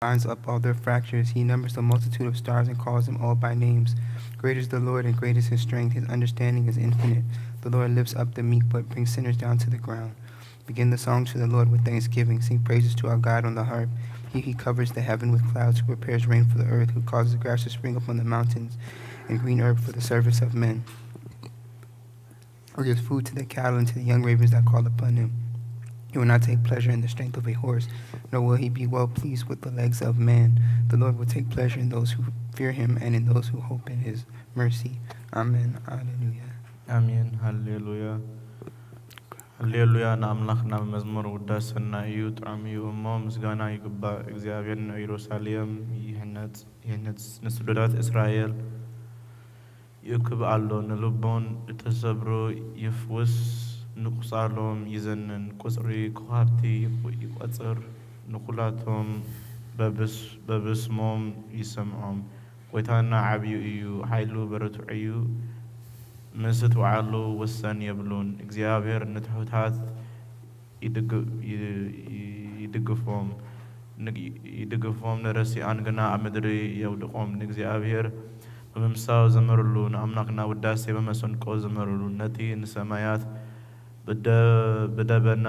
binds up all their fractures. He numbers the multitude of stars and calls them all by names. Great is the Lord and great is his strength. His understanding is infinite. The Lord lifts up the meek but brings sinners down to the ground. Begin the song to the Lord with thanksgiving. Sing praises to our God on the harp. He who covers the heaven with clouds, who prepares rain for the earth, who causes grass to spring up on the mountains and green herb for the service of men. Who gives food to the cattle and to the young ravens that call upon him. He will not take pleasure in the strength of a horse, nor will he be well pleased with the legs of man. The Lord will take pleasure in those who fear him and in those who hope in his mercy. Amen. Alleluia. ኣሜን። ሃሌሉያ። ሃሌሉያ ንኣምላኽና ብመዝሙር ውዳሰና እዩ፣ ጥዑም እዩ እሞ ምስጋና ይግባእ። እግዚኣብሔር ንኢየሩሳሌም ይህነጽ፣ ይህንጽ፣ ንስዱዳት እስራኤል ይእክብ ኣሎ፣ ንልቦም እተሰብሩ ይፍውስ፣ ንቁሳሎም ይዘንን፣ ቁጽሪ ኮኻብቲ ይቁ- ይቆጽር፣ ንኹላቶም በብስ- በብስሞም ይሰምዖም። ጎይታና ዓብዩ እዩ፣ ሓይሉ ብርቱዕ እዩ፣ ምስ እትውዓሉ ወሰን የብሉን። እግዚኣብሔር ንትሑታት ይድግ- ይ- ይ- ይድግፎም፣ ንግ- ይድግፎም፣ ንረሲኣን ግና ኣብ ምድሪ የውድቖም። ንእግዚኣብሔር ብምምሳው ዘምርሉ፣ ንኣምላኽና ውዳሴ ብመሰንቆ ዘምርሉ። ነቲ ንሰማያት ብደ- ብደበና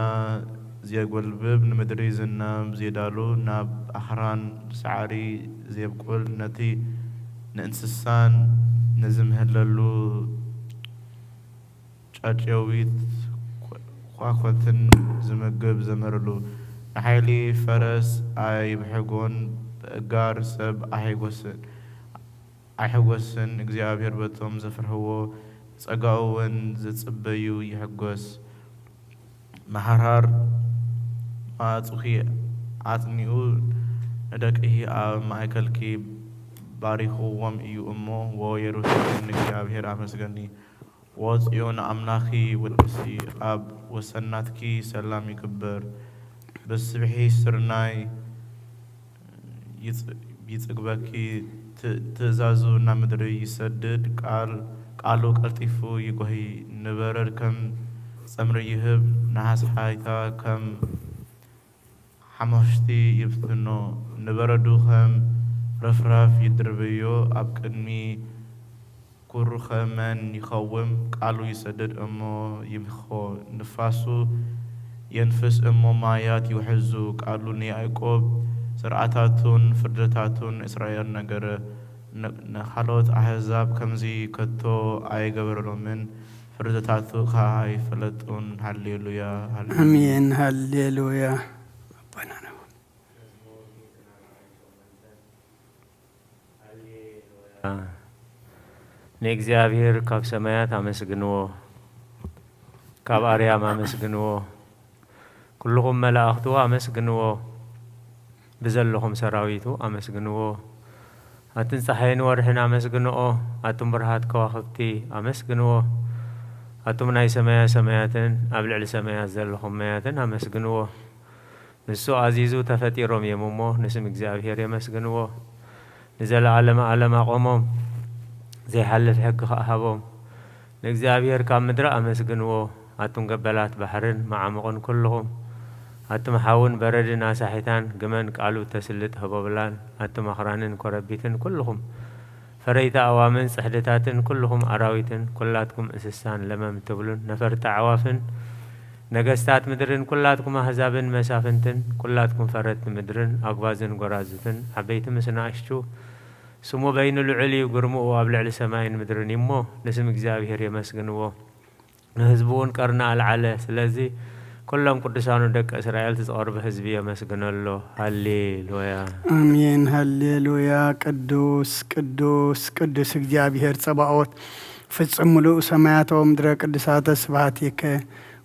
ዜጎልብብ፣ ንምድሪ ዝናብ ዜዳሉ፣ ናብ ኣኽራን ሳዕሪ ዜብቁል፣ ነቲ ንእንስሳን ንዝምህለሉ ጫጨዊት ኳኮትን ዝምግብ ዘምርሉ። ንሓይሊ ፈረስ ኣይብሕጎን፣ ብእጋር ሰብ ኣይሕጎስን። ኣይሕጎስን። እግዚኣብሔር በቶም ዘፍርህዎ፣ ብጸጋኡ እውን ዝጽበዩ ይሕጎስ። መሓርሓር ማዕጹኺ ኣጽኒዑ፣ ንደቅኺ ኣብ ማእከልኪ ባሪኽዎም እዩ እሞ፣ ዎ የሩሳሌም ንእግዚኣብሔር ኣመስግኒ፣ ዎ ጽዮን ኣምላኺ ወድሲ፣ ኣብ ወሰናትኪ ሰላም ይግበር። ብስብሒ ስርናይ ይጽ- ይጽግበኪ፣ ት- ትእዛዙ ናብ ምድሪ ይሰድድ፣ ቃል ቃሉ ቀልጢፉ ይጎሂ። ንበረድ ከም ጸምሪ ይህብ፣ ነሓስሓይታ ከም ሓሞኽሽቲ ይብትኖ። ንበረዱ ከም ረፍራፍ ይድርብዮ፣ ኣብ ቅድሚ ኩሩኸ መን ይኸውም? ቃሉ ይሰድድ እሞ ይምኽኾ። ንፋሱ የንፍስ እሞ ማያት ይውሕዙ። ቃሉ ንያዕቆብ ስርዓታቱን ፍርድታቱን ንእስራኤል ነገረ። ን- ንኻልኦት ኣህዛብ ከምዚ ከቶ ኣይገበረሎምን፣ ፍርድታቱ ኸኣ ኣይፈለጡን። ሃሌሉያ፣ ሃሌሉያ። ኣሜን። ሃሌሉያ። ኣቦና ነው። ንእግዚኣብሔር ካብ ሰማያት ኣመስግንዎ፣ ካብ ኣርያም ኣመስግንዎ፣ ኩልኹም መላእኽቱ ኣመስግንዎ፣ ብዘለኹም ሰራዊቱ ኣመስግንዎ። ኣትን ጸሓይን ወርሕን ኣመስግንኦ፣ ኣቱም ብርሃት ከዋኽብቲ ኣመስግንዎ። ኣቱም ናይ ሰማያ ሰማያትን ኣብ ልዕሊ ሰማያት ዘለኹም ማያትን ኣመስግንዎ። ንሱ ኣዚዙ ተፈጢሮም እዮም እሞ ንስም እግዚኣብሔር የመስግንዎ። ንዘለዓለመ ዓለም ኣቖሞም፣ ዘይሓልፍ ሕጊ ኸኣ ሃቦም። ንእግዚኣብሔር ካብ ምድሪ ኣመስግንዎ፣ ኣቱም ገበላት ባሕርን መዓሙቕን ኩልኹም፣ ኣቱም ሓውን በረድን ኣሳሒታን፣ ግመን ቃሉ እተስልጥ ህቦብላን፣ ኣቱም ኣኽራንን ኮረቢትን ኩልኹም፣ ፈረይቲ ኣእዋምን ጽሕድታትን ኩልኹም ኣራዊትን፣ ኩላትኩም እንስሳን ለመም ትብሉን ነፈርቲ ኣዕዋፍን፣ ነገስታት ምድርን ኩላትኩም ኣህዛብን መሳፍንትን፣ ኩላትኩም ፈረድቲ ምድርን ኣጉባዝን ጎራዙትን፣ ዓበይቲ ምስ ንኣሽቱ፣ ስሙ በይኑ ልዑል እዩ፣ ግርምኡ ኣብ ልዕሊ ሰማይን ምድርን እዩ እሞ፣ ንስም እግዚኣብሔር የመስግንዎ። ንህዝቡ እውን ቀርኒ ኣልዓለ። ስለዚ ኩሎም ቅዱሳኑ ደቂ እስራኤል እቲ ዝቐርቡ ህዝቢ የመስግነሎ። ሃሌሉያ። ኣሜን። ሃሌሉያ። ቅዱስ ቅዱስ ቅዱስ እግዚኣብሔር ጸባኦት፣ ፍጹም ምሉእ ሰማያት ወምድረ ቅዱሳተ ስብሐቲከ።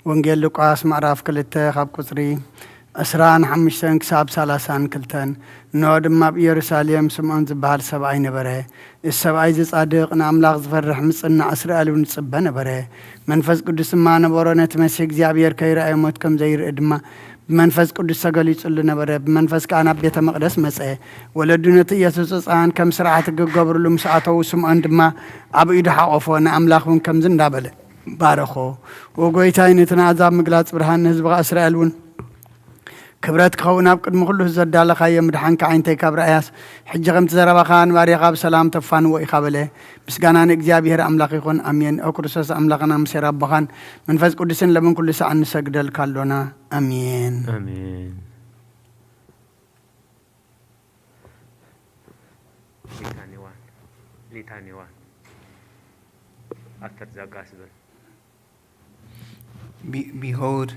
ወንጌል ሉቃስ ምዕራፍ ክልተ ካብ ቁጽሪ ዕስራን ሓሙሽተን ክሳብ ሰላሳን ክልተን። እንሆ ድማ ኣብ ኢየሩሳሌም ስምዖን ዝበሃል ሰብኣይ ነበረ። እዚ ሰብኣይ እዚ ጻድቕ፣ ንኣምላኽ ዝፈርሕ፣ ምጽናዕ እስራኤል እውን ይጽበ ነበረ። መንፈስ ቅዱስ ድማ ነበሮ፣ ነቲ መሲሕ እግዚኣብሔር ከይረኣየ ሞት ከም ዘይርኢ ድማ ብመንፈስ ቅዱስ ተገሊጹሉ ነበረ። ብመንፈስ ከኣ ናብ ቤተ መቕደስ መጸ። ወለዱ ነቲ ኢየሱስ ህጻን ከም ስርዓት ክገብርሉ ምስ ኣተዉ፣ ስምዖን ድማ ኣብ ኢዱ ሓቖፎ፣ ንኣምላኽ እውን ከምዚ እንዳበለ ባረኾ። ወጎይታይ ነቲ ንኣሕዛብ ምግላጽ ብርሃን ንህዝብኻ እስራኤል እውን ክብረት ክኸውን ኣብ ቅድሚ ኩሉ ዘዳለኻዮ ምድሓንካ ዓይንተይ ካብ ረኣያስ፣ ሕጂ ከምቲ ዘረባኻ ንባርያኻ ብሰላም ተፋንዎ ኢኻ በለ። ምስጋና ንእግዚኣብሔር ኣምላኽ ይኹን፣ ኣሜን። ኦ ክርስቶስ ኣምላኽና፣ ምሴር ኣቦኻን መንፈስ ቅዱስን ለምን ኩሉ ሰዓት ንሰግደልካ ኣሎና። ኣሜን። ኣሜን። ሊታኒ ዋን፣ ሊታኒ ዋን፣ ኣፍተር ዛጋስበል። Be- behold,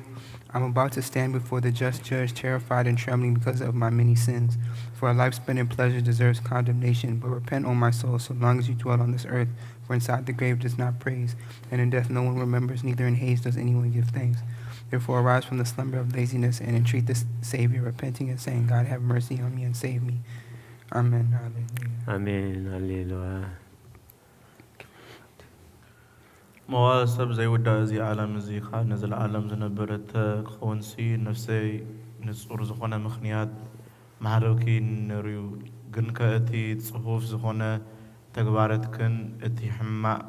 I'm about to stand before the just judge, terrified and trembling because of my many sins. For a life spent in pleasure deserves condemnation, but repent, O my soul, so long as you dwell on this earth, for inside the grave does not praise, and in death no one remembers, neither in Hades does anyone give thanks. Therefore arise from the slumber of laziness and entreat the Savior, repenting and saying, God, have mercy on me and save me. Amen. Hallelujah. ኣሜን። ሃሌሉያ። መዋል ሰብ ዘይውዳእ እዚ ዓለም እዚ ኸኣ ንዘለኣለም ዝነብር እተ ክኸውንሲ፣ ነፍሰይ ንጹር ዝኾነ ምኽንያት መሃለውኪ ነርዩ። ግንከ እቲ ጽፉፍ ዝኾነ ተግባረትክን እቲ ሕማቕ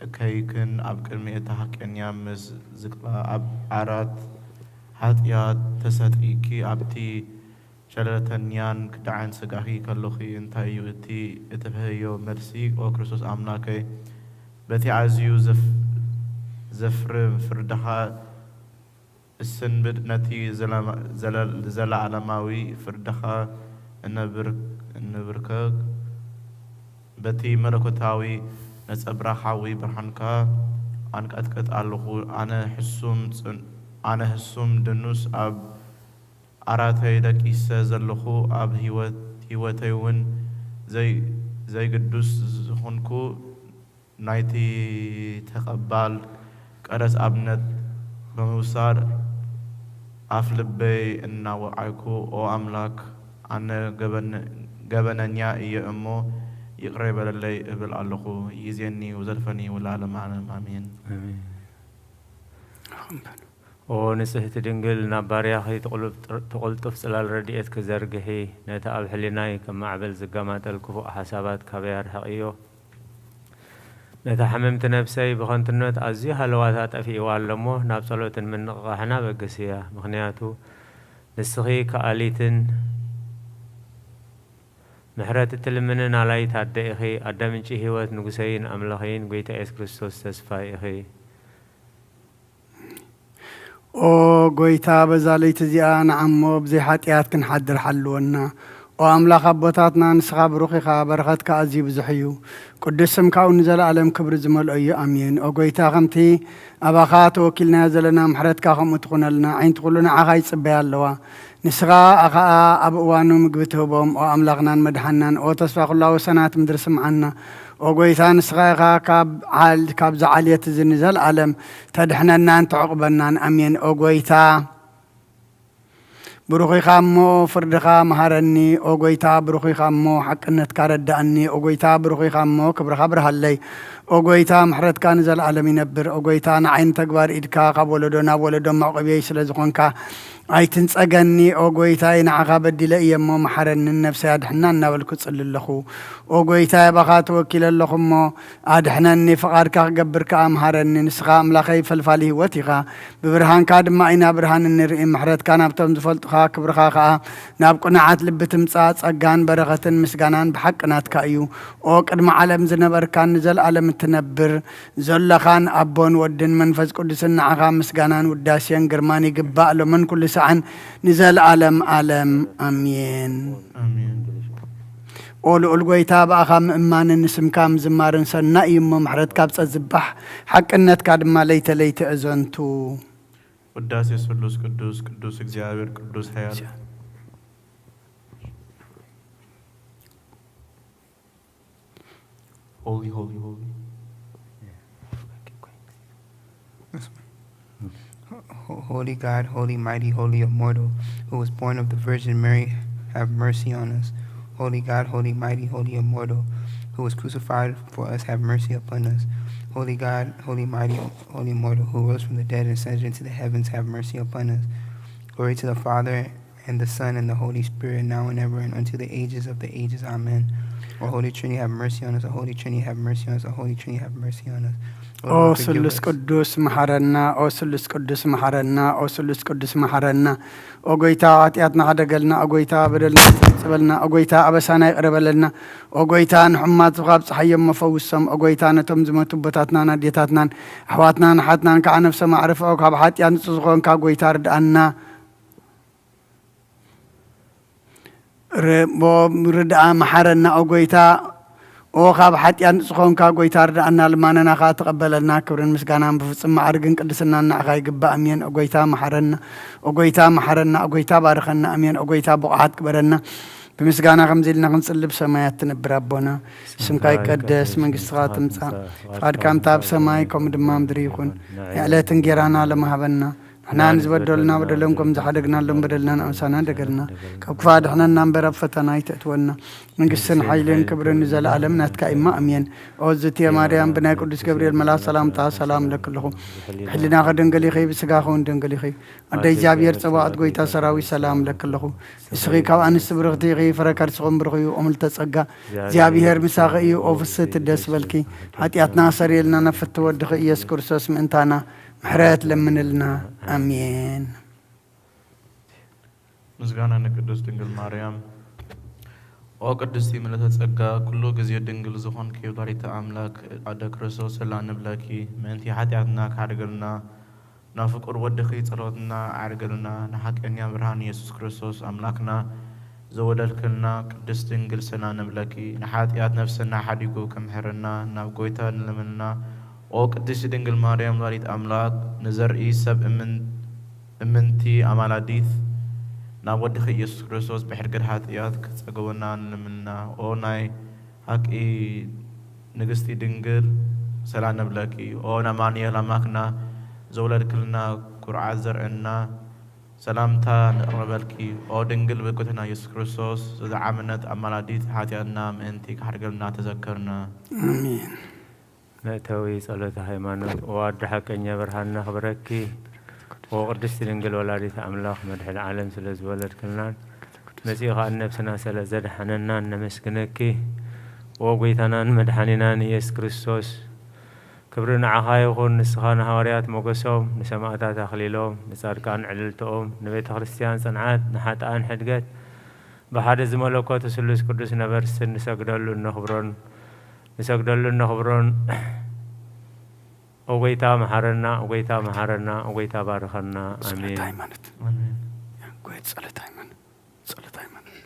እከይክን ኣብ ቅድሚ እታ ሓቀኛ ምስ ዝቅላ ኣብ ዓራት ሓጢኣት ተሰጢእኪ ኣብቲ ሸለልተኛን ክዳዓን ስጋኺ ከሎኺ እንታይ እዩ እቲ እትህብዮ መልሲ? ኦ ክርስቶስ ኣምላከይ፣ በቲ ኣዝዩ ዘፍ-፣ ዘፍርም ፍርድኻ እስንብድ፣ ነቲ ዘለማ-፣ ዘለ-፣ ዘለዓለማዊ ፍርድኻ እነብር-፣ እንብርከክ። በቲ መለኮታዊ ነጸብራቕ ሓዊ ብርሃንካ ኣንቀጥቅጥ ኣለኹ። ኣነ ሕሱም ጽን-፣ ኣነ ሕሱም ድኑስ ኣብ ዓራተይ ደቂሰ ዘለኹ፣ ኣብ ህይወት-፣ ህይወተይ እውን ዘይ-፣ ዘይግዱስ ዝኾንኩ፣ ናይቲ ተቐባል ቀረጽ ኣብነት ብምውሳድ ኣፍ ልበይ እናወዓይኩ፣ ኦ ኣምላክ፣ ኣነ ገበን-፣ ገበነኛ እየ እሞ ይቕረ በለለይ እብል ኣለኹ። ይእዜኒ ወዘልፈኒ ወለዓለመ ዓለም ኣሜን። ኣሜን። ኦ ንጽህቲ ድንግል፣ ናብ ባርያኺ ትቕሉብ-፣ ትቕልጡፍ ጽላል ረድኤትኪ ዘርግሒ፣ ነቲ ኣብ ሕሊናይ ከም ማዕበል ዝገማጠል ክፉእ ሓሳባት ካበይ ኣርሕቕዮ። ነታ ሕምምቲ ነፍሰይ ብኸንቱነት ኣዝዩ ሃለዋታ ጠፊእዋ ኣሎ እሞ፣ ናብ ጸሎትን ምንቕቓሕን ኣበግስያ። ምኽንያቱ ንስኺ ከኣሊትን ምሕረት እትልምንን ኣላይት ኣደ ኢኺ፣ ኣደ ምንጪ ህይወት፣ ንጉሰይን ኣምላኸይን፣ ጐይታ ኢየሱስ ክርስቶስ ተስፋይ ኢኺ። ኦ ጐይታ፣ በዛ ለይቲ እዚኣ ንዓሞ ብዘይ ሓጢኣት ክንሓድር ሓልወና። ኦ ኣምላኽ ኣቦታትና፣ ንስኻ ብሩኽ ኢኻ፣ በረኸትካ ኣዝዩ ብዙሕ እዩ። ቅዱስ ስምካ እውን ንዘለኣለም ክብሪ ዝመልኦ እዩ። ኣሜን። ኦ ጐይታ፣ ከምቲ ኣባኻ ተወኪልናዮ ዘለና፣ ምሕረትካ ከምኡ ትኹነልና። ኣዒንቲ ኩሉ ንዓኻ ይጽበያ ኣለዋ። ንስኻ ኸኣ ኣብ እዋኑ ምግቢ ትህቦም። ኦ ኣምላኽናን መድሓንናን፣ ኦ ተስፋ ኩላ ወሰናት ምድሪ፣ ስምዓና። ኦ ጐይታ፣ ንስኻ ኢኻ ካብ ዓል-፣ ካብዚ ዓልየት እዚ ንዘለኣለም ተድሕነናን ተዕቑበናን። ኣሜን። ኦ ጐይታ፣ ብሩኽ ኢኻ እሞ ፍርድኻ መሃረኒ። ኦ ጐይታ፣ ብሩኽ ኢኻ እሞ ሓቅነትካ ረዳእኒ። ኦ ጐይታ፣ ብሩኽ ኢኻ እሞ ክብርኻ ብርሃለይ። ኦ ጐይታ፣ ምሕረትካ ንዘለኣለም ይነብር። ኦ ጐይታ፣ ንዓይ ንተግባር ኢድካ ካብ ወለዶ ናብ ወለዶ መዕቆብየይ ስለ ዝኾንካ፣ ኣይትንጸገኒ። ኦ ጐይታይ፣ ንዓኻ በዲለ እየ እሞ መሓረኒ፣ ንነፍሰይ ኣድሕና እናበልኩ እጽሊ ኣለኹ። ኦ ጐይታይ፣ ኣባኻ ተወኪለ ኣለኹ እሞ ኣድሕነኒ፣ ፍቓድካ ክገብር ከኣ ምሃረኒ። ንስኻ ኣምላኸይ ፈልፋሊ ህይወት ኢኻ፣ ብብርሃንካ ድማ ኢና ብርሃን እንርኢ። ምሕረትካ ናብቶም ዝፈልጡኻ፣ ክብርኻ ከኣ ናብ ቅኑዓት ልቢ ትምጻእ። ጸጋን በረኸትን ምስጋናን ብሓቂ ናትካ እዩ። ኦ ቅድሚ ዓለም ዝነበርካን ንዘለኣለም እትነብር፣ ዘለኻን ኣቦን ወድን መንፈስ ቅዱስን ንዓኻ ምስጋናን ውዳሴን ግርማን ይግባእ፣ ሎምን ኩሉ ሰዓን ንዘለኣለም ኣለም። ኣሜን። ኣሜን። ኦ ልዑል ጐይታ፣ ብኣኻ ምእማንን ንስምካ ምዝማርን ሰናይ እዩ እሞ፣ ምሕረትካ ብጸት ዝባሕ፣ ሓቅነትካ ድማ ለይተ ለይተ እዘንቱ። ውዳሴ ስሉስ ቅዱስ፣ ቅዱስ እግዚኣብሔር፣ ቅዱስ ኃያል። Holy, holy, holy. Yes, ma'am. Ho- Holy God, holy, mighty, holy, immortal, who was born of the Virgin Mary, have mercy on us. Holy God, holy, mighty, holy, immortal, who was crucified for us, have mercy upon us. Holy God, holy, mighty, holy, immortal, who rose from the dead and ascended into the heavens, have mercy upon us. Glory to the Father, and the Son, and the Holy Spirit, now and ever, and unto the ages of the ages. Amen. O Holy Trinity, have mercy on us. O Holy Trinity, have mercy on us. O Holy Trinity, have mercy on us. ኦ ስሉስ ቅዱስ መሓረና፣ ኦ ስሉስ ቅዱስ መሓረና፣ ኦ ስሉስ ቅዱስ መሓረና። ኦ ጎይታ፣ ሓጢኣትና ሓደገልና፣ ኦ ጎይታ፣ በደልና ይቕረ በልና፣ ኦ ጎይታ፣ ኣበሳና ይቕረ በለልና። ኦ ጎይታ፣ ንሕሙማት ዝኻብ ጸሓዮም መፈውሶም። ኦ ጎይታ፣ ነቶም ዝመቱ ኣቦታትናን ኣዴታትናን ኣሕዋትናን ኣሓትናን ከዓ ነፍሶም ኣዕርፍኦ። ካብ ሓጢኣት ንጹህ ዝኾንካ ጎይታ ርድኣና። ርድኣ መሓረና ኦ ጎይታ። ኦ ካብ ሓጢኣት ንጹህ ዝኾንካ ጎይታ ርድኣና፣ ልማነና ኸዓ ተቐበለልና። ክብርን ምስጋናን ብፍጹም ማዕርግን ቅድስናን ንዓኻ ይግባእ። ኣሜን። ኦ ጎይታ መሓረና፣ ኦ ጎይታ መሓረና፣ ኦ ጎይታ ባርኸና። ኣሜን። ኦ ጎይታ ብቑዓት ግበረና። ብምስጋና ከምዚ ኢልና ክንጽሊ፣ ብሰማያት ትነብር ኣቦና፣ ስምካ ይቀደስ፣ መንግስትኻ ትምጻእ፣ ፍቓድካ ከምታ ኣብ ሰማይ ከምኡ ድማ ምድሪ ይኹን። የዕለት እንጌራና ለመሃበና፣ ንሕና ንዝበደሉና በደሎም ከም ዝሓደግናሎም በደልና ንኣምሳና ደገልና፣ ካብ ክፋ ድሕነና እምበር ኣብ ፈተና ኣይተእትወና። መንግስትን ሓይልን ክብርን ንዘለኣለም ናትካ እማ፣ ኣሜን። ኦ ዝትየ ማርያም፣ ብናይ ቅዱስ ገብርኤል መልኣክ ሰላምታ ሰላም እለኪ ኣለኹ። ብሕሊናኺ ድንግል ኢኺ፣ ብስጋኺ እውን ድንግል ኢኺ። ኣደ እግዚኣብሔር ጸባኦት፣ ጎይታ ሰራዊት፣ ሰላም እለኪ ኣለኹ። ንስኺ ካብ ኣንስቲ ብርኽቲ ኢኺ፣ ፍረ ከርስኹም ብሩኽ እዩ። ኦም ልተጸጋ እግዚኣብሔር ምሳኺ እዩ። ኦ ፍስህቲ ደስ በልኪ፣ ሓጢኣትና ሰሪየልና፣ ነፍቲ ወድኺ ኢየሱስ ክርስቶስ ምእንታና ምሕረት ለምንልና። ኣሜን። ምስጋና ንቅድስት ድንግል ማርያም። ኦ ቅድስቲ ምልዕተ ጸጋ፣ ኩሉ ግዜ ድንግል ዝኾንኪ ወላዲተ ኣምላክ፣ ኣደ ክርስቶስ፣ ሰላም ንብለኪ። ምእንቲ ሓጢኣትና ክሓድገልና፣ ናብ ፍቁር ወድኺ ጸሎትና ኣዕርግልና። ንሓቀኛ ብርሃን ኢየሱስ ክርስቶስ ኣምላክና ዘወለድክልና ቅድስት ድንግል፣ ሰላም ንብለኪ። ንሓጢኣት ነፍስና ሓዲጉ ክምሕረና፣ ናብ ጎይታ ንለምንና። ኦ ቅድስቲ ድንግል ማርያም፣ ወላዲት ኣምላክ፣ ንዘርኢ ሰብ እምን-፣ እምንቲ ኣማላዲት፣ ናብ ወድኺ ኢየሱስ ክርስቶስ ብሕድገት ሓጢኣት ክጸግበና ንልምንና። ኦ ናይ ሓቂ ንግስቲ ድንግል፣ ሰላም ንብለኪ። ኦ ናማኑኤል ኣምላክና ዘውለድክልና ኩርዓት ዘርእና፣ ሰላምታ ንቕርበልኪ። ኦ ድንግል በጎተና ኢየሱስ ክርስቶስ፣ ዘዝዓመነት ኣማላዲት፣ ሓጢኣትና ምእንቲ ክሓድገልና ተዘከርና። ኣሜን። መእተዊ ጸሎተ ሃይማኖት። ኦ ኣደ ሓቀኛ ብርሃን ነኽብረኪ። ኦ ቅድስቲ ድንግል ወላዲት ኣምላኽ መድሕን ዓለም ስለ ዝወለድክልናን መጺኡ ኸኣ ነብስና ስለ ዘድሓነናን ነመስግነኪ። ኦ ጎይታናን መድሓኒናን ኢየሱስ ክርስቶስ፣ ክብሪ ንዓኻ ይኹን። ንስኻ ንሃዋርያት ሞገሶም፣ ንሰማእታት ኣኽሊሎም፣ ንጻድቃን ዕልልትኦም፣ ንቤተ ክርስቲያን ጽንዓት፣ ንሓጥኣን ሕድገት፣ ብሓደ ዝመለኮቱ ስሉስ ቅዱስ ነበርስን ንሰግደሉ እነኽብሮን፣ ንሰግደሉ እነኽብሮን። ኦ ጎይታ መሓረና፣ ኦ ጎይታ መሓረና፣ ኦ ጎይታ ባርኸና። ጸሎተ ኣሜን። ሃይማኖት። ኣሜን። ጎይታ ጸሎተ ሃይማኖት። ጸሎተ ሃይማኖት።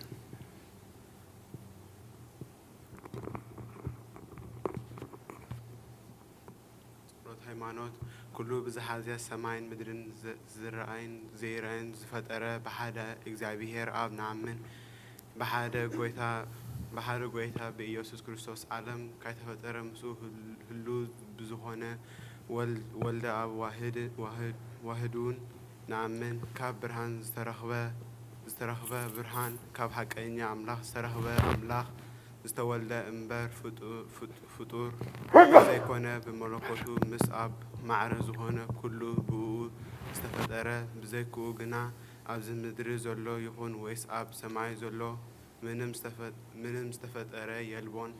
ጸሎት ሃይማኖት። ኩሉ ብዝሓዘ ሰማይን ምድርን ዘ-፣ ዝረኣይን ዘይረኣይን ዝፈጠረ ብሓደ እግዚኣብሔር ኣብ ንኣምን። ብሓደ ጎይታ፣ ብሓደ ጎይታ ብኢየሱስ ክርስቶስ ዓለም ካይተፈጠረ ምስኡ ህል-፣ ህሉ ብዝኾነ ወል-፣ ወልደ ኣብ ዋህድ-፣ ዋህድ-፣ ዋህዱን ንኣምን። ካብ ብርሃን ዝተረኽበ፣ ዝተረኽበ ብርሃን፣ ካብ ሓቀኛ ኣምላኽ ዝተረኽበ ኣምላኽ ዝተወልደ እምበር ፍጡ-፣ ፍጡ-፣ ፍጡር ዘይኮነ፣ ብመለኮቱ ምስ ኣብ ማዕረ ዝኾነ ኩሉ ብእኡ ዝተፈጠረ፣ ብዘይክኡ ግና ኣብዚ ምድሪ ዘሎ ይኹን ወይስ ኣብ ሰማይ ዘሎ ምንም ዝተፈ-፣ ምንም ዝተፈጠረ የልቦን።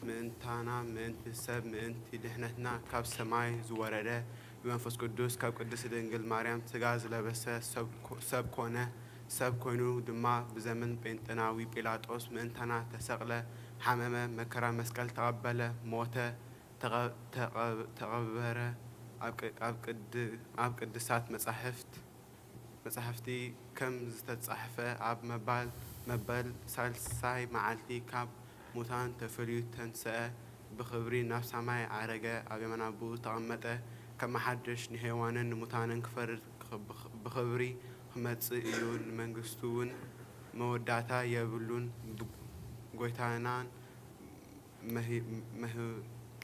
ምእንታና፣ ምእንቲ ሰብ፣ ምእንቲ ድሕነትና ካብ ሰማይ ዝወረደ፣ ብመንፈስ ቅዱስ ካብ ቅድስት ድንግል ማርያም ሥጋ ዝለበሰ ሰብ ኮ-፣ ሰብ ኮነ። ሰብ ኮይኑ ድማ ብዘመን ጴንጠናዊ ጲላጦስ ምእንታና ተሰቕለ፣ ሓመመ፣ መከራ መስቀል ተቐበለ፣ ሞተ፣ ተቐ-፣ ተቐ-፣ ተቐበረ። ኣብ ቅ-፣ ኣብ ቅድ-፣ ኣብ ቅድሳት መጻሕፍት፣ መጻሕፍቲ ከም ዝተጻሕፈ፣ ኣብ መባል መበል ሳልሳይ መዓልቲ ካብ ሙታን ተፈልዩ ተንስአ፣ ብኽብሪ ናብ ሰማይ ዓረገ፣ ኣብ የማን ኣቦኡ ተቐመጠ። ከመሓድሽ ንሕያዋንን ንሙታንን ክፈርድ ብኽ-፣ ብኽብሪ ክመጽእ እዩ፣ ንመንግስቱ እውን መወዳእታ የብሉን። ብ-፣ ጎይታናን መህ-፣ መህ-፣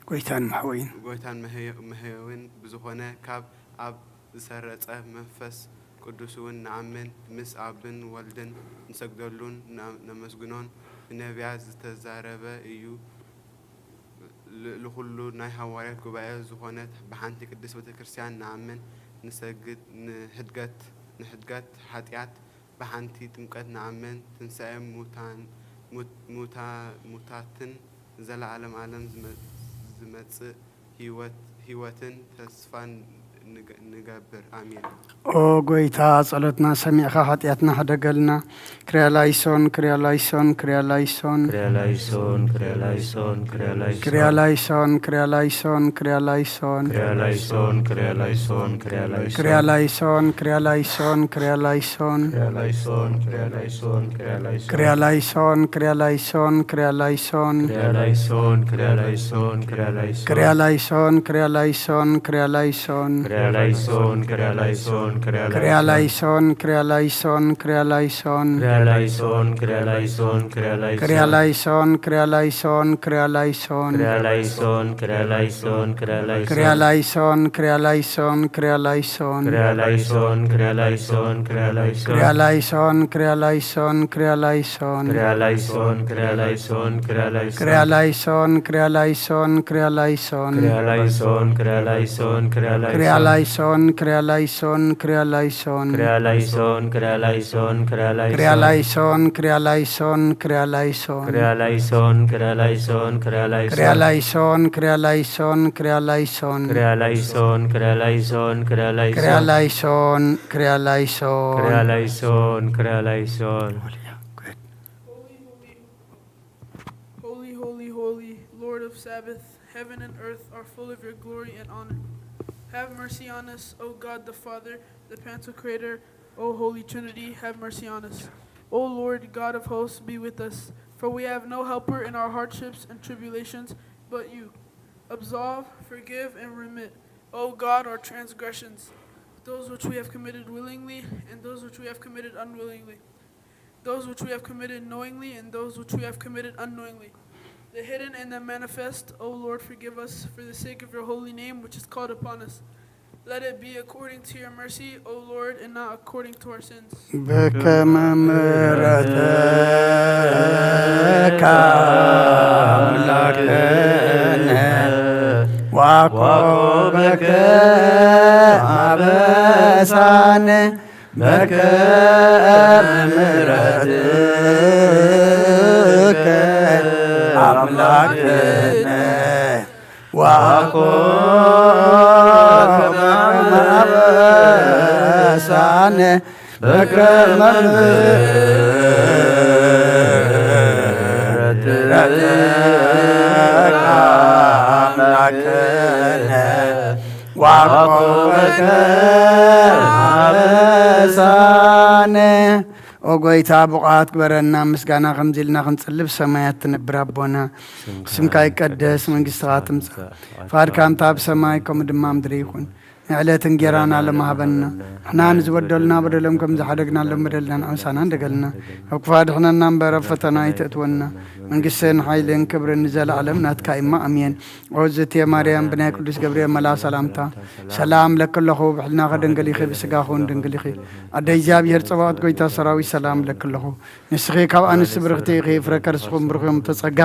ጎይታን መሕወይን። ጎይታን መህ-፣ መሕየዊን ብዝኾነ ካብ ኣብ ዝሰረጸ መንፈስ ቅዱስ እውን ንኣምን፣ ምስ ኣብን ወልድን ንሰግደሉን ነ-፣ ነመስግኖን። ብነቢያት ዝተዛረበ እዩ። ል-፣ ልኹሉ ናይ ሃዋርያት ጉባኤ ዝኾነት ብሓንቲ ቅድስት ቤተ ክርስቲያን ንኣምን፣ ንሰግድ፣ ንሕድገት፣ ንሕድገት ሓጢኣት ብሓንቲ ጥምቀት ንኣምን፣ ትንሳኤ ሙታን፣ ሙት-፣ ሙታ-፣ ሙታትን ዘለዓለም ዓለም ዝመ-፣ ዝመጽእ ህይወት፣ ህይወትን ተስፋን ንገ- ንገብር። ኣሜን። ኦ ጎይታ፣ ጸሎትና ሰሚዕኻ ሓጢኣትና ሕደገልና። ክርያላይሶን፣ ክርያላይሶን፣ ክርያላይሶን። ክርያላይሶን ክርያላይሶን ክርያላይሶን ክርያላይሶን፣ ክርያላይሶን፣ ክርያላይሶን። ክርያላይሶን ክርያላይሶን ክርያላይሶን ክርያላይሶን፣ ክርያላይሶን፣ ክርያላይሶን። ክርያላይሶን ክርያላይሶን ክርያላይሶን ክርያላይሶን፣ ክርያላይሶን፣ ክርያላይሶን። ክርያላይሶን ክርያላይሶን ክርያላይሶን ክርያላይሶን፣ ክርያላይሶን፣ ክርያላይሶን። ክርያላይሶን ክርያላይሶን ክርያላይሶን ክርያላይሶን፣ ክርያላይሶን፣ ክርያላይሶን። ክርያላይሶን ክርያላይሶን ክርያላይሶን ክርያላይሶን፣ ክርያላይሶን፣ ክርያላይሶን። ክርያላይሶን ክርያላይሶን ክርያላይሶን ክርያላይሶን፣ ክርያላይሶን፣ ክርያላይሶን። ክርያላይሶን ክርያላይሶን ክርያላይሶን ክርያላይሶን፣ ክርያላይሶን፣ ክርያላይሶን። ክርያላይሶን ክርያላይሶን ክርያላይሶን ክርያላይሶን፣ ክርያላይሶን፣ ክርያላይሶን። ክርያላይሶን ክርያላይሶን ክርያላይሶን ክርያላይሶን፣ ክርያላይሶን፣ ክርያላይሶን። ክርያላይሶን ክርያላይሶን ክርያላይሶን ክርያላይሶን፣ ክርያላይሶን፣ ክርያላይሶን። ክርያላይሶን ክርያላይሶን ክርያላይሶን ክርያላይሶን፣ ክርያላይሶን፣ ክርያላይሶን። ክርያላይሶን ክርያላይሶን ክርያላይሶን ክርያላይሶን፣ ክርያላይሶን። ክርያላይሶን ክርያላይሶን Holy, holy, holy, Lord of Sabbath, heaven and earth are full of your glory and honor. Have mercy on us, O God the Father, the Pantocrator, O Holy Trinity, have mercy on us. O Lord, God of hosts, be with us, for we have no helper in our hardships and tribulations but you. Absolve, forgive, and remit, O God, our transgressions, those which we have committed willingly and those which we have committed unwillingly, those which we have committed knowingly and those which we have committed unknowingly, the hidden and the manifest. O Lord, forgive us for the sake of your holy name, which is called upon us. Let it be according to your mercy, O Lord, and not according to our sins. ብከመ ምሕረትካ ኣምላክነ ዋኮበከ ኣበሳነ በከመ ምሕረትከ ኣምላክነ ዋኮ ከመ አበሳነ በከመ ምሕረትከ አምላክነ ዋኮበከ አበሳነ። ኦ ጎይታ፣ ብቑዓት ግበረና፣ ምስጋና ከምዚ ኢልና ክንጽልብ ሰማያት ትነብር ኣቦና። ስምካ ይቀደስ፣ መንግስትኻ ትምጻእ፣ ፍቓድካ ከምታ ኣብ ሰማይ ከምኡ ድማ ኣብ ምድሪ ይኹን። ንዕለት እንጌራና ሎሚ ሃበና። ንሕና ንዝበደሉና በደሎም ከም ዝሓደግናሎም በደልና ንኣምሳና እንደገልና። ካብ ክፉእ ኣድሕነና እምበር ኣብ ፈተና ኣይተእትወና። መንግስትን ሓይልን ክብርን ንዘለኣለም ናትካ እማ ኣሜን። ኦ ዝእቲ ማርያም ብናይ ቅዱስ ገብርኤል መልኣ ሰላምታ ሰላም ለኪ ኣለኹ። ብሕልናኺ ድንግል ኢኺ፣ ብስጋኺ እውን ድንግል ኢኺ። ኣደ እግዚኣብሔር ጸባኦት ጎይታ ሰራዊት ሰላም ለኪ ኣለኹ። ንስኺ ካብ ኣንስቲ ብርኽቲ ኢኺ፣ ፍረ ከርስኹም ብሩኽ እዮም ተጸጋ።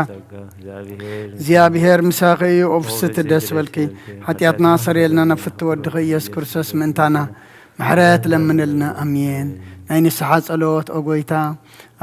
እግዚኣብሔር ምሳኺ እዩ። ኦ ፍስሕቲ ደስ በልኪ፣ ሓጢኣትና ሰረየልና፣ ናብ ፍትወ ወድኺ ኢየሱስ ክርስቶስ ምእንታና ምሕረት ለምንልና። ኣሜን። ናይ ንስሓ ጸሎት። ኦ ጎይታ፣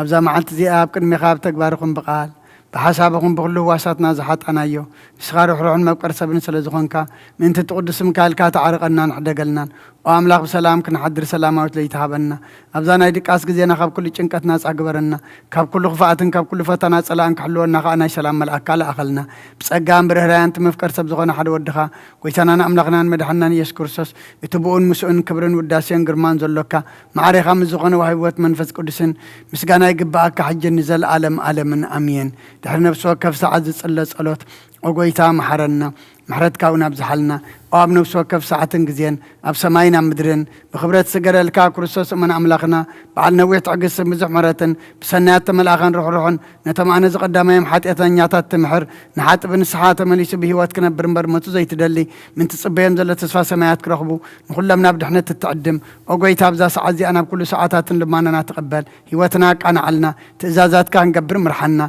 ኣብዛ መዓልቲ እዚኣ ኣብ ቅድሜኻ ኣብ ተግባርኹም ብቓል ብሓሳብኹም ብኹሉ ህዋሳትና ዝሓጣናዮ፣ ንስኻ ርሕሩሕን መፍቀር ሰብን ስለ ዝኾንካ፣ ምእንቲ እቲ ቅዱስ ስምካ ኢልካ ተዓርቐናን ሕደገልናን። ኦ ኣምላኽ፣ ብሰላም ክንሓድር ሰላማዊት ለይቲ ሃበና። ኣብዛ ናይ ድቃስ ግዜና ካብ ኩሉ ጭንቀት ናጻ ግበረና። ካብ ኩሉ ክፍኣትን ካብ ኩሉ ፈተና ጸላእን ክሕልወና ከኣ ናይ ሰላም መልኣካ ለኣኸልና። ብጸጋን ብርህራያን እቲ መፍቀር ሰብ ዝኾነ ሓደ ወድኻ፣ ጎይታናን ኣምላኽናን መድሓንናን ኢየሱስ ክርስቶስ፣ እቲ ብኡን ምስኡን ክብርን ውዳሴን ግርማን ዘሎካ፣ ማዕሬኻ ምስ ዝኾነ ወሃቢ ህይወት መንፈስ ቅዱስን ምስጋና ይግብኣካ፣ ሕጂ ንዘለኣለም ኣለምን ኣሜን። ድሕሪ ነፍሲ ወከፍ ሰዓት ዝጽለ ጸሎት፣ ኦ ጎይታ፣ መሓረና፣ ምሕረትካ እውን ኣብዝሓልና። ኦ ኣብ ነፍሲ ወከፍ ሰዓትን ግዜን፣ ኣብ ሰማይን ኣብ ምድርን፣ ብኽብረት ዝስገደልካ ክርስቶስ እመን ኣምላኽና፣ በዓል ነዊሕ ትዕግስትን ብዙሕ ምሕረትን፣ ብሰናያት ተመልኣኻን ርሕሩሕን፣ ነቶም ኣነ ዝቐዳማዮም ሓጢኣተኛታት ትምሕር፣ ንሓጥቢ ንስሓ ተመሊሱ ብህይወት ክነብር እምበር ሞቱ ዘይትደሊ፣ ምእንቲ ትጽበዮም ዘሎ ተስፋ ሰማያት ክረኽቡ፣ ንኹሎም ናብ ድሕነት እትዕድም። ኦ ጎይታ፣ ኣብዛ ሰዓት እዚኣ ናብ ኩሉ ሰዓታትን ልማናና ትቐበል፣ ህይወትና ኣቃንዓልና፣ ትእዛዛትካ ክንገብር ምርሓና።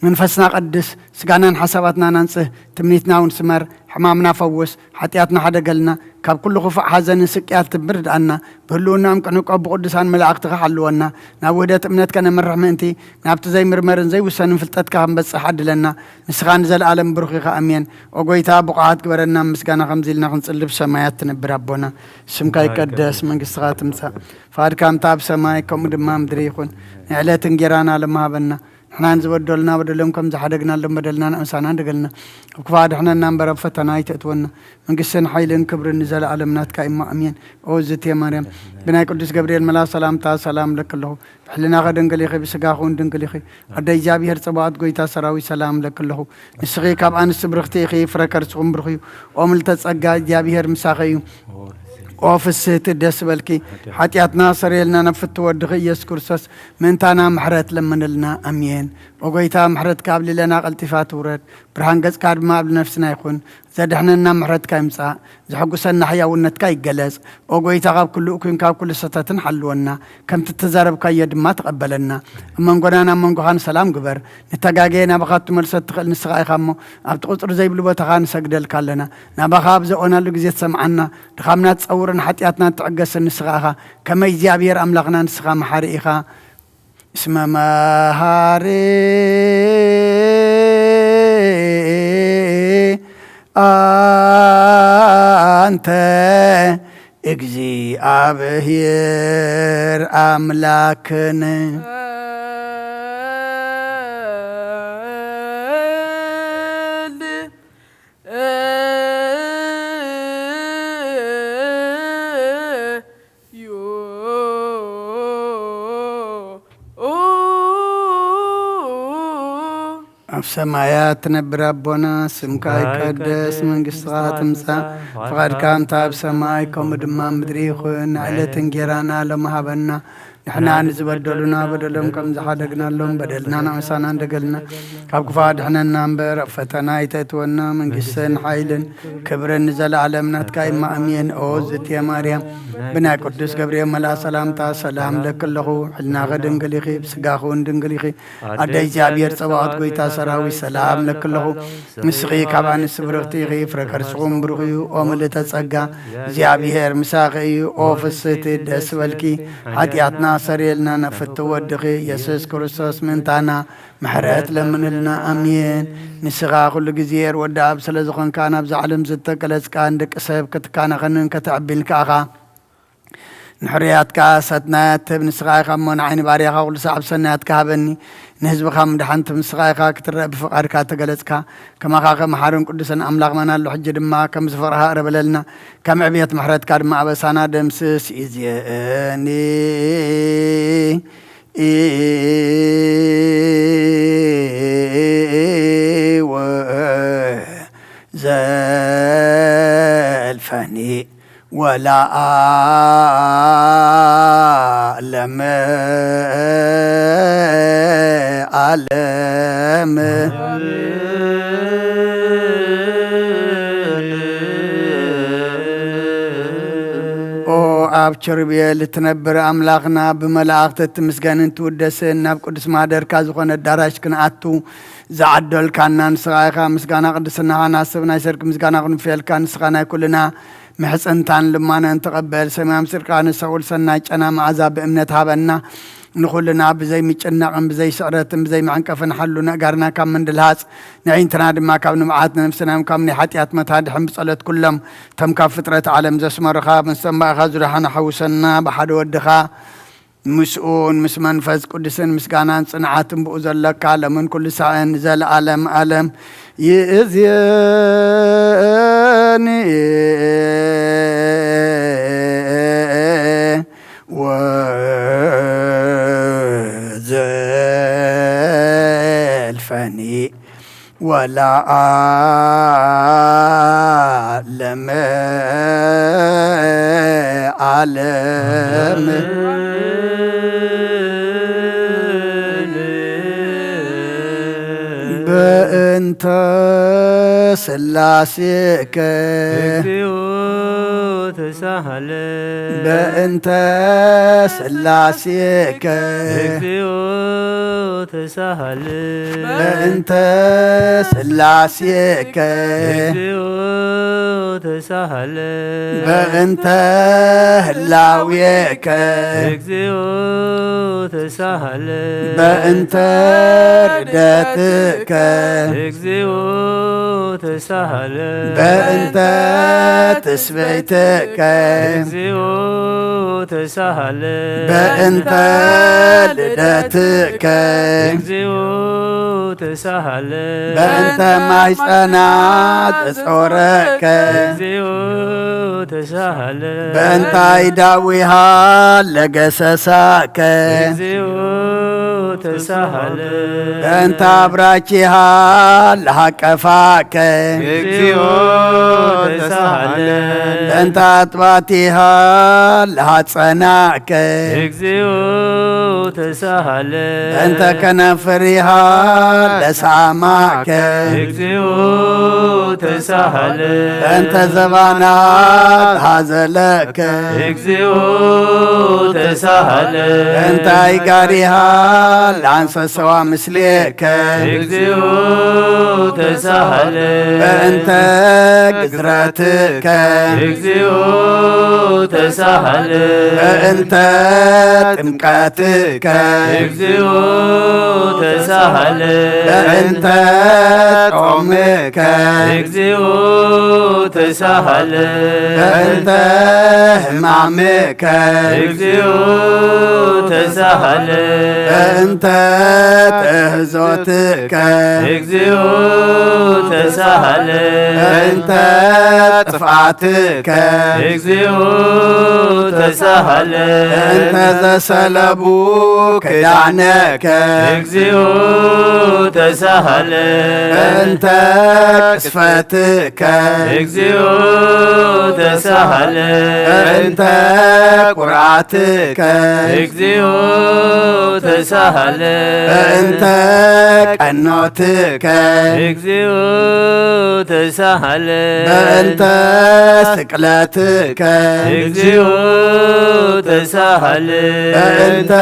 መንፈስና ቀድስ፣ ስጋናን ሓሳባትናን ኣንጽህ፣ ትምኒትና እውን ስመር፣ ሕማምና ፈውስ፣ ሓጢኣትና ሓደገልና፣ ካብ ኩሉ ክፉእ ሓዘንን ስቅያትን ምርድኣና፣ ብህልውናኦም ክንዕቆብ ብቅዱሳን መላእኽትኻ ሓልወና። ናብ ውህደት እምነት ከነምርሕ ምእንቲ፣ ናብቲ ዘይምርመርን ዘይውሰንን ፍልጠትካ ክንበጽሕ ዓድለና። ንስኻ ንዘለኣለም ብሩኽ ኢኻ። ኣሜን። ኦ ጎይታ፣ ብቑዓት ግበረና፣ ምስጋና ከምዚ ኢልና ክንጽሊ። ብሰማያት ትነብር ኣቦና፣ ስምካ ይቀደስ፣ መንግስትኻ ትምጻእ፣ ፍቓድካ ከምታ ኣብ ሰማይ፣ ከምኡ ድማ ምድሪ ይኹን። ንዕለት እንጌራና ሎሚ ሃበና። ንሕና ንዝበደሉና በደሎም ከም ዝሓደግናሎም በደልና ንእምሳና ንደገልና። ኣብ ክፉእ ኣድሕነና እምበር ኣብ ፈተና ኣይተእትወና። መንግስትን ሓይልን ክብርን ንዘለኣለም ናትካ እሞ ኣሜን። ኦ ዝቴ ማርያም፣ ብናይ ቅዱስ ገብርኤል መልኣኽ ሰላምታ ሰላም እብለኪ ኣለኹ። ብሕልናኺ ድንግል ኢኺ፣ ብስጋኺ እውን ድንግል ኢኺ። ኣደ እግዚኣብሔር ጸባኦት፣ ጎይታ ሰራዊት፣ ሰላም እብለኪ ኣለኹ። ንስኺ ካብ ኣንስቲ ብርኽቲ ኢኺ፣ ፍረ ከርስኹም ብሩኽ እዩ። ኦ ምልዕተ ጸጋ፣ እግዚኣብሔር ምሳኺ እዩ። ኦ ፍስህቲ፣ ደስ በልኪ። ሓጢኣትና ሰረየልና፣ ናብ ፍትው ወድኺ ኢየሱስ ክርስቶስ ምእንታና ምሕረት ለምንልና። ኣሜን። ኦ ጎይታ፣ ምሕረትካ ኣብ ልዕሌና ቀልጢፋ ትውረድ፣ ብርሃን ገጽካ ድማ ኣብ ነፍስና ይኹን። ዘድሕነና ምሕረትካ ይምጻእ፣ ዘሐጉሰና ሕያውነትካ ይገለጽ። ኦ ጎይታ፣ ካብ ኩሉ እኩይን ካብ ኩሉ ሰተትን ሓልወና፣ ከምቲ እተዛረብካዮ ድማ ተቐበለና። ኣብ መንጎናን ኣብ መንጎኻን ሰላም ግበር። ንተጋገየ ናባኻ ክትመልሶ እትኽእል ንስኻ ኢኻ እሞ፣ ኣብቲ ቁጽሪ ዘይብሉ ቦታኻ ንሰግደልካ ኣለና። ናባኻ ኣብ ዘእወናሉ ግዜ ትሰምዓና፣ ድኻምና ትጸውርን ሓጢኣትና ትዕገስን ንስኻ ኢኻ። ከመይ እግዚኣብሔር ኣምላኽና ንስኻ መሓሪ ኢኻ። እስመ መሃሪ ኣንተ እግዚኣብሔር ኣምላክን። ኣብ ሰማያት ትነብር ኣቦና፣ ስምካ ይቀደስ፣ መንግስትኻ ትምጻእ፣ ፍቓድካ ከምታ ኣብ ሰማይ ከምኡ ድማ ኣብ ምድሪ ይኹን። ንዕለት እንጌራና ሎሚ ሃበና። ንሕና ንዝበደሉና በደሎም ከም ዝሓደግናሎም በደልና ንእምሳና ንደገልና። ካብ ክፉእ ኣድሕነና እምበር ኣብ ፈተና ኣይተእትወና። መንግስትን ሓይልን ክብርን ንዘለኣለም ናትካ እማ ኣሜን። ኦ ዝትየ ማርያም፣ ብናይ ቅዱስ ገብርኤል መልኣ ሰላምታ ሰላም ለኪ ኣለኹ። ሕልናኺ ድንግል ኢኺ፣ ብስጋኺ እውን ድንግል ኢኺ። ኣደ እግዚኣብሔር ጸባኦት፣ ጎይታ ሰራዊት፣ ሰላም ለኪ ኣለኹ። ንስኺ ካብ ኣንስቲ ብርኽቲ ኢኺ፣ ፍረ ከርስኹም ብሩኽ እዩ። ኦ ምልእተ ጸጋ፣ እግዚኣብሔር ምሳኺ እዩ። ኦ ፍስህቲ፣ ደስ በልኪ፣ ሓጢኣትና ሰሪየልና፣ ነፍቲ ወድኺ ኢየሱስ ክርስቶስ ምእንታና ምሕረት ለምንልና። ኣሜን። ንስኻ ኩሉ ግዜ ርወዲ ኣብ ስለ ዝኾንካ፣ ናብዛ ዓለም ዝተገለጽካ ንደቂ ሰብ ክትካናኸንን ከተዕቢን ከኣኻ። ንሕሩያትካ ሰትናያት ትህብ ንስኻ ኢኻ እሞ፣ ንዓይ ንባርያኻ ኩሉ ሰዓብ ሰናያትካ ሃበኒ። ንህዝብኻ ምድሓን ትህብ ንስኻ ኢኻ፣ ክትረአ ብፍቓድካ ተገለጽካ። ከማኻ ከመሓርን ቅዱስን ኣምላኽ መን ኣሎ? ሕጂ ድማ ከም ዝፍቕርኻ እረበለልና። ከም ዕብየት ምሕረትካ ድማ ኣበሳና ደምስስ። ይእዜኒ ወዘልፈኒ ወለዓለመ ዓለም። ኦ ኣብ ኪሩቤል እትነብር ኣምላኽና፣ ብመላእኽቲ እትምስገንን ትውደስን፣ ናብ ቅዱስ ማህደርካ ዝኾነ ኣዳራሽ ክንኣቱ ዝዓደልካና ንስኻ ኢኻ። ምስጋና ቅድስናኻ ናስብ፣ ናይ ሰርክ ምስጋና ክንፍየልካ፣ ንስኻ ናይ ኩልና ምሕጽንታን ልማናን ተቐበል። ሰማይ ኣምሲልካ ንሳኦል ሰናይ ጨና መዓዛ ብእምነት ሃበና። ንኹልና ብዘይ ምጭናቕን ብዘይ ስዕረትን ብዘይ መዕንቀፍን ሓሉ፣ ነእጋርና ካብ ምንድልሃጽ፣ ነዒንትና ድማ ካብ ንብዓት፣ ነፍስና ካብ ናይ ሓጢኣት መታድሕን ብጸሎት ኩሎም እቶም ካብ ፍጥረት ዓለም ዘስመሩኻ፣ ምስቶም ብኣኻ ዝደሓኑ ሓውሰና። ብሓደ ወድኻ ምስኡን ምስ መንፈስ ቅዱስን ምስጋናን ጽንዓትን ብኡ ዘለካ፣ ለምን ኩሉ ሳዕን ንዘለዓለም ዓለም። ይእዜኒ ወዘልፈኒ ወለዓለመ ዓለም። በእንተ ስላሴከ እግዚኦ ተሳሃለ። በእንተ ስላሴከ እግዚኦ ተሳሃለ በእንተ ስላሴከ እግዚኦ ተሳሃለ በእንተ ህላዌከ እግዚኦ ተሳሃለ በእንተ ርደትከ እግዚኦ ተሳሃለ በእንተ ትስበይትከ እግዚኦ ተሳሃለ በእንተ ልደትከ እግዚኦ ተሳሃለ በእንተ ማይፀና ዘጾረከ እግዚኦ ተሳሃለ በእንታይ ዳዊሃ ለገሰሳከ እግዚኦ ተሳሃለ በእንተ አብራኪሃ ለሃቀፋከ እግዚኦ ተሳሃለ በእንተ አጥባቲሃ ለሃፀናከ እግዚኦ ተሳሃለ በእንተ ከነፍሪሃ ለሳማከ እግዚኦ ተሳሃለ በእንተ ዘባና ለሃዘለከ እግዚኦ ተሳሃለ በእንተ አይጋሪሃ ለአንሰሰዋ ምስሌከ እግዚኦ ተሳሃለ በእንተ ግዝረትከ እግዚኦ ተሳሃለ በእንተ ጥምቀትከ እግዚኦ ተሳሃለ በእንተ ጦምከ እግዚኦ ተሳሃለ በእንተ ህማምከ እግዚኦ ተሳሃለ በእንተ ትህዞትከ እግዚኦ ተሳሃለ በእንተ ጥፍኣትከ እግዚኦ ተሳሃለ በእንተ ዘሰለቡ ክዳነከ እግዚኦ ተሳሃለ በእንተ ቅስፈትከ እግዚኦ ተሳሃለ በእንተ ቁርኣትከ እግዚኦ ተሳሃለ በእንተ ቀኖትከ እግዚኦ ተሳሃለ በእንተ ስቅለትከ እግዚኦ ተሳሃለ በእንተ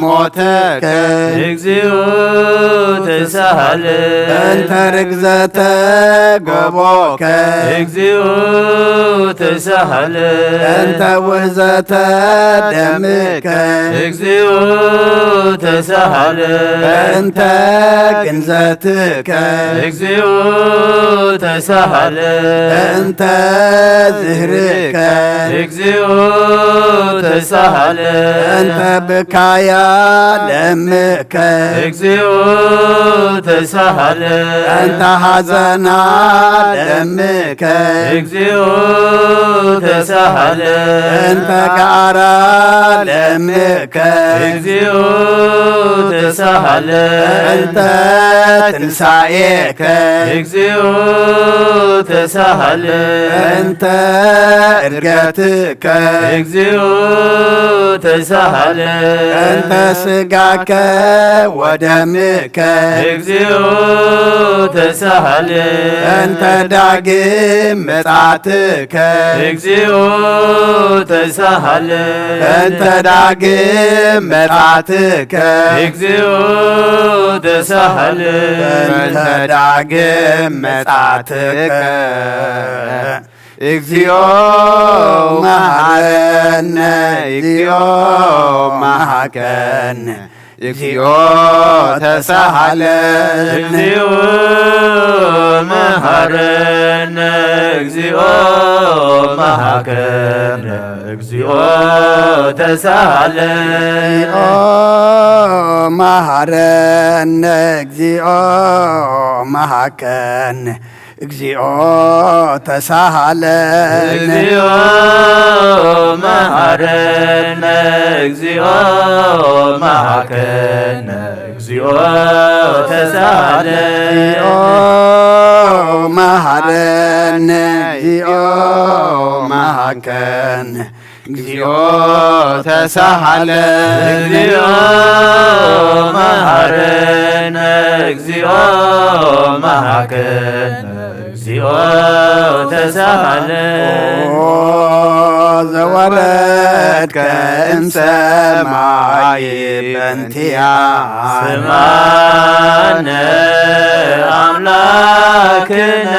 ሞትከ እግዚኦ ተሳሃለ በእንተ ርግዘተ ጎቦከ እግዚኦ ተሳሃለ በእንተ ውህዘተ ደምከ እግዚኦ ተሳሃለ በእንተ ግንዘትከ እግዚኦ ተሳሃለ በእንተ ዝህርከ እግዚኦ ተሳሃለ በእንተ ብካያ ለምከ እግዚኦ ተሳሃለ በእንተ ሐዘና ለምከ እግዚኦ ተሳሃለ በእንተ ጋራ ለምከ እግዚኦ ተሳሃለ በእንተ ትንሳኤከ እግዚኦ ተሳሃለ በእንተ እርገትከ እግዚኦ ተሳሃለ በእንተ ስጋከ ወደምከ እግዚኦ ተሳሃለ በእንተ ዳግም መጻትከ እግዚኦ ተሳሃለ በእንተ ዳግም መጻትከ እግዚኦ ተሳሃለ በእንተ ዳግም መጻትከ እግዚኦ መሐረነ እግዚኦ መሐከነ እግዚኦ ተሳሃለነ እግዚኦ መሐረነ እግዚኦ መሐከነ እግዚኦ ተሳሃለ እግዚኦ መሐረነ እግዚኦ መሐከነ እግዚኦ ተሳሃለነ እግዚኦ መሐረነ እግዚኦ መሐከነ እግዚኦ ተሳሃለ እግዚኦ መሐረነ እግዚኦ መሐከነ እግዚኦ ተሳሃለ እግዚኦ መሐረነ እግዚኦ መሐከነ እግዚኦ ተሳሃለ ኦ ዘወረድከ እምሰማይ በንቲኣ ስማነ ኣምላክነ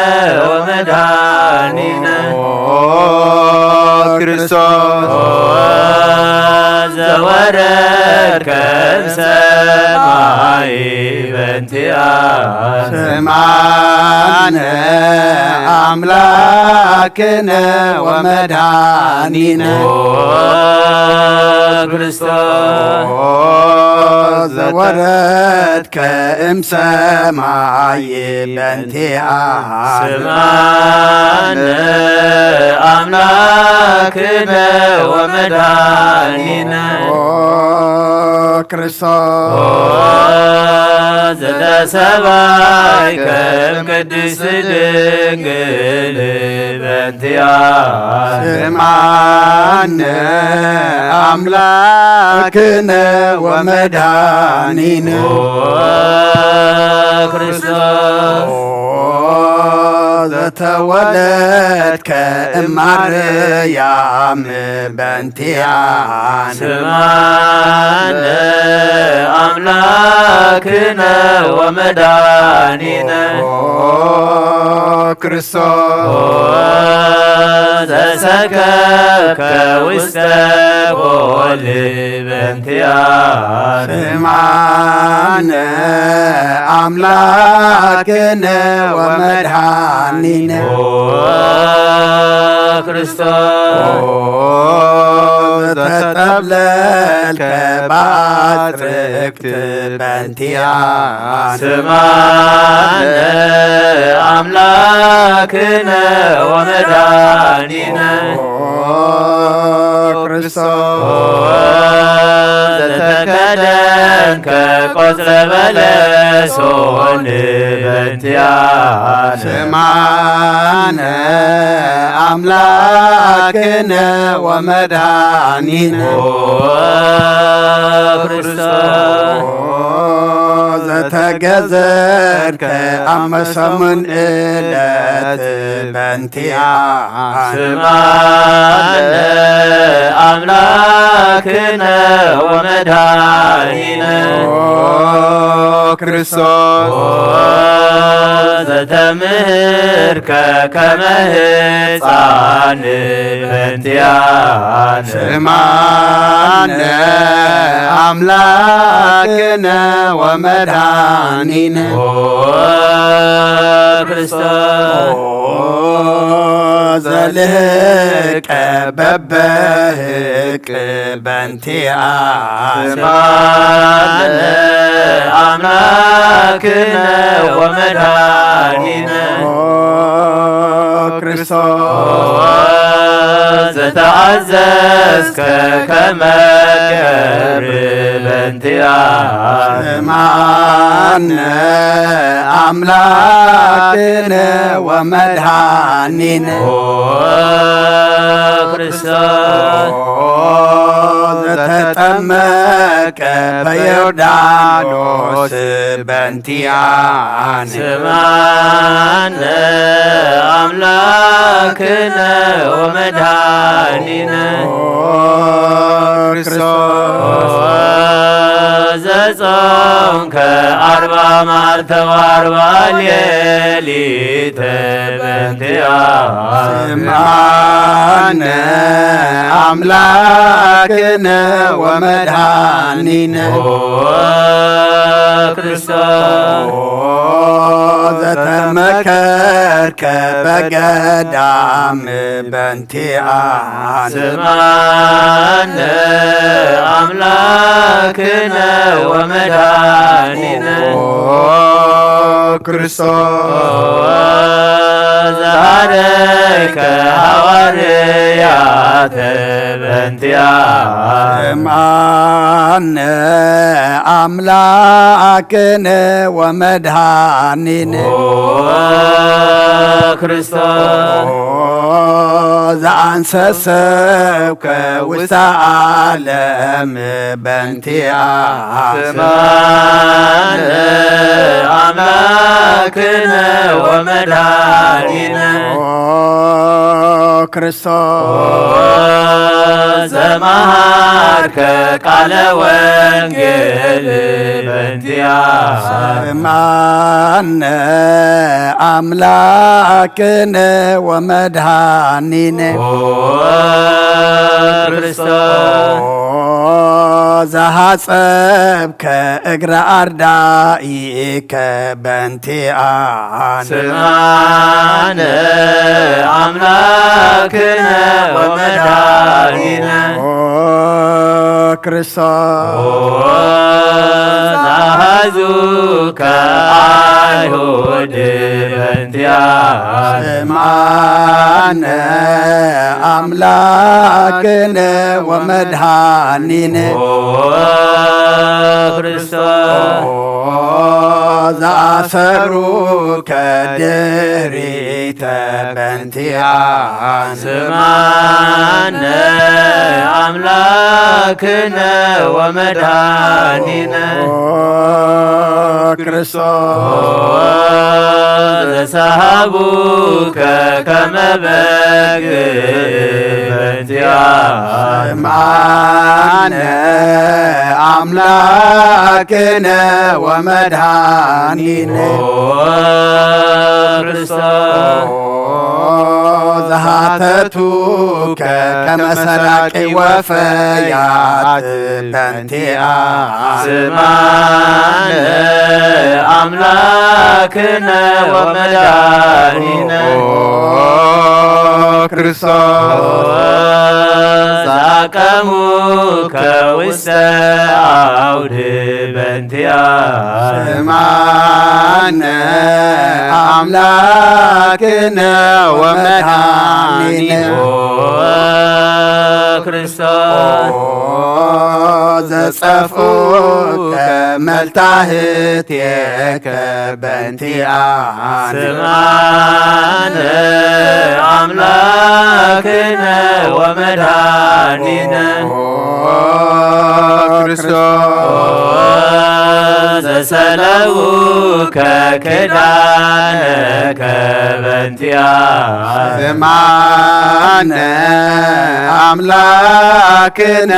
ወመድኃኒነ ኦ ክርስቶስ ዘወረድከ እምሰማይ በንቲኣ ስማነ ኣምላክነ ወመድኃኒነ ኦ ክርስቶስ ዘወረድከ እምሰማይ በንቲኣ ስማነ ኣምላክነ ወመድኃኒነ ኦ ክርስቶስ ኦ ዘተሰባይ ከም ቅድስት ድንግል በንቲኣ ስማነ ኣምላክነ ወመድኃኒነ ኦ ክርስቶስ ኦ ዘተወለድከ እማርያም በንቲኣነ ስማነ ኣምላክነ ወመድኃኒነ ኦ ክርስቶስ ኦ ዘሰከብከ ውስተ ጎል በንቲኣነ ስማነ ኣምላክነ ወመድኃኒነ ኦ ክርስቶስ ኦ ዘተጠብለልከ በአጽርቅት በንቲኣነ ስማነ ኣምላክነ ወመድኃኒነ ኦ ክርስቶስ ኦ ዘተከደንከ ቆጽለ በለሶን በንቲኣነ ስማነ ኣምላክነ ወመድኃኒነ ኦ ክርስቶስ ኦ ዘተገዘድከ ኣብ መሰሙን ዕለት በንቲኣነ ስማነ ኣምላክነ ወመድኃኒነ ኦ ክርስቶስ ኦ ዘተምህርከ ከመ ህፃን በንቲኣነ ስማነ ኣምላክነ ወመድኃኒነ ኦ ክርስቶስ ኦ ዘልህቀ በበህቅ በንቲኣነ ስማነ ኣምላክነ ወመድኃኒነ ኦ ክርስቶስ ዘተኣዘዝከ ከመ ገብር በንቲኣነ ስማነ ኣምላክነ ወመድኃኒነ ኦ ክርስቶስ ኦ ዘተጠመቀ በዮርዳኖስ በንቲኣነ ስማነ ኣምላክነ ወመድኃኒነ ኦ ክርስቶስ ዘጾምከ ኣርባ መዓልተ ወኣርባ ሌሊት በንቲኣነ ስማነ ኣምላክነ ወመድኃኒነ ኦ ክርስቶስ ኦ ዘተመከርከ በገዳም በንቲኣነ ስማነ ኣምላክነ ወመድኃኒነ ኦ ክርስቶስ ዘሃረይከ ሃዋርያት በንቲኣነ ስማነ ኣምላክነ ወመድኃኒነ ኦ ክርስቶስ ኦ ዘአንሰሰብከ ውስተ ዓለም በንቲኣነ ስማነ ኣምላክነ ወመድኃኒነ ኦ ክርስቶስ ዘመሃርከ ቃለ ወንጌል በእንቲኣ ስማነ ኣምላክነ ወመድሃኒነ ኦ ክርስቶስ ዘሃጸብከ እግረ ኣርዳኢከ በእንቲኣነ ስማነ ኣምላክነ ወመድሃኒነ ኦ ክርስቶስ ዛሃዙከ ኣይሁድ በእንቲኣ ስማነ ኣምላክነ ወመድሃኒነ ኦ ክርስቶስ ኦ ዘኣሰሩከ ድሪተ በእንቲኣ ስማነ ኣምላክነ ወመድሃኒነ ኦ ክርስቶስ ኦ ዘሰሃቡከ ከመ በግ በእንቲኣ ስማነ ኣምላክነ ወመድሃኒነ ኦ ክርስቶስ ኦ ዘሃተቱከ ከመ ሰራቂ ወፈያት በእንቲኣ ስማነ ኣምላክነ ወመድሃኒነ ኦ ክርስቶስ ዛቀሙከ ውስተ ኣውድ በእንቲኣ ስማነ ኣምላክነ ወመድሃኒነ ኦ ክርስቶስ ኦ ዘጸፍኡከ መልታህትየከ በእንቲኣ ስማነ ኣምላክነ ወመድሃኒነ ኦ ክርስቶስ ዘሰለዉከ ክዳነከ በእንቲኣ ስማነ ኣምላክነ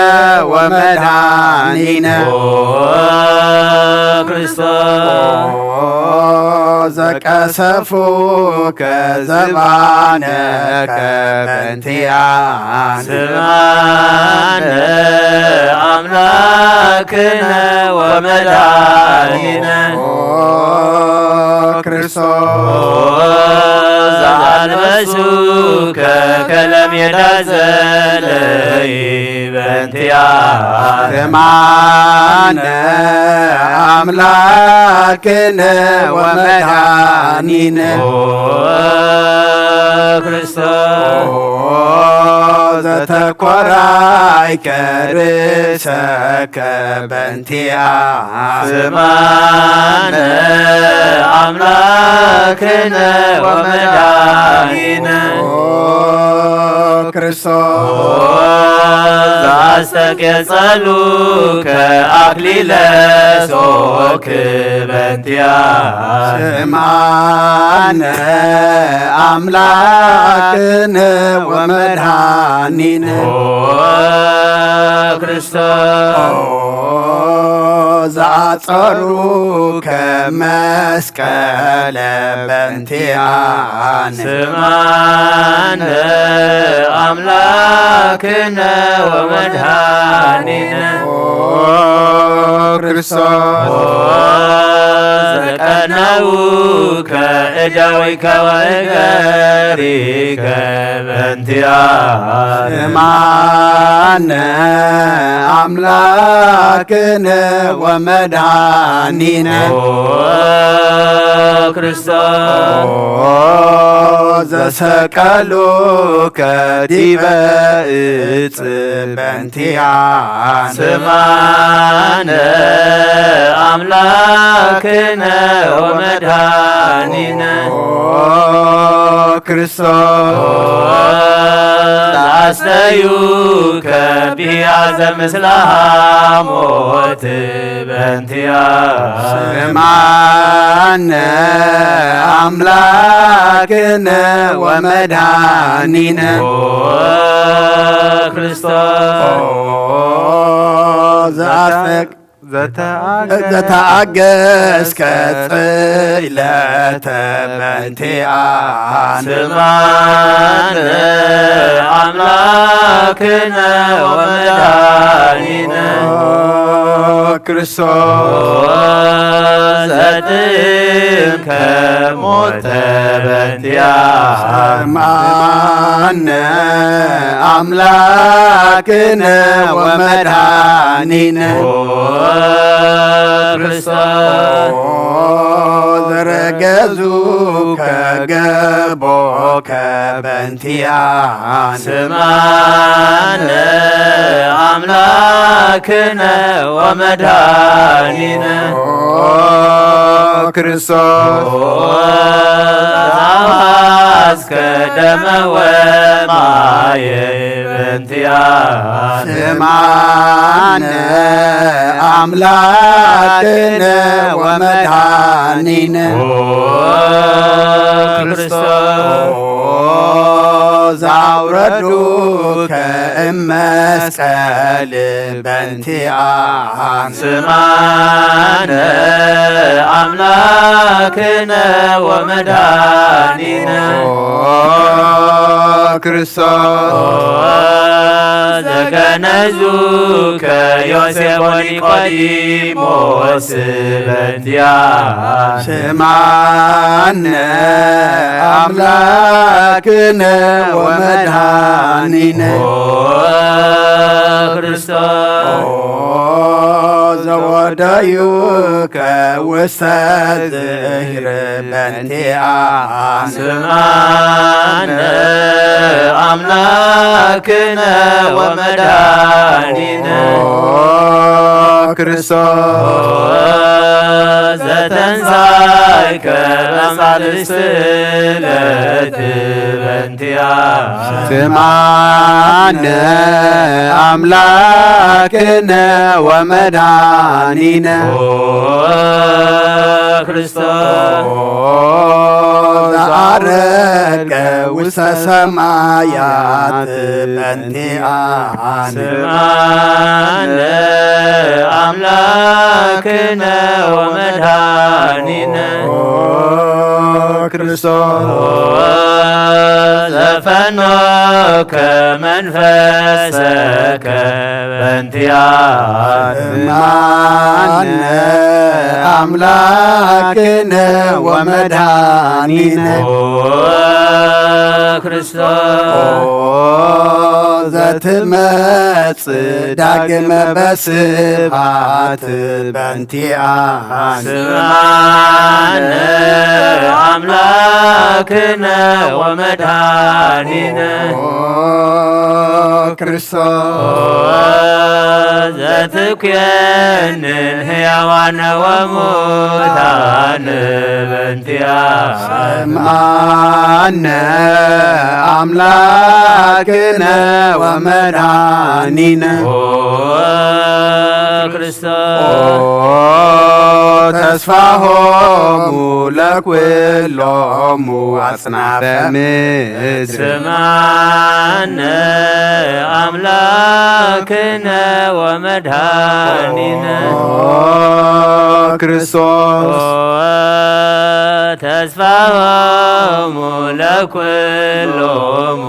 ወመድሃኒነ ኦ ክርስቶስ ኦ ዘቀሰፉከ ዝባነከ በእንቲኣነ ስማነ ኣምላክነ ወመድሃኒነ ኦ ክርስቶስ ኦ ዘኣልበሱከ ከለሜዳ ዘለይ በእንቲኣ ስማነ ኣምላክነ ወመድሃኒነ ኦ ክርስቶስ ኦ ዘተኮራይከ ርእሰከ በእንቲኣ ስማነ ኣምላክነ ወመድሃኒነ ኦ ክርስቶስ ኦ ዘኣስተቄጸሉከ ኣክሊለ ሶክ በእንቲኣ ስማነ ኣምላክነ ወመድሃኒነ ኦ ክርስቶስ ኦ ዘኣጸሩከ መስቀለ በእንቲኣነ ስማነ ኣምላክነ ወመድሃኒነ ኦ ክርስቶስ ኦ ዘቀነውከ እደዊከ ወእገሪከ በእንቲኣ ስማነ ኣምላክነ ወመድሃኒነ ኦ ክርስቶስ ኦ ዘሰቀሉከ ዲበ እጽ በእንቲኣነ ስማነ ኣምላክነ ወመድሃኒነ ኦ ክርስቶስ ኦ ዘኣስተዩከ ቢያዘ ምስለ ሓሞት በእንቲኣ ስማነ ኣነ ኣምላክነ ወመድኃኒነ ኦ ክርስቶስ ኦ ዘአስፈቅ ዘተአገስከ ጽለተ በንቲኣን ስማነ ኣምላክነ ወመድኃኒነ ክርስቶስ ዘትንከ ሞተ በንቲኣን ስማነ ኣምላክነ ወመድኃኒነ ኦ ክርስቶስ ዘረገዙ ከገቦ ከበንቲኣን ስማነ ኣምላክነ ወመድኃኒነ ኦ ክርስቶስ ኦ ዘአውሐዝከ ደመ ወማየ በንቲኣን ስማነ ኣምላክነ ወመድኃኒነ ኦ ክርስቶስ ኦ ዘአውረዱከ እመስቀል በንቲኣን ስማነ ኣምላክነ ወመድኃኒነ ኦ ክርስቶስ ኦ ዘገነዙከ ዮሴፍ ወኒቆዲሞስ በንቲኣን ስማነ ኣምላክነ ወመድኃኒነ ኦ ክርስቶስ ኦ ዘወደዩከ ውስተ ዝህር በንቲኣን ስማነ ኣምላክነ ወመድኃኒነ ኦ ክርስቶስ ዘተንሳይከ በሳልስት ዕለት በንቲኣን ስማነ ኣምላክነ ወመድኃኒነ ኦ ክርስቶስ ኦ ዘዐረገ ውስተ ሰማያት በንቲኣን ስማነ ኣምላክነ ወመድኃኒነ ኦ ክርስቶስ ኦ ዘፈኖከ መንፈሰከ በንቲኣን ስማነ ኣምላክነ ወመድኃኒነ ኦ ክርስቶስ ኦ ዘትመጽእ ዳግመ በስብሐት በንቲኣን ስማነ ኣምላክነ ወመድኃኒነ ኦ ክርስቶስ ኦ ዘትኩየንን ሕያዋነ ወሙታን በንቲኣን ስምዓነ ኣምላክነ ወመድኃኒነ ኦ ክርስቶስ ኦ ተስፋሆሙ ለኩሎሙ አጽናፈ ምድር ስምዓነ አምላክነ ወመድኃኒነ ኦ ክርስቶስ ኦ ተስፋሆሙ ለኩሎሙ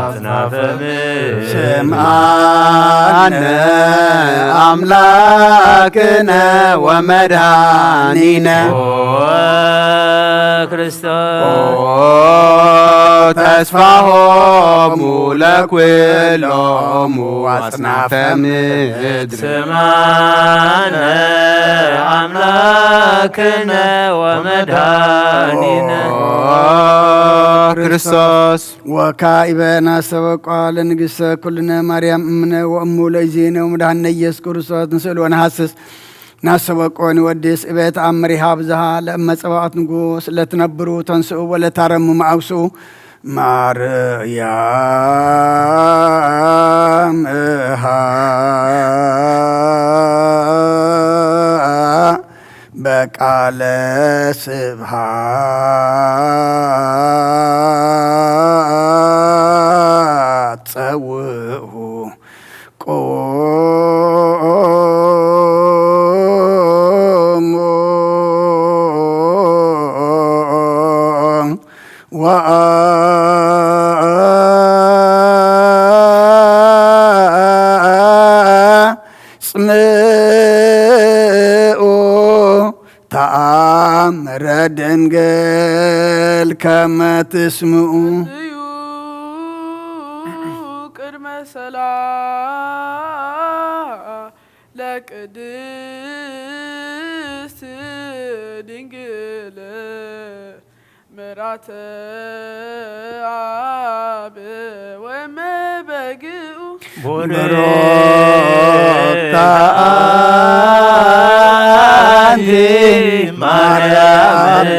አጽናፈ ምድር ስምዓነ አምላክነ ወመድኃኒነ ኦ ክርስቶስ ኦ ተስፋሆሙ ለኩሎሙ አጽናፈ ምድር ስምዓነ አምላክነ ወመድኃኒነ ኦ ክርስቶስ ወካኢበ ናስተበቋ ለንግሥተ ኩልነ ማርያም እምነ ወእሙ ለእግዚእነ ወመድኃኒነ ኢየሱስ ክርስቶስ ንስእል ወነሐስስ ናስተበቆ ንወድስ እበ ተአምሪሃ ብዝሃ ለእመ ጸባኦት ንጉስ ለትነብሩ ተንስኡ ወለታረሙ መአውስኡ ማርያም እሃ በቃለ ስብሃት ጸውዑ ቁሙ ወአጽምዑ ተአምረ ድንግል ከመ ትስምዑ። እዩ ቅድመ ሰላም ለቅድስት ድንግል ምራተ አብ ወመበግኡ። ቡርክት አንቲ ማርያም፣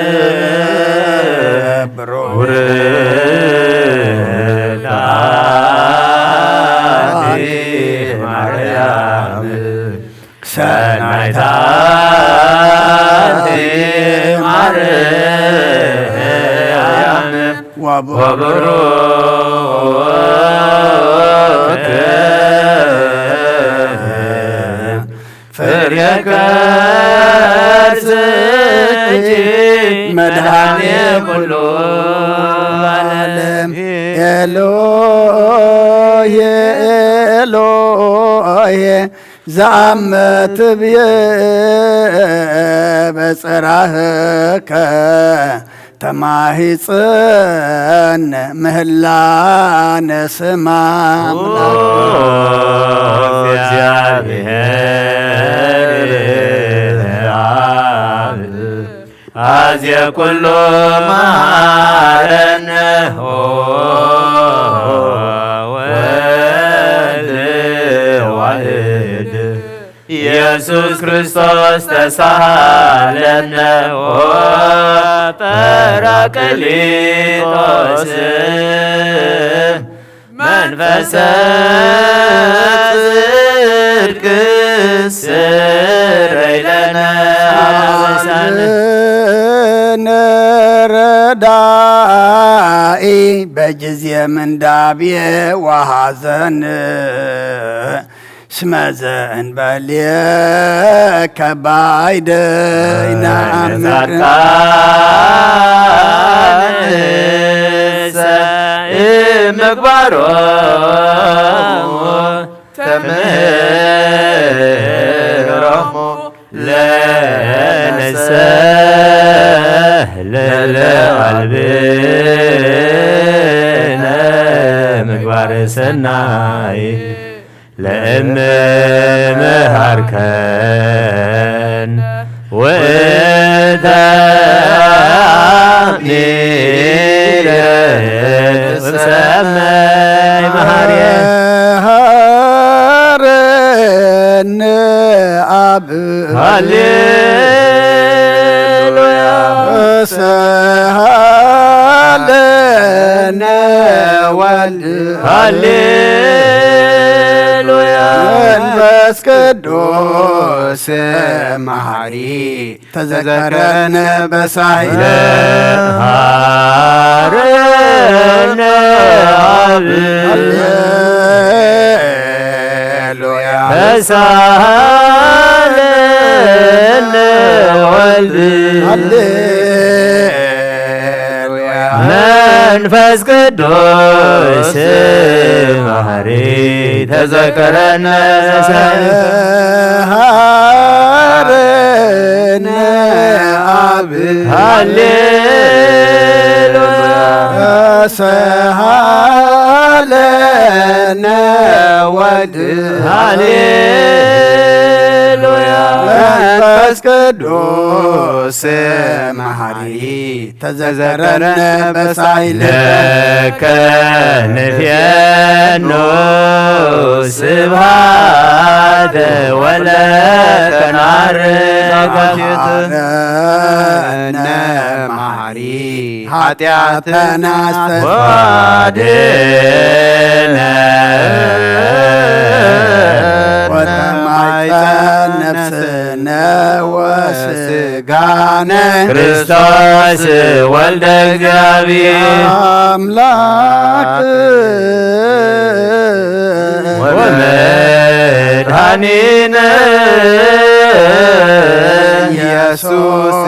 ቡርክት አንቲ ማርያም፣ ሰናይት አንቲ ማርያም፣ ወቡሩክ ፍሬ ከርስኪ መድኃኔ ኩሉ ዓለም። ኤሎሄ ኤሎሄ ዘአመ ትብዬ በጽራህከ ተማሂጸን ምህላነ ስማ። ኦ እግዚአብሔር አብ አዜ ኩሎ መሐረነ ኦ ወልድ ዋሕድ ኢየሱስ ክርስቶስ ተሳሃለነ ኦ ጳራቅሊጦስ መንፈሰ ጽድቅ ስረይለነ አበሳነ ረዳኢ በጊዜ ምንዳቤ ወሐዘን እስመ ዘእንበሌከ ባይደ ይነአምር። ጻድቃንሰ እምግባሮሙ ተምህሮሙ ለነሰ ለለአልብነ ምግባር ሰናይ። ለእመ መሃርከን ወተአሚረ ሰማይ መሃርየ መሃረነ አብ ሃሌ ቅዱስ መሐሪ ተዘከረነ በሳይለ ሃረነ አብ ሃሌሉያ ተሳሃለነ ወልድ ሃሌሉያ መንፈስ ቅዱስ መሐሪ ተዘከረነ ሃረነ አብ ሃሌሉያ ሰሃለነ ወልድ ሃሌሉያ መንፈስ ቅዱስ መሐሪ ተዘከረነ በሳይለ ለከ ንፌኖ ስብሃተ ወለከ ናርግ ሃረነ መሐሪ ኃጢአትና አስተሰርየነ። ወተማይፀን ነፍስነ ወስጋነ ክርስቶስ ወልደ እግዚአብሔር አምላክ ወመድኃኒነ ኢየሱስ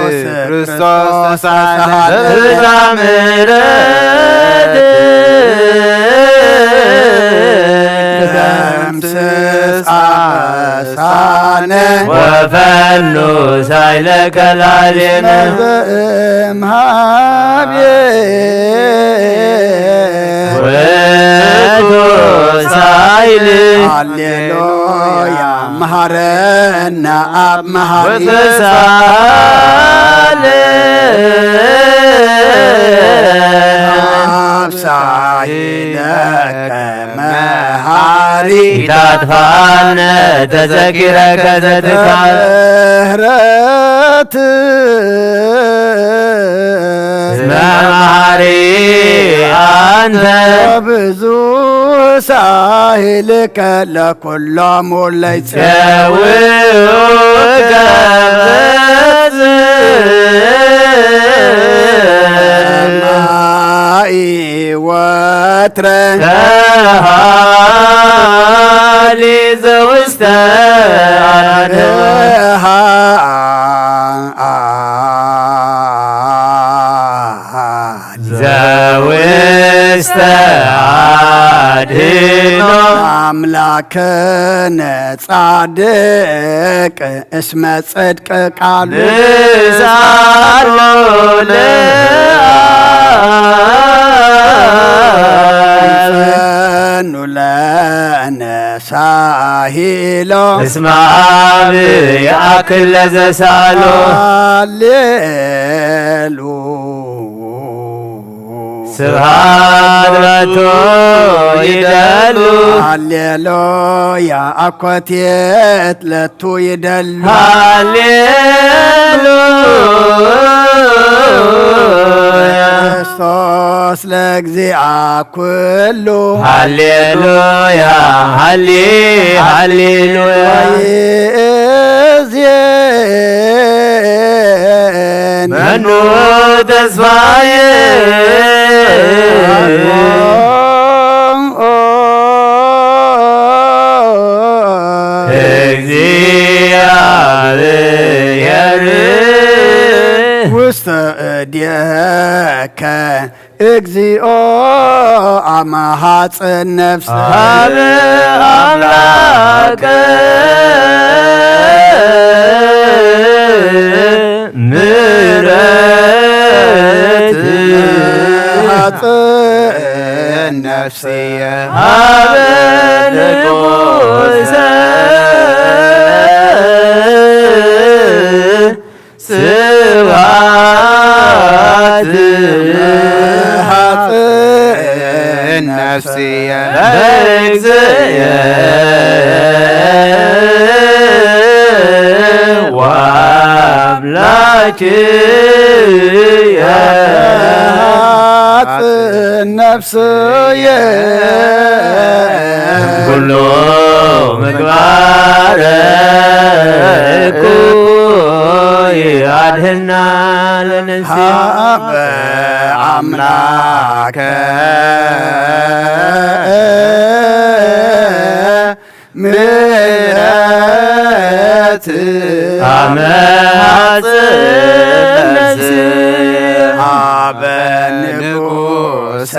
ክርስቶስ ተሳለ ብዛ ምሕረት ደምስስ አበሳነ ወፈኑ ሳይለ ከላሌነ እምሃቤ ውእቱ ሳይል ሃሌሉያ መሃረነ አብ መሃሪ ወተሳለ አብ ሳይለከ መሃሪ ኢታጥፋነ ተዘኪረከ ዘትካል ምህረት እስመ መሃሪ አንተ ብዙ ሳይልከ ለኩሎም ለይጸውከ በጽማኢ ወትረ ተሃሊ ዘውስተ አድሃ ዘውስተ አድኖ አምላክነ ጻድቅ እስመ ጽድቅ ቃሉ ንሳሎ ለአብ ይጸኑ ለነ ሳሂሎ እስመ አብ የአክል ለዘሳሎ ሃሌሉ ስብሐት ለቱ ይደሉ ሃሌሉያ አኮቴት ለቱ ይደሉ ሃሌሉያ ክርስቶስ ለእግዚአ ኩሉ ሃሌሉያ ሃሌ ሃሌሉያ ወይእዜን መኑ ተስፋዬ እግዚአብሔር ውስተ እዴከ እግዚኦ አመ ሐጽን ነፍስ ሀበ አምላከ ምሕረት ሐጽን ነፍስየ ሀበ ንጉሰ ስብሐት ሐጽን ነፍስየ ለእግዚእየ ወአምላክየ ሐጽን ነፍስየ ኩሉ ምግባረ እኩይ አድህና ለነፍስየ ሀበ አምላከ ምሕረት አመ ሐጽን ነፍስየ ሀበ ንጉሰ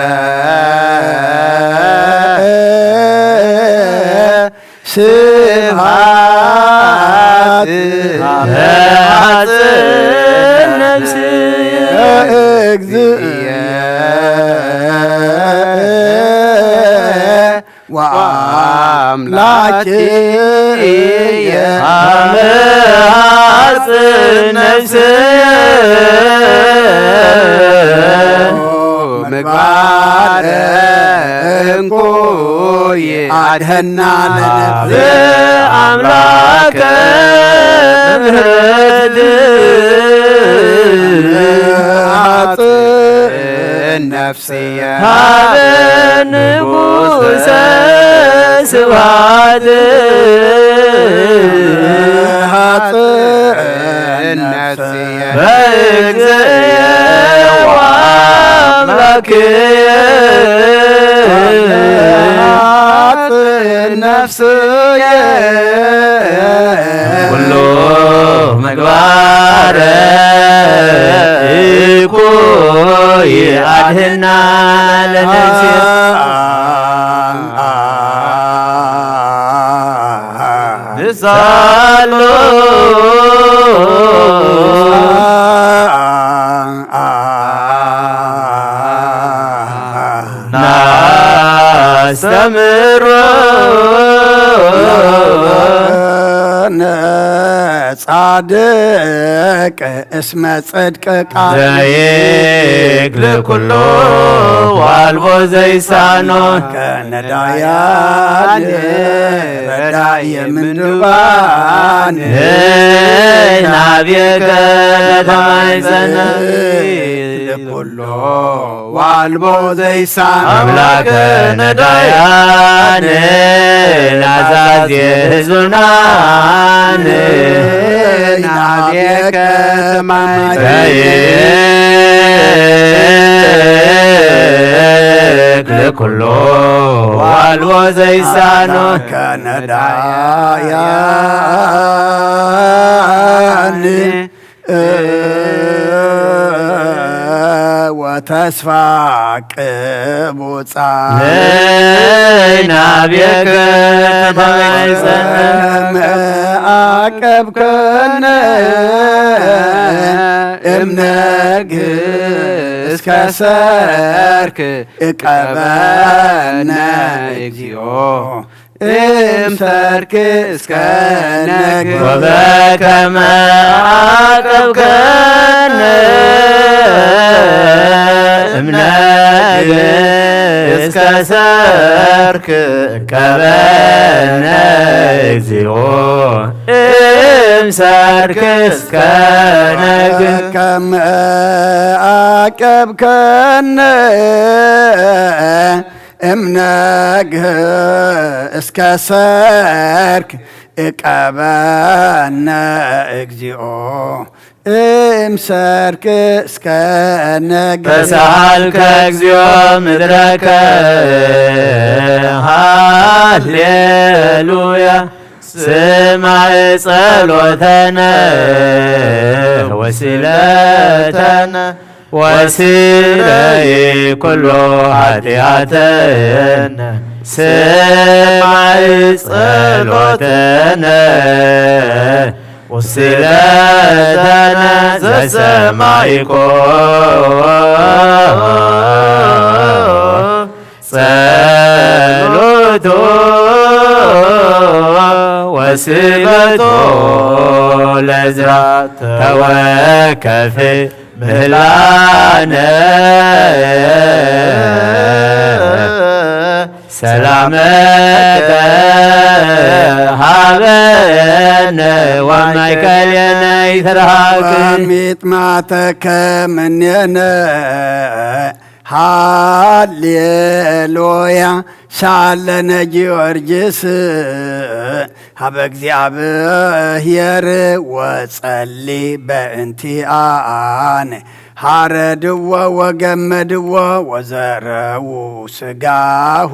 ስብሐት ሐጽን ነፍስየ ለእግዚእየ ወአምላክየ አመ ሐጽን ነፍስየ ምግባረ እንኮይ አድህና ለነፍስየ አምላከ ምሕረት ሐጽን ነፍስየ ሃበ ንጉሰ ስብሐት ሃጽእ ነፍስየ በእግዚእየ ወአምላክየ ሃጽእ ነፍስየ ኩሉ ምግባረ እኩይ ኣድህና ለነፍስየ ንሳሎ ናስተምሮ ጻድቅ እስመ ጽድቅ ቃል ዘይክል ኩሎ ዋልቦ ዘይሳኖ ከነዳያን ረዳኢ ምንዱባን ናብየከ ተማይጸነ ኩሎ ዋልቦ ዘይሳን ኣምላከ ነዳያን ናዛዜ ህዙናን ናብየከ ማይ ዘይክል ኩሎ ዋልቦ ዘይሳኖ ከነዳያን ወተስፋ ቅቡጻ ነይ ናብየከ ተማይጸነ መዓቀብከነ እምነግ እስከ ሰርክ እቀበነ እግዚኦ እምሰርክ እስከ ነግ ወበከመ ዓቀብከነ እምነግ እስከ ሰርክ እቀበነ እግዚኦ እምሰርክ እስከ ነግ ከም ዓቀብከነ እምነግህ እስከ ሰርክ እቀበነ እግዚኦ እምሰርክ እስከ ነግህ ተሳልከ እግዚኦ ምድረከ ሃሌሉያ ስማዕ ጸሎተነ ወሲለተነ ወሲረይ ኩሎ ኃጢአተነ ስማዕ ጸሎተነ ወሲለተነ ዘሰማይኮ ጸሎቶ ወስበቶ ለዝራ ተወከፍ ምህላነ ሰላመከ ሃበነ ወማእከሌነ ይትርሃቅ ወሚጥማተከ ምኔነ ሃሌሉያ ሳለነ ጊዮርጊስ ሀበ እግዚኣብሔር ወጸሊ በእንቲአነ ሃረድዎ ወገመድዎ ወዘረዉ ስጋሁ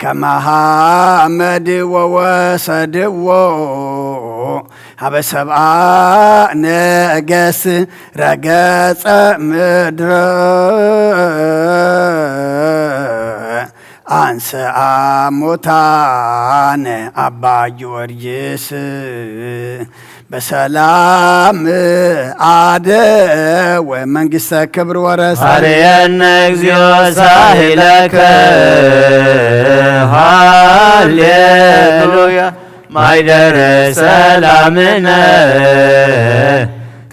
ከመሃመድ ወወሰድዎ ሀበ ሰብአ ነገስ ረገጸ ምድረ አንስአ ሙታነ አባ ጊዮርጊስ በሰላም አደ ወመንግስተ ክብር ወረሰ አርየነ እግዚኦ ሳሂለከ ሃሌሉያ ማይደረ ሰላምነ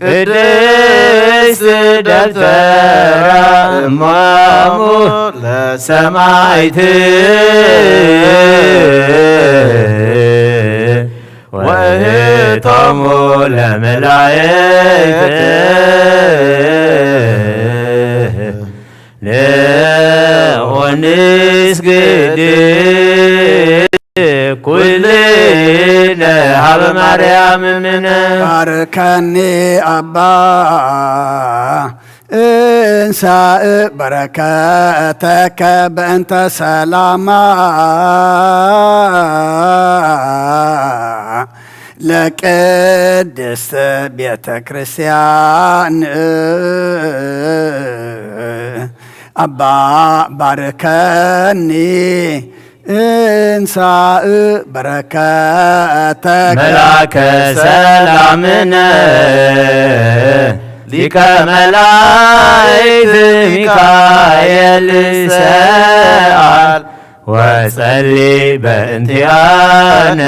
ቅድስት ደብተራ እሞሙ ለሰማይት ወእቶሙ ለመላእክት ማርያም እምነ። ባርከኒ ኣባ እንሳእ በረከተከ በእንተ ሰላማ ለቅድስት ቤተ ክርስቲያን ኣባ ባርከኒ እንሳእ በረከተ መላከ ሰላምነ ሊቀ መላእክት ሚካኤል ሰኣል ወጸሊ በእንቲኣነ።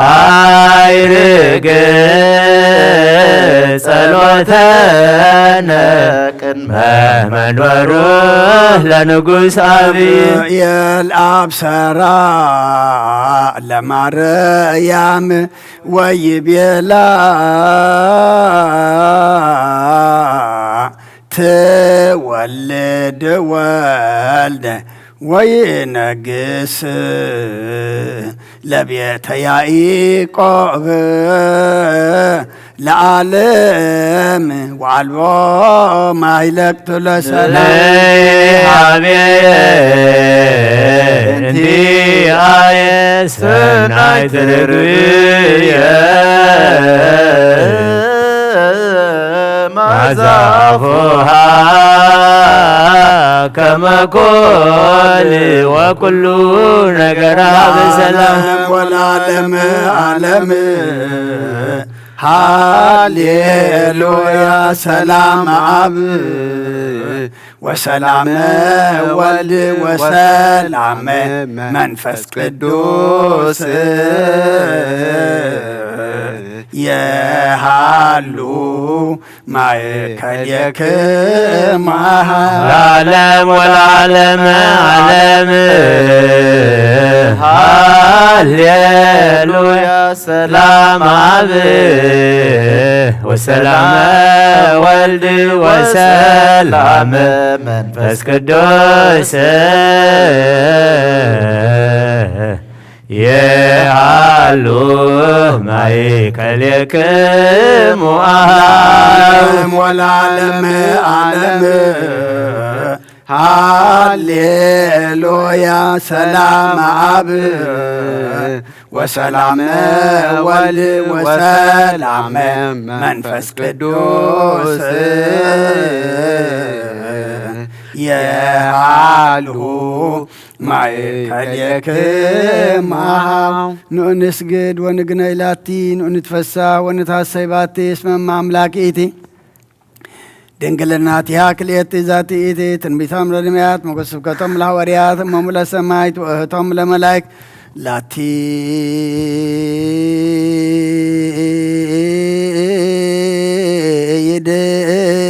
ኣይርግ ጸሎተነ ቅድመ መንበሩ ለንጉስ ኣብይ። የል አብሰራ ለማርያም ወይቤላ ትወልድ ወልደ ወይነግስ ለቤተ ያዕቆብ ለዓለም ወዓልቦ ማይለቅቱ ለሰላም። ዘይሃቤ እንቲኣየ ሰናይ ትርግየ ማዛፉሃ ከመኮል ወኩሉ ነገራ ብሰላም። ወላለም ዓለም ሃሌሉያ ሰላም ኣብ ወሰላመ ወልድ ወሰላመ መንፈስ ቅዱስ የሃሉ ማእከሌክማ። ለዓለም ወለዓለመ ዓለም ሃሌሉያ ሰላም ኣብ ወሰላመ ወልድ ወሰላመ መንፈስ ቅዱስ የሃሉ ማእከሌክሙ። ዓለም ወለዓለም ዓለም ሃሌሉያ ሰላም ኣብ ወሰላመ ወልድ ወሰላመ መንፈስ ቅዱስ የሃሉ ማእከሌክማ። ንእንስግድ ወንግነይ ላቲ ንእንትፈሳ ወንትሐሰይ ባቲ እስመ እመ አምላክ ኢቲ ድንግልናቲሃ ክልኤቲ ዛቲ ኢቲ ትንቢቶም ለነቢያት ሞገስ ስብከቶም ለሐዋርያት እሞሙ ለሰማይት ወእህቶም ለመላይክ ላቲ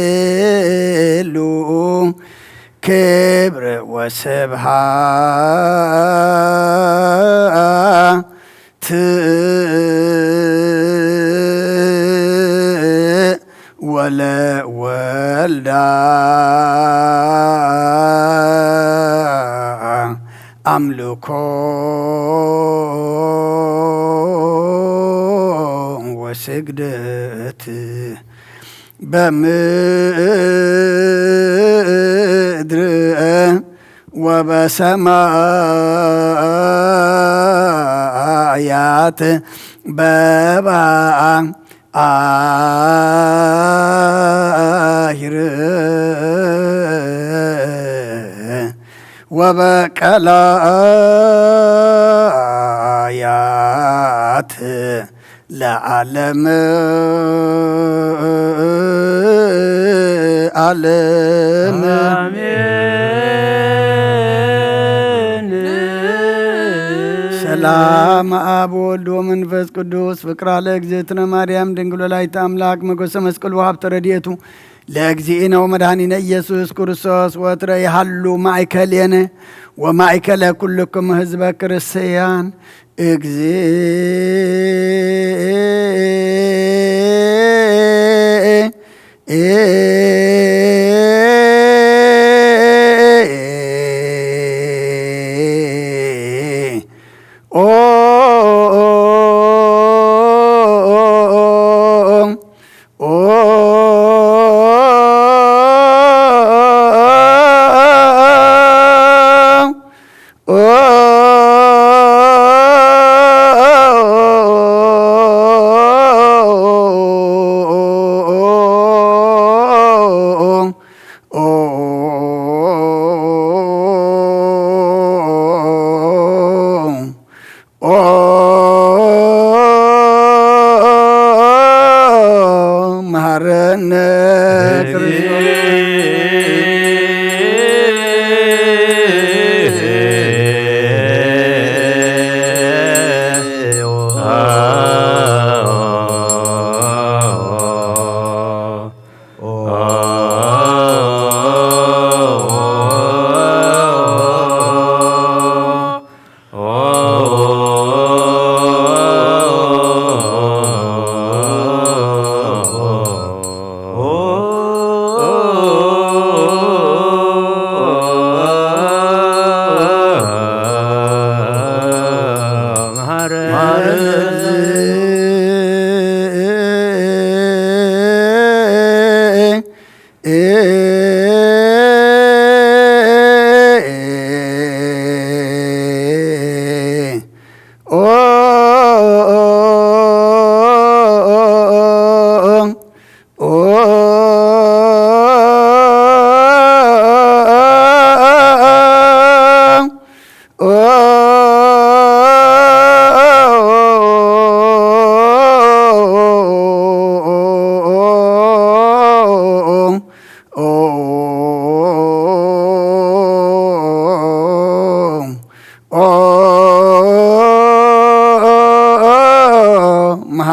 ይድሉ ክብር ወስብሐት ወለወልዳ አምልኮ ወስግደት በምድር ወበሰማያት በባህር ወበቀላያት ለዓለም ዓለም። አሜን። ሰላም አብ ወልድ ወመንፈስ ቅዱስ ፍቅራ ለእግዝእትነ ማርያም ድንግል ወላዲተ አምላክ ሞገሰ መስቀሉ ሀብተ ረድኤቱ ለእግዚእነ ወመድኃኒነ ኢየሱስ ክርስቶስ ወትረ ይሃሉ ማእከሌነ ወማእከለ ኩልክም ህዝበ ክርስቲያን። እግዚእ መሐረነ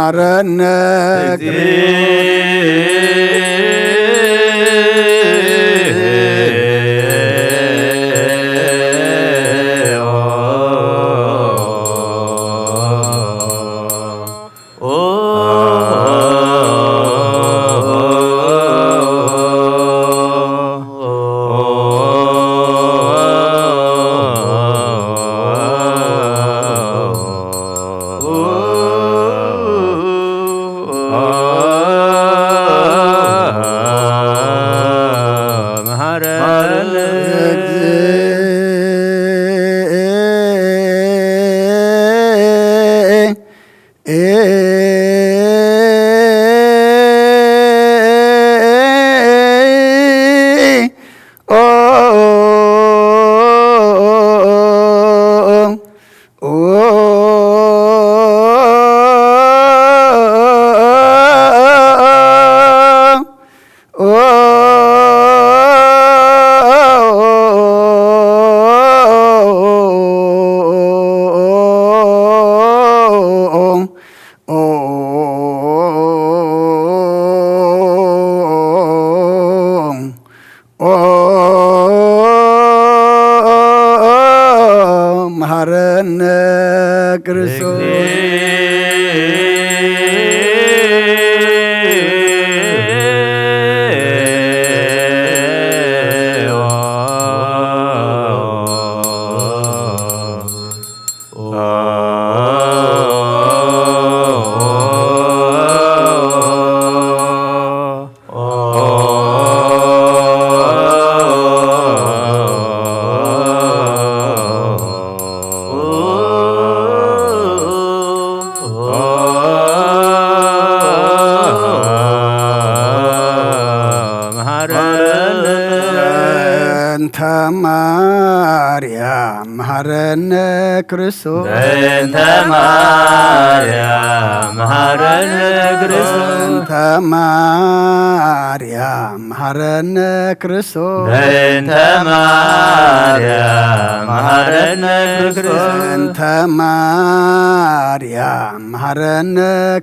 መሐረነ መሐረነ ክርስቶስ። በእንተ ማርያም መሐረነ ክርስቶስ። በእንተ ማርያም መሐረነ ክርስቶስ። በእንተ ማርያም መሐረነ ክርስቶስ። በእንተ ማርያም መሐረነ ክርስቶስ። በእንተ ማርያም መሐረነ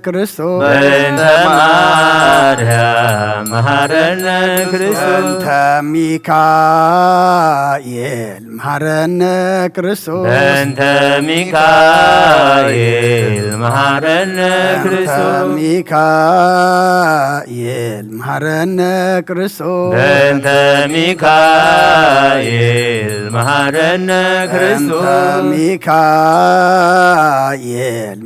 ክርስቶስ። በእንተ ማርያም መሐረነ ክርስቶስ። በእንተ ሚካኤል መሐረነ ክርስቶስ። በእንተ ሚካኤል መሐረነ በእንተ ክርስቶስ። ሚካኤል መሐረነ ክርስቶስ። በእንተ ሚካኤል መሐረነ በእንተ ክርስቶስ። ሚካኤል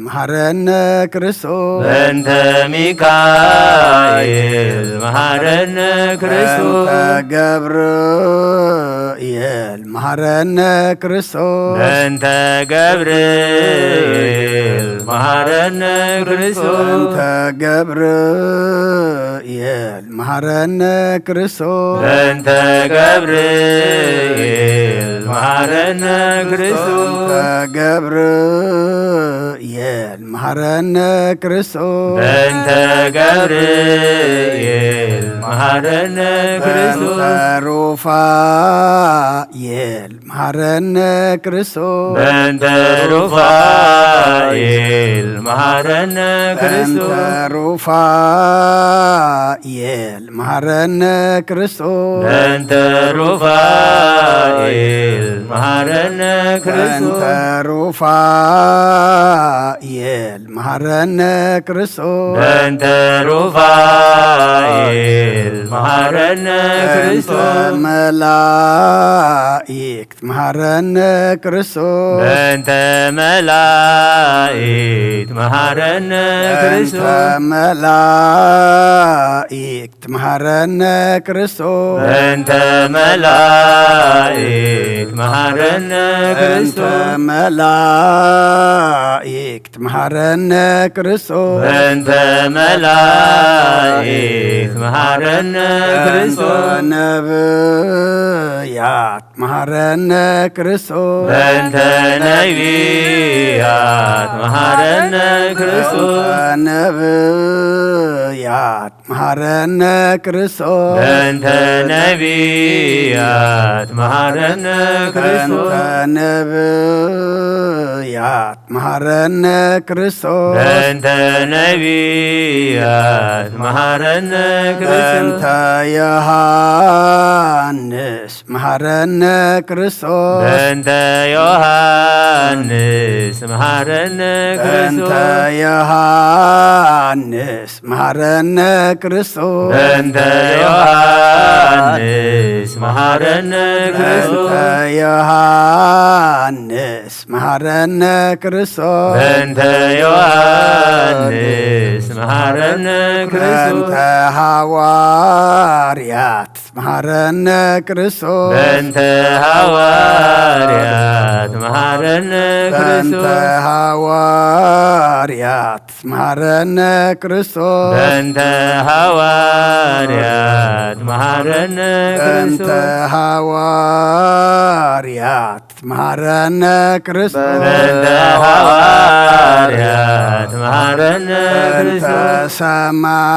መሐረነ ክርስቶስ። በእንተ ሚካኤል መሐረነ ክርስቶስ። በእንተ ገብርኤል መሐረነ ክርስቶስ። በእንተ ገብርኤል መሐረነ ክርስቶስ። በእንተ ገብርኤል መሐረነ ክርስቶስ። በእንተ ገብርኤል መሃረነ ክርስቶስ። በእንተ ገብርኤል መሃረነ ክርስቶስ። በእንተ ገብርኤል መሃረነ ክርስቶስ። በእንተ ሩፋኤል መሃረነ ክርስቶስ። በእንተ ሩፋኤል መሃረነ ክርስቶስ። በእንተ ሩፋኤል መሃረነ ክርስቶስ። በእንተ ሩፋኤል መሃረነ ክርስቶስ። በእንተ ሩፋኤል መሃረነ ክርስቶስ። በእንተ ሩፋኤል መሃረነ በእንተ ክርስቶስ። መላእክት መሃረነ ክርስቶስ። በእንተ መላእክት መሃረነ በእንተ ክርስቶስ። መላእክት መሃረነ ክርስቶስ። በእንተ መላእክት መሃረነ በእንተ ክርስቶስ። መላእክት መሃረነ ክርስቶስ። በእንተ መላእክት መሃረነ በእንተ ክርስቶስ። ነብያት መሃረነ ክርስቶስ። በእንተ ነቢያት መሃረነ ክርስቶስ። በእንተ ነብያት መሃረነ ክርስቶስ። በእንተ ነቢያት መሃረነ ክርስቶስ። በእንተ ነብያት መሃረነ ክርስቶስ። በእንተ ነቢያት መሃረነ ክርስቶስ። በእንተ ዮሐንስ መሃረነ ክርስቶስ። በእንተ ዮሐንስ መሃረነ በእንተ ክርስቶስ። ዮሐንስ መሃረነ ክርስቶስ። በእንተ ዮሐንስ መሃረነ ክርስቶስ። በእንተ ዮሐንስ መሃረነ ክርስቶስ። በእንተ ዮሐንስ መሃረነ ክርስቶስ። በእንተ ሃዋርያት መሃረነ ክርስቶስ። በእንተ ሃዋርያት መሃረነ በእንተ ክርስቶስ። ሃዋርያት መሃረነ ክርስቶስ። በእንተ ሃዋርያት መሃረነ በእንተ ክርስቶስ። ሃዋርያት መሃረነ ክርስቶስ። በእንተ ሃዋርያት መሃረነ በእንተ ክርስቶስ።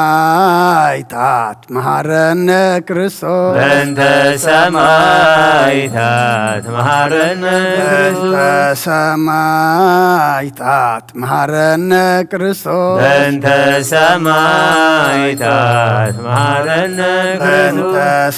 ሰማዕታት መሃረነ ክርስቶስ። በእንተ ሰማዕታት መሃረነ በእንተ ክርስቶስ። ሰማዕታት መሃረነ ክርስቶስ። በእንተ ሰማዕታት መሃረነ በእንተ ክርስቶስ።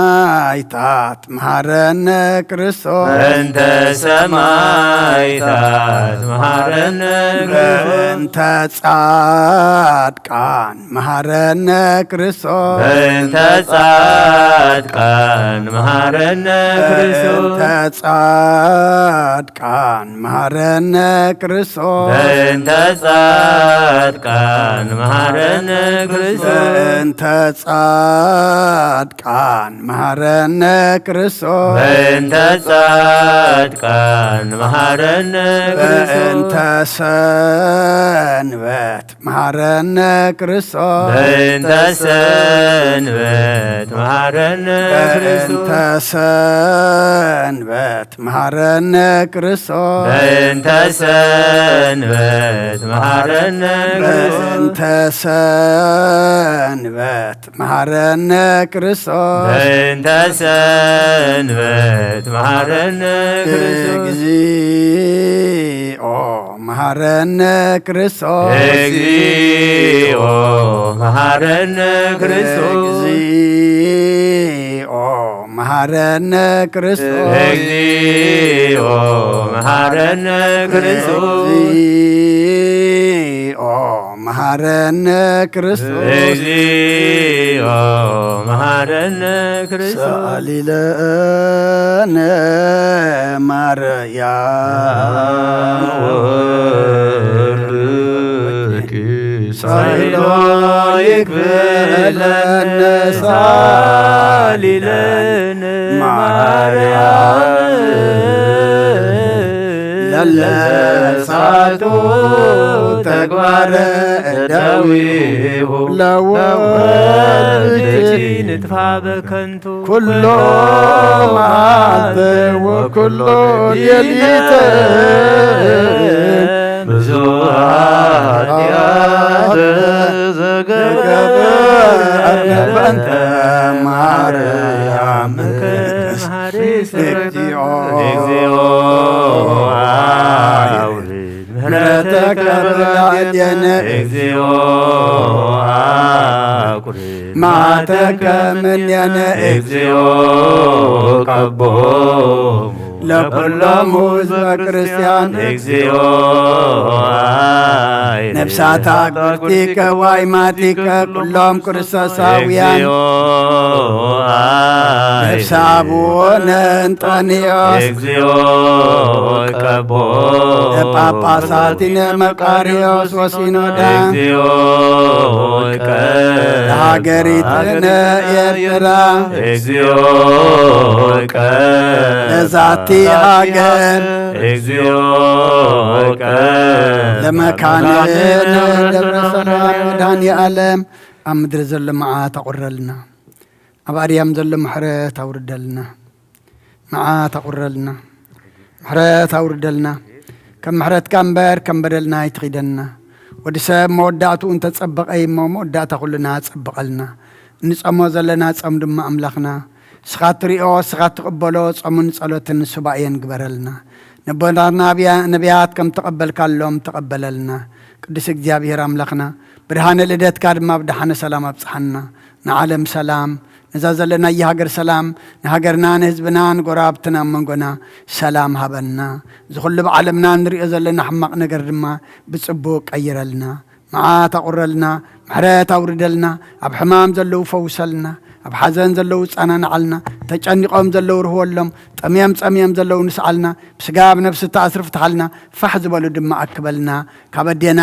ሰማዕታት መሃረነ ክርስቶስ። በእንተ ሰማዕታት መሃረነ ክርስቶስ። በእንተ ጻድቃን መሃረነ ክርስቶስ። በእንተ ጻድቃን መሃረነ ክርስቶስ። በእንተ ጻድቃን መሃረነ ክርስቶስ። በእንተ ጻድቃን መሃረነ ክርስቶስ። በእንተ ጻድቃን መሃረነ ክርስቶስ። በእንተ ጻድቃን መሃረነ ክርስቶስ። በእንተ ሰንበት መሃረነ ክርስቶስ። በእንተ ሰንበት መሃረነ ክርስቶስ። በእንተ ሰንበት መሃረነ ክርስቶስ። በእንተ ሰንበት መሃረነ ክርስቶስ። በእንተ ሰንበት መሃረነ ክርስቶስ። በእንተ ሰንበት መሃረነ ክርስቶስ። እግዚኦ መሃረነ ክርስቶስ። እግዚኦ መሃረነ ክርስቶስ። እግዚኦ መሃረነ ክርስቶስ። እግዚኦ መሃረነ ክርስቶስ። እግዚኦ መሃረነ ክርስቶስ። እግዚኦ መሃረነ ክርስቶስ። ሰአሊ ለነ ማርያም ወወልድኪ ሳይሎ ይክፍለነ ሳሊለነ ማርያም። ለሳቱ ተግባረ እደዊሁ ለወልድ ለወልድ ንጥፋ በከንቱ ኩሎ መዓልተ ወኩሎ ሌሊተ ብዙ ኃጢአት ዘገበርነ በእንተ ማርያም መሐሪ ስረይቱ። እግዚኦ አውርድ ምሕረተከ በላዕሌነ። እግዚኦ አቁርብ መዓተከ እምኔነ። እግዚኦ ቀቦሙ ለኩሎሙ ህዝበ ክርስቲያን። እግዚኦ አይሬ ነፍሳት አቅርቲከ ዋይማቲከ ኩሎም ክርስቶሳውያን። እግዚኦ አይሬ ነፍሰ አቡነ እንጦንዮስ። እግዚኦ ቀቦ ጳጳሳቲነ መቃርዮስ ወሲኖዳ። እግዚኦ ቀ ለሃገሪትነ ኤርትራ። እግዚኦ ቀ ለዛቲ ሃገር። እግዚኦ ቀ ለመካነ ደብረ ሰላም መድኃኔ ዓለም። ኣብ ምድሪ ዘሎ መዓት ኣቑረልና፣ ኣብ ኣርያም ዘሎ ምሕረት ኣውርደልና። መዓት ኣቑረልና፣ ምሕረት ኣውርደልና። ከም ምሕረትካ እምበር ከም በደልና ኣይትኺደና። ወዲ ሰብ መወዳእትኡ እንተጸበቐ እሞ መወዳእታ ኩልና ጸብቐልና። እንጸሞ ዘለና ጾም ድማ ኣምላኽና እስኻ ትሪኦ፣ እስኻ ትቕበሎ ጾምን ጸሎትን ሱባኤን ግበረልና። ነቦታትና ኣብያ-፣ ነቢያት ከም ተቐበልካሎም ተቐበለልና። ቅዱስ እግዚኣብሔር ኣምላኽና ብርሃነ ልደትካ ድማ ብደሓነ ሰላም ኣብጽሓና። ንዓለም ሰላም፣ ነዛ ዘለናያ ሃገር ሰላም፣ ንሃገርና፣ ንህዝብና፣ ንጎረባብትና፣ ኣብ መንጎና ሰላም ሃበና። እዚ ኩሉ ብዓለምና እንሪኦ ዘለና ሕማቕ ነገር ድማ ብጽቡቕ ቀይረልና። መዓት ኣቑረልና፣ ምሕረት ኣውርደልና፣ ኣብ ሕማም ዘለዉ ፈውሰልና፣ ኣብ ሓዘን ዘለዉ ጸናንዓልና፣ ተጨኒቖም ዘለዉ ርህወሎም፣ ጠምዮም ጸምዮም ዘለዉ ንስዓልና፣ ብስጋ ብነፍሲ ተኣስሩ ፍትሓልና፣ ፋሕ ዝበሉ ድማ ኣክበልና። ካብ ኣዴና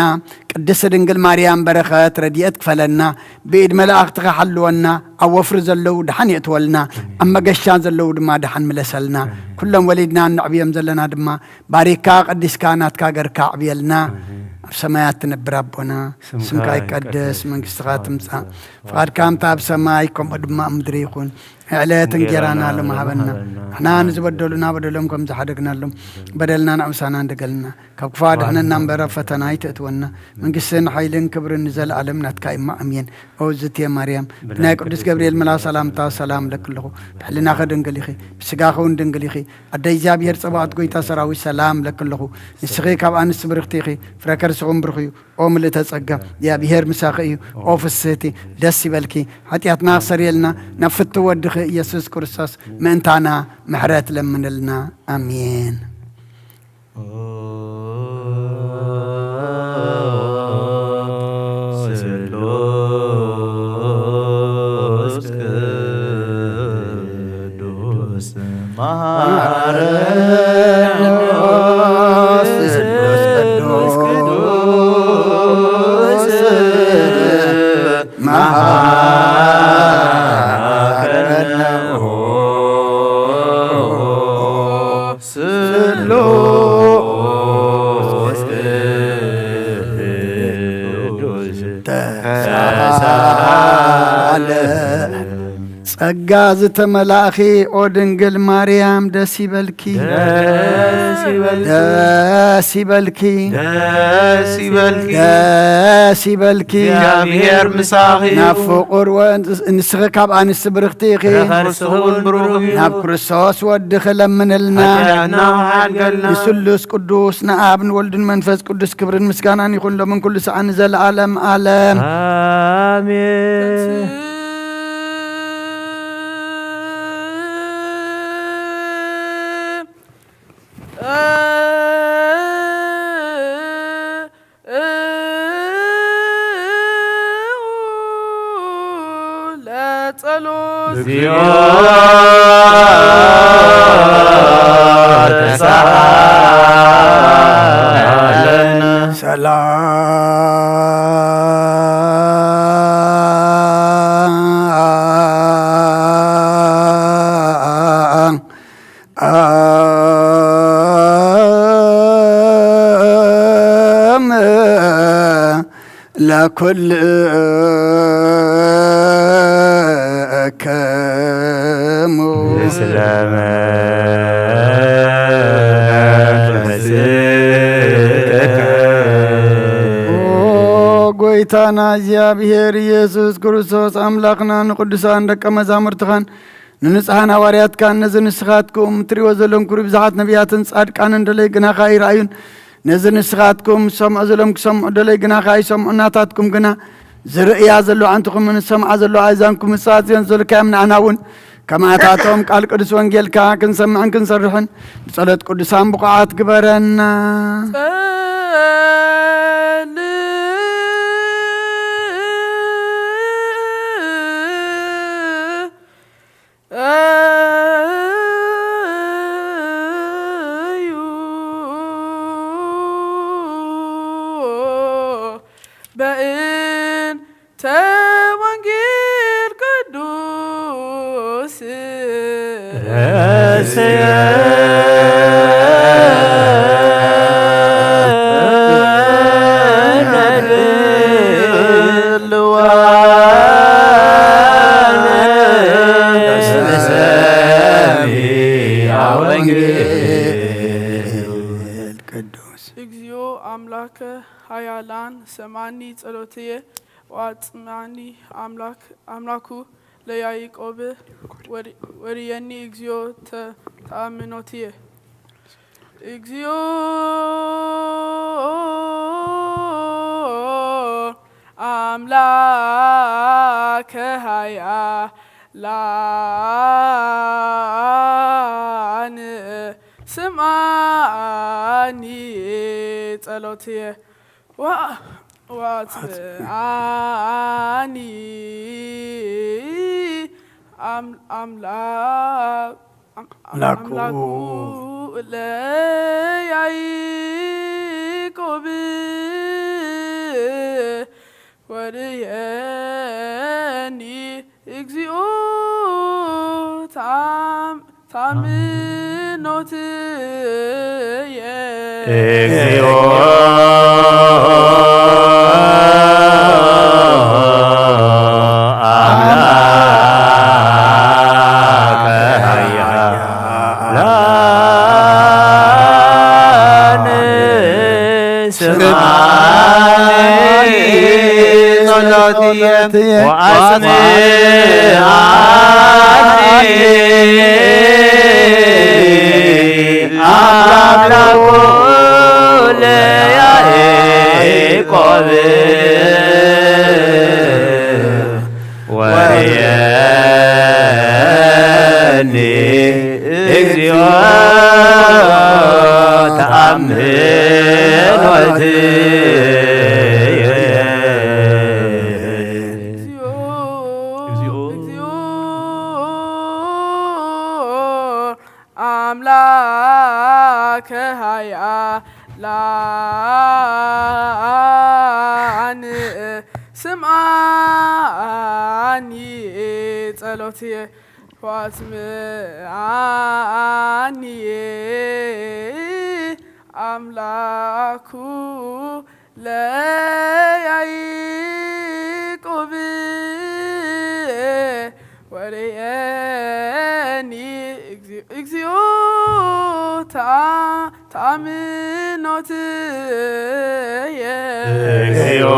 ቅድስት ድንግል ማርያም በረኸት ረድኤት ክፈለና፣ ብኢድ መላእኽትኻ ሓልወና፣ ኣብ ወፍሪ ዘለዉ ደሓን የእትወልና፣ ኣብ መገሻ ዘለዉ ድማ ደሓን ምለሰልና። ኩሎም ወሊድና እነዕብዮም ዘለና ድማ ባሪካ ቀዲስካ ናትካ ገርካ ኣዕብየልና። ኣብ ሰማያት ትነብር ኣቦና፣ ስምካ ይቀደስ፣ መንግስትኻ ትምጻእ፣ ፍቓድካ ከምታ ኣብ ሰማይ ከምኡ ድማ ኣብ ምድሪ ይኹን። ዕለት እንጌራና ሎም ሃበና። ንሕና ንዝበደሉና በደሎም ከም ዝሓደግናሎም በደልና ንኣምሳና እንደገልና። ካብ ክፉ ኣድሕነና እምበር ኣብ ፈተና ኣይተእትወና። መንግስትን ሓይልን ክብርን ንዘለኣለም ናትካ እማ ኣሜን። ኦ ዝትየ ማርያም፣ ብናይ ቅዱስ ገብርኤል መልኣኽ ሰላምታ ሰላም ለኪ ኣለኹ። ብሕልናኺ ድንግል ኢኺ፣ ብስጋኺ እውን ድንግል ኢኺ። ኣደ እግዚኣብሔር ጸባኦት ጎይታ ሰራዊት ሰላም ለኪ ኣለኹ። ንስኺ ካብ ኣንስቲ ብርኽቲ ኢኺ፣ ፍረ ከርስኹም ብሩኽ እዩ። ኦ ምልእተ ጸጋ፣ እግዚኣብሔር ምሳኺ እዩ። ኦ ፍስህቲ፣ ደስ ይበልኪ። ሓጢኣትና ክሰርየልና ናብ ፍትው ወድኺ ኢየሱስ ክርስቶስ ምእንታና ምሕረት ለምንልና። ኣሜን። ስሉስ ቅዱስ መሐረነ ስሉስ ቅዱስ መሐረነ ስሉስ ቅዱስ ተሳለ። ጸጋ ዝተመላእኺ ኦ ድንግል ማርያም ደስ ይበልኪ። ደስ ይበልኪ። ደስ ይበልኪ። ደስ ይበልኪ። ደስ ይበልኪ። እግዚኣብሔር ምሳኺ እዩ። ናብ ፍቑር ወ-፣ ንስኺ ካብ ኣንስቲ ብርኽቲ ኢኺ። ፍረ ከርስኺ እውን ብሩኽ እዩ። ናብ ክርስቶስ ወድኺ ለምንልና። ሓጢኣትና ሓልገልና። ንስሉስ ቅዱስ ንኣብ ንወልድን መንፈስ ቅዱስ ክብርን ምስጋናን ይኹን ሎምን ኩሉ ሰዓን ንዘለዓለም ዓለም። ኣሜን። ለጸሎት እግዚኦ ተሳሃለነ። ሰላም ለኩልእከሙ። ስለ መንፈስከ። ኦ ጎይታና እግዚኣብሔር ኢየሱስ ክርስቶስ ኣምላኽና ንቅዱሳን ደቀ መዛሙርትኻን ንንጹሓን ሃዋርያትካን ነዚ ንስኻትኩም እትሪእዎ ዘለኩም ክብሪ ብዙሓት ነቢያትን ጻድቃንን ደለይ ግናኻ ይረኣዩን ነዚ ንስኻትኩም ዝሰምዑ ዘለኩም ክሰምዑ ደለይ ግናኻ ይሰምዑ ናታትኩም ግና ዝርእያ ዘለዋ ኣንትኹምን ዝሰምዓ ዘለዋ ኣእዛንኩም ምጽኣት ዘን ዘልካዮም ንኣና እውን ከማታቶም ቃል ቅዱስ ወንጌልካ ክንሰምዕን ክንሰርሕን ብጸሎት ቅዱሳን ብቑዓት ግበረና። በእንተ ወንጌል ቅዱስ ቅዱስ እግዚኦ አምላከ ኃያላን ሰማኒ ጸሎትየ ወአጽምዓኒ አምላክ አምላኩ ለያዕቆብ ወርየኒ እግዚኦ ተአምኖትየ። እግዚኦ አምላከ ኃያላን ስምዓኒ ጸሎትየ ወአጽምዓኒ አምላክ አምላኩ አምላኩ ለያዕቆብ ወርየኒ እግዚኦ ታም ታምኖትየ እግዚኦ አምላከ ኃያላን ስምዓኒ ጸሎትየ ወአጽምዓኒ አምላኩ ለያዕቆብ ወርየኒ እግዚኦ ተአምኖትየ። እግዚኦ አምላከ ኃያላን ስምዓኒ ጸሎትየ ወአጽምዓኒ አምላኩ ለያዕቆብ ወርየኒ እግዚኦ ተአምኖትየ። እግዚኦ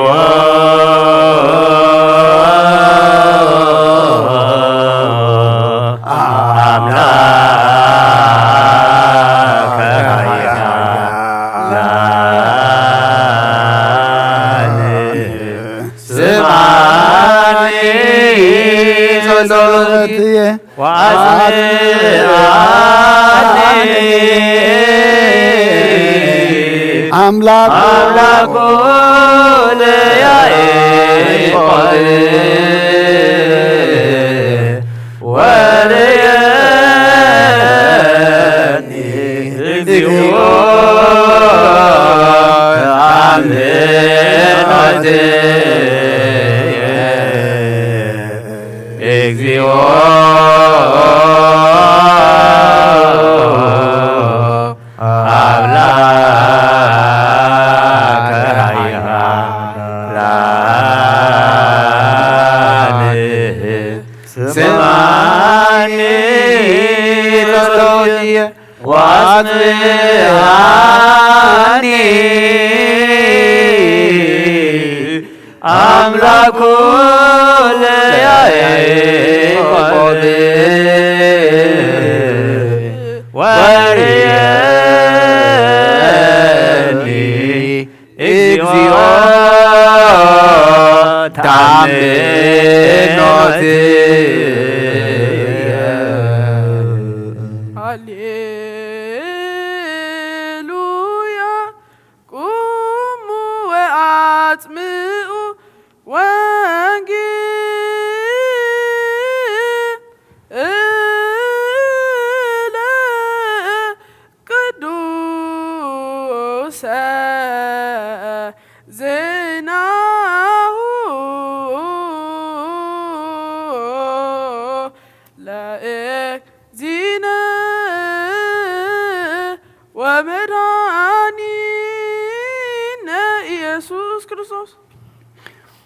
አምላከ ኃያላን ስምዓኒ ጸሎትየ ወአጽምዓኒ አምላክ አምላኩ ለያዕቆብ ወርየኒ እግዚኦ ተአምኖትየ። እግዚኦ አምላከ ኃያላን ኣምላኩ ለያዕቆብ ወርየኒ እግዚኦ ተኣምኖትየ። ሃሌሉያ። ቁሙ ወአጽምዑ ወንጌለ ቅዱሰ ዜናሁ ለእግዚእነ ወመድኃኒነ ኢየሱስ ክርስቶስ።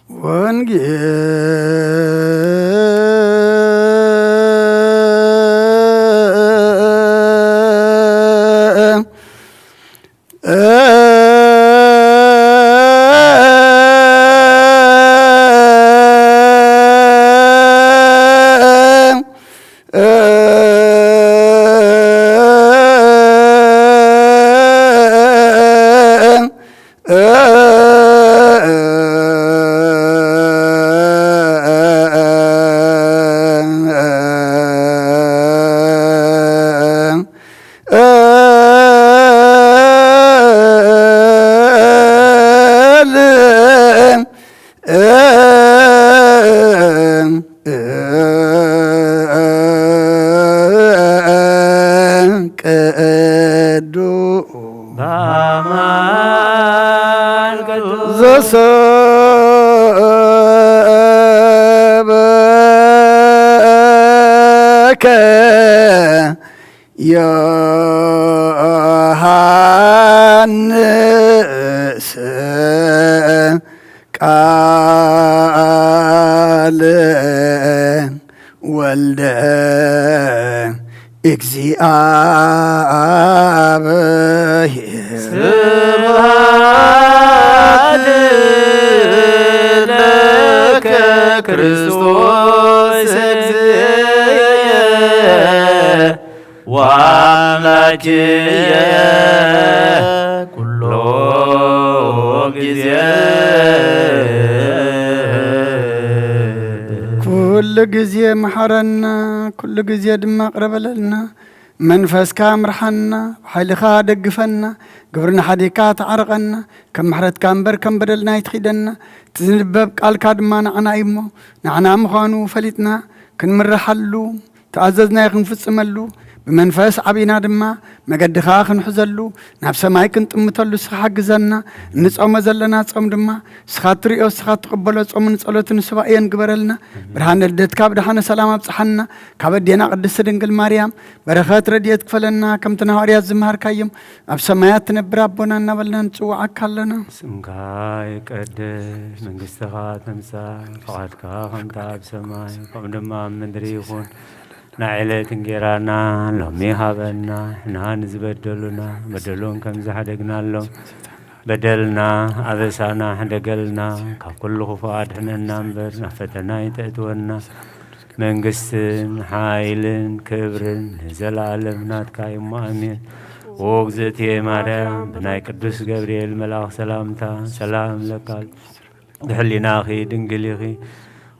ወንጌል ቅዱስ በአማን ቅዱስ ዘሰበከ ዮሐንስ ቃል ወልደ እግዚአብሔር። ስብሐት ለከ ክርስቶስ እግዚእየ ወአምላክየ ኩሎ ጊዜ። ኩሉ ጊዜ መሐረና፣ ኩሉ ጊዜ ድማ ቅረበለልና። መንፈስካ ምርሓና፣ ብሓይልኻ ደግፈና፣ ግብርና ሓዲግካ ተዓርቐና፣ ከም ምሕረትካ እምበር ከም በደልና ኣይትኺደና። እቲ ዝንበብ ቃልካ ድማ ንዓና እዩ እሞ፣ ንዓና ምዃኑ ፈሊጥና ክንምርሓሉ፣ ተኣዘዝናዮ ክንፍጽመሉ፣ ብመንፈስ ዓቢና ድማ መገድኻ ክንሕዘሉ፣ ናብ ሰማይ ክንጥምተሉ እስኻ ሓግዘና። እንጾሞ ዘለና ጾም ድማ እስኻ እትርእዮ፣ እስኻ እትቕበሎ ጾምን ጸሎትን ሱባኤን ግበረልና። ብርሃነ ልደትካ ብደሓነ ሰላም ኣብጽሓና። ካብ ኣዴና ቅድስቲ ድንግል ማርያም በረኸት ረድኤት ክፈለና፣ ከምቲ ንሃዋርያት ዝመሃርካዮም፣ ኣብ ሰማያት ትነብር ኣቦና እናበልና ንጽውዓካ ኣለና። ስምካ ይቀደስ፣ መንግስትኻ ትምጻእ፣ ፍቓድካ ከምቲ ኣብ ሰማይ ከምኡ ድማ ኣብ ምድሪ ይኹን። ናይ ዕለት እንጌራና ሎሚ ሃበና፣ ንሕና ንዝበደሉና በደሎም ከም ዝሓደግናሎም፣ በደልና ኣበሳና ሕደገልና፣ ካብ ኩሉ ክፉእ ኣድሕነና እምበር ናብ ፈተና ኣይተእትወና። መንግስትን ሓይልን ክብርን ንዘለኣለም ናትካ እዩ እሞ ኣሜን። ኦ እግዝእትየ ማርያም፣ ብናይ ቅዱስ ገብርኤል መልኣኽ ሰላምታ ሰላም እብለካ፣ ብሕሊናኺ ድንግል ኢኺ፣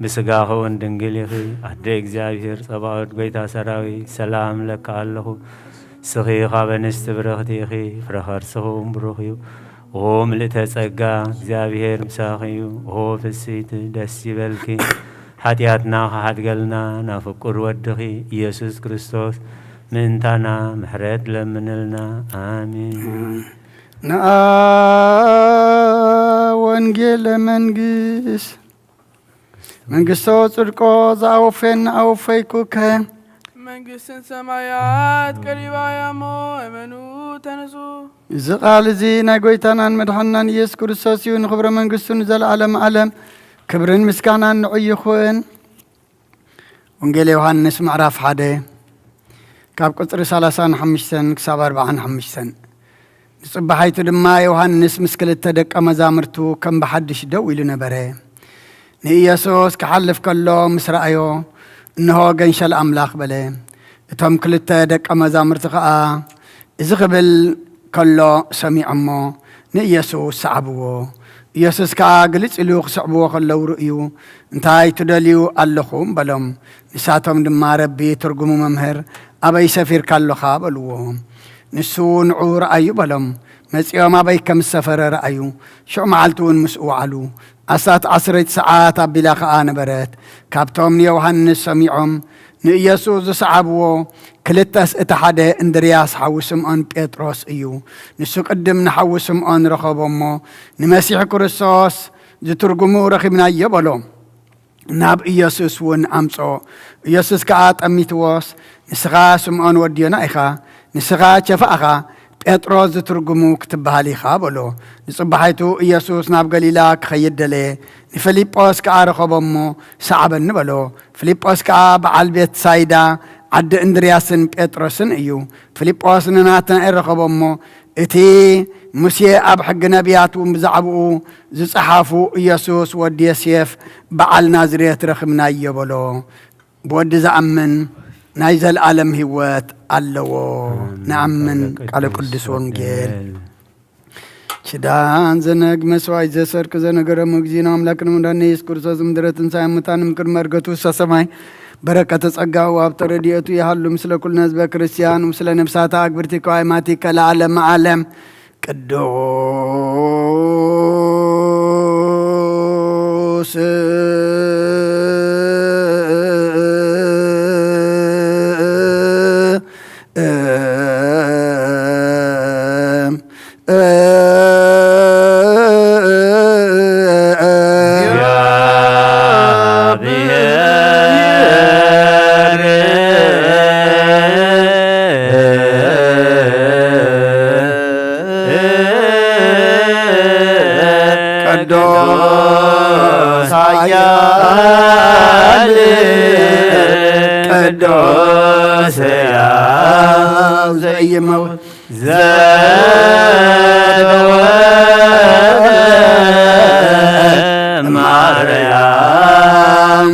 ብስጋኺ እውን ድንግል ኢኺ። ኣደ እግዚኣብሔር ጸባኦት፣ ጐይታ ሰራዊት፣ ሰላም እብለካ ኣለኹ። ንስኺ ካብ ኣንስቲ ብርኽቲ ኢኺ፣ ፍረ ከርስኺ እውን ብሩኽ እዩ። ኦ ምልእተ ጸጋ፣ እግዚኣብሔር ምሳኺ እዩ። ኦ ፍስይቲ፣ ደስ ይበልኪ። ሓጢኣትና ክሓድገልና ናብ ፍቁር ወድኺ ኢየሱስ ክርስቶስ ምእንታና ምሕረት ለምንልና። ኣሜን። ነአ ወንጌለ መንግስት መንግስቶ ጽድቆ ዘአወፈየኒ አወፈይኩከ። መንግስትን ሰማያት ቀሪባ እያ እሞ እመኑ ተነሱ። እዚ ቃል እዚ ናይ ጐይታናን መድሓንናን ኢየሱስ ክርስቶስ እዩ። ንኽብረ መንግስቱ ንዘለዓለመ ዓለም ክብርን ምስጋናን ንዑ ይኹን። ወንጌል ዮሃንስ ምዕራፍ ሓደ ካብ ቁጽሪ ሰላሳን ሓሙሽተን ክሳብ ኣርብዓን ሓሙሽተን። ንጽባሓይቱ ድማ ዮሃንስ ምስ ክልተ ደቀ መዛሙርቱ ከም ብሓድሽ ደው ኢሉ ነበረ። ንኢየሱስ ክሓልፍ ከሎ ምስ ረኣዮ፣ እንሆ ገንሸል ኣምላኽ በለ። እቶም ክልተ ደቀ መዛሙርቲ ኸኣ እዚ ክብል ከሎ ሰሚዖሞ ንኢየሱስ ሰዓብዎ። ኢየሱስ ከኣ ግልጽ ኢሉ ክስዕብዎ ከለዉ ርእዩ፣ "እንታይ ትደልዩ ኣለኹም?" በሎም። ንሳቶም ድማ፣ "ረቢ" ትርጉሙ መምህር፣ "ኣበይ ሰፊርካ ኣሎኻ?" በልዎ። ንሱ፣ "ንዑ ረኣዩ" በሎም። መጺኦም ኣበይ ከም ዝሰፈረ ረኣዩ። ሽዑ መዓልቲ እውን ምስኡ ወዓሉ። ኣስታት ዓሰርተ ሰዓት ኣቢላ ኸኣ ነበረት። ካብቶም ንዮሃንስ ሰሚዖም ንኢየሱስ ዝሰዓብዎ ክልተስ፣ እቲ ሓደ እንድርያስ ሓው ስምዖን ጴጥሮስ እዩ። ንሱ ቅድም ንሓው ስምዖን ረኸቦ እሞ፣ "ንመሲሕ ክርስቶስ ዝትርጉሙ ረኺብናዮ" በሎ። ናብ ኢየሱስ እውን ኣምጽኦ። ኢየሱስ ከኣ ጠሚትዎስ፣ "ንስኻ ስምዖን ወዲ ዮና ኢኻ፣ ንስኻ ኬፋ ኢኻ፣ ጴጥሮስ ዝትርጉሙ ክትበሃል ኢኻ" በሎ። ንጽባሒቱ ኢየሱስ ናብ ገሊላ ክኸይድ ደለየ። ንፊልጶስ ከኣ ረኸቦ እሞ፣ "ሰዓበኒ" በሎ። ፊልጶስ ከኣ በዓል ቤት ሳይዳ፣ ዓዲ እንድርያስን ጴጥሮስን እዩ። ፊልጶስ ንናትናኤል ረኸቦ እሞ፣ "እቲ ሙሴ ኣብ ሕጊ ነቢያት እውን ብዛዕባኡ ዝጸሓፉ ኢየሱስ ወዲ ዮሴፍ በዓል ናዝሬት ረኺብናዮ" በሎ። ብወዲ ዝኣምን ናይ ዘለኣለም ህይወት ኣለዎ። ንኣምን። ቃለ ቅዱስ ወንጌል። ኪዳን ዘነግ መስዋዕት ዘሰርክ ዘነገረሙ እግዚእነ ኣምላክነ መድኃኒነ ኢየሱስ ክርስቶስ ምድረ ትንሣኤ ሙታን እምቅድመ ዕርገቱ ውስተ ሰማይ በረከተ ጸጋኡ ሀብተ ረድኤቱ ይሃሉ ምስለ ኩልነ ህዝበ ክርስቲያን ምስለ ነፍሳተ አግብርቲከ ወአእማቲከ ለዓለመ ዓለም። ቅዱስ ቅዱስ ኃያል ቅዱስ ሕያው ዘይመውት ዘተወልደ ማርያም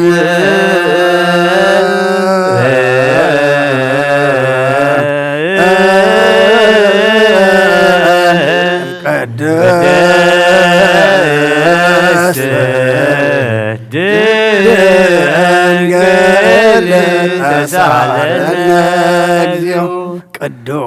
ቅድስት ድንግል ተሳለነ እግዚኦ። ቅዱስ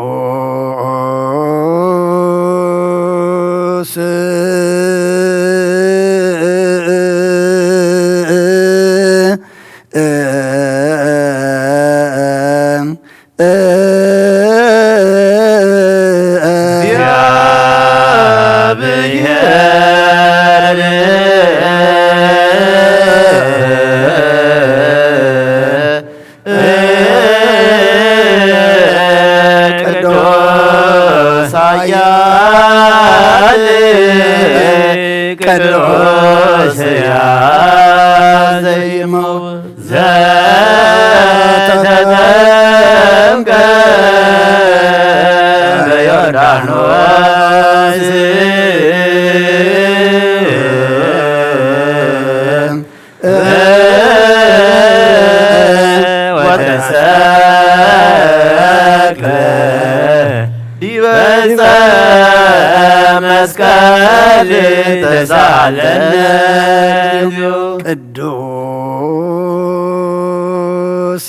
ቅዱስ ኃያል ቅዱስ ሕያው ዘይመውት ዘተጠምቀ በዮርዳኖስ ወተሰቅለ ዲበ ዕፀ መስቀል ተሳለነ ቅዱስ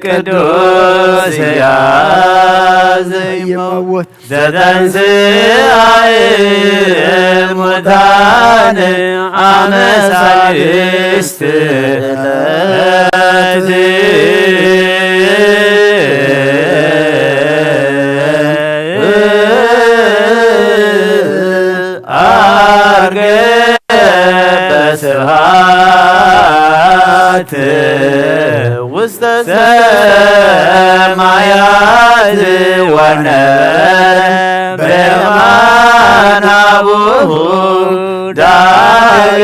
ቅዱስ ሕያው ዘይመውት ዘተንሥአ እሙታን አመ ሳልስት ዕለት ዐርገ በስብሐት ውስተ ሰማያት ወነበረ በየማነ አቡሁ ዳግመ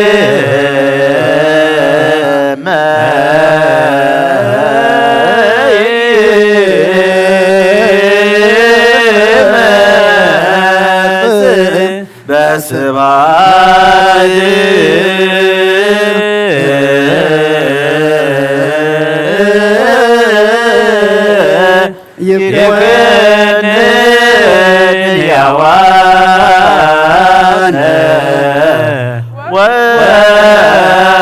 ይመጽእ በስብሐት ይኩን ሕያዋነ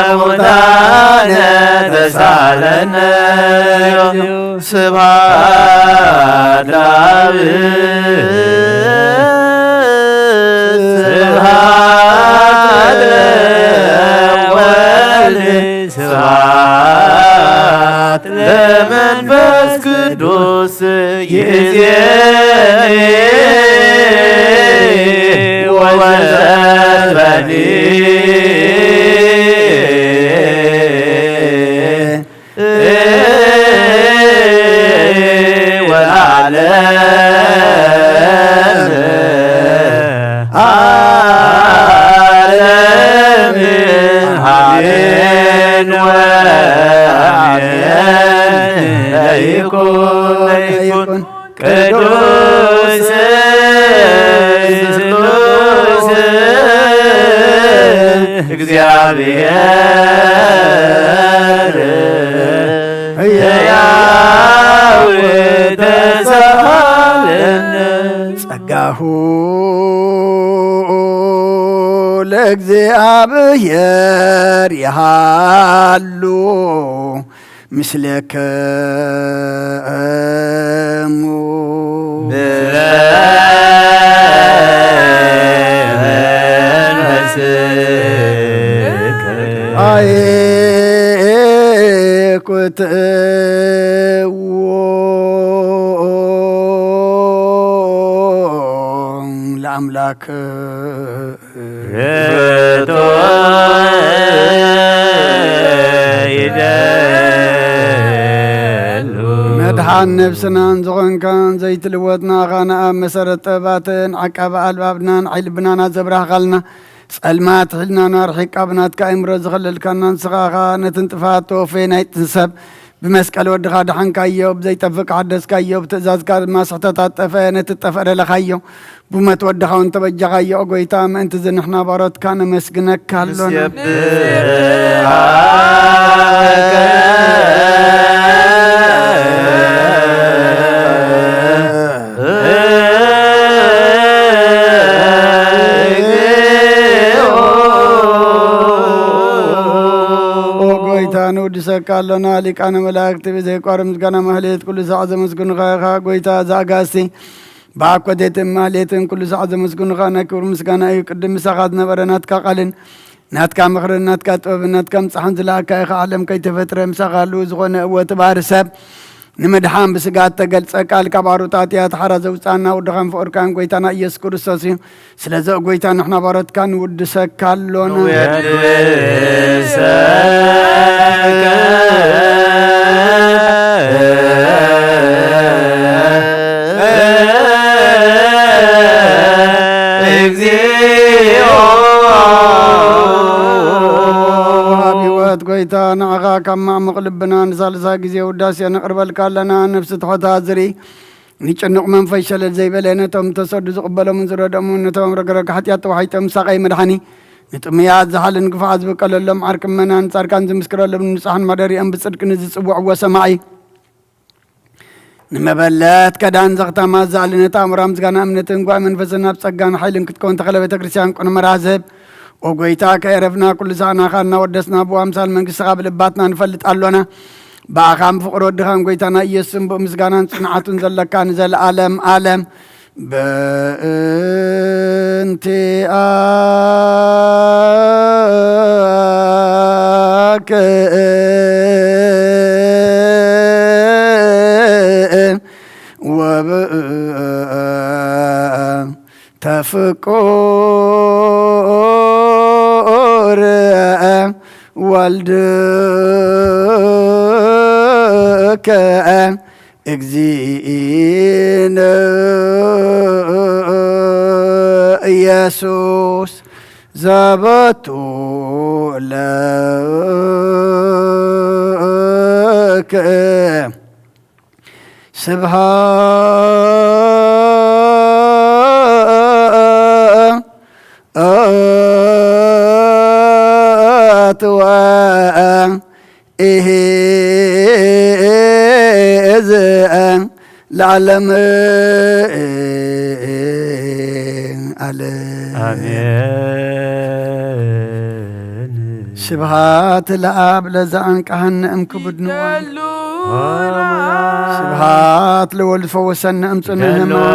ወሙታነ ተሳለነ። ስብሐት ለአብ ስብሐት ለወልድ ስብሐት ለመንፈስ ቅዱስ ይእዜኒ ወዘልፈኒ ወለዓለመ ዓለም አሜን ወአሜን። ለይኩን ለይኩን ቅዱስ ስሉስ እግዚአብሔር ሕያው ተሳለን። ጸጋሁ ለእግዚአብሔር ይሃሉ ምስሌክሙ። አየኩትዎ ለአምላክ። ርቶ ይደሉ። መድሓን ነብስናን ዝኾንካን ዘይትልወጥ ንኣኻ ንኣብ መሰረት ጥበባትን ዓቃቢ ኣልባብናን ዓይኒ ልብናና ዘብራህኻልና፣ ጸልማት ሕልናና ርሒቃ ብናትካ ኣእምሮ ዝኸለልካና ንስኻ ኢኻ። ነትን ጥፍኣት ተወፈየ ናይ ጥንሰብ ብመስቀል ወድኻ ደሓንካዮ፣ ብዘይጠፍእ ሓደስካዮ፣ ብትእዛዝካ ድማ ስሕተታት ጠፍአ፣ ነቲ ዝጠፍአ ደለኻዮ፣ ብሞት ወድኻ እውን ተበጃኻዮ። ኦ ጎይታ፣ ምእንቲ እዚ ንሕና ባሮትካ ነመስግነካ ኣሎና። ንስብሐከ ኦ ጎይታ፣ ንውድሰካ ኣሎና። ሊቃነ መላእክት ብዘይቋርም ምስጋና ማህሌት ኩሉ ሳዕ ዘመስግኑኻ ኢኻ። ጎይታ፣ እዚ ኣጋእዝቲ ብኣኮቴትን ማህሌትን ኩሉ ሳዕ ዘመስግኑኻ ናይ ክብሪ ምስጋና እዩ። ቅድም ምሳኻ ዝነበረ ናትካ ቃልን ናትካ ምኽርን ናትካ ጥበብን ናትካ ምጻሕን ዝለኣካ ኢኻ። ዓለም ከይተፈጥረ ምሳኻ ህልው ዝኾነ እወ እቲ ባህሪ ሰብ ንምድሓን ብስጋ እተገልጸ ቃል ካብ ኣሩጣት እያ ተሓራ ዘውጻና ወድኻን ፍቕርካን ጎይታና ኢየሱስ ክርስቶስ እዩ። ስለዚ ኦ ጎይታ ንሕና ባሮትካ ንውድሰካ ኣሎና። ንውድሰከ እግዚኦ። ኣብ ህይወት ጎይታ ንዓኻ ካብ ማዕሙቕ ልብና ንሳልሳይ ግዜ ውዳሴ ነቕርበልካ ኣለና። ነፍሲ ትሑታት ዝርኢ ንጭኑቕ መንፈስ ሸለል ዘይበለ ነቶም ተሰዱ ዝቕበሎምን ዝረድኦምን ነቶም ረግረግ ሓጢኣት ተዋሒጦም ሳቐይ መድሓኒ ንጥሙያት ዝሓልን ግፉዓት ዝብቀለሎም ዓርኪ ምእመናን ጻድቃን ዝምስክረሎም ንጹሓን ማደሪኦም ብጽድቂ ንዝጽውዕዎ ሰማዒ ንመበለት ከዳን ዘኽታማ ዝኣሊ ነታ ኣምራ ምስጋና እምነትን ጓዕ መንፈስን ኣብ ጸጋን ሓይልን ክትከውን ተኸለ ቤተ ክርስቲያን ቅኑመራ ዝህብ ኦ ጎይታ ከየረፍና ኩሉ ሳዕ ናኻ እናወደስና ብኣምሳል መንግስትኻ ብልባትና ንፈልጥ ኣሎና። ብኣኻን ብፍቕሪ ወድኻን ጎይታና ኢየሱስን ብኡ ምስጋናን ጽንዓቱን ዘለካ ንዘለኣለም ኣለም። በእንቲአክን ወብእንተ ፍቁር ወልድከ እግዚእነ ኢየሱስ ዘበቱ ለከ ስብሐት ወእሂዝ ለዓለም ዓለም። ኣሜን። ስብሐት ለአብ ለዘአንቀሐነ እምክቡድ ንዋም። ስብሐት ለወልድ ፈወሰነ እምጽኑ ህማም።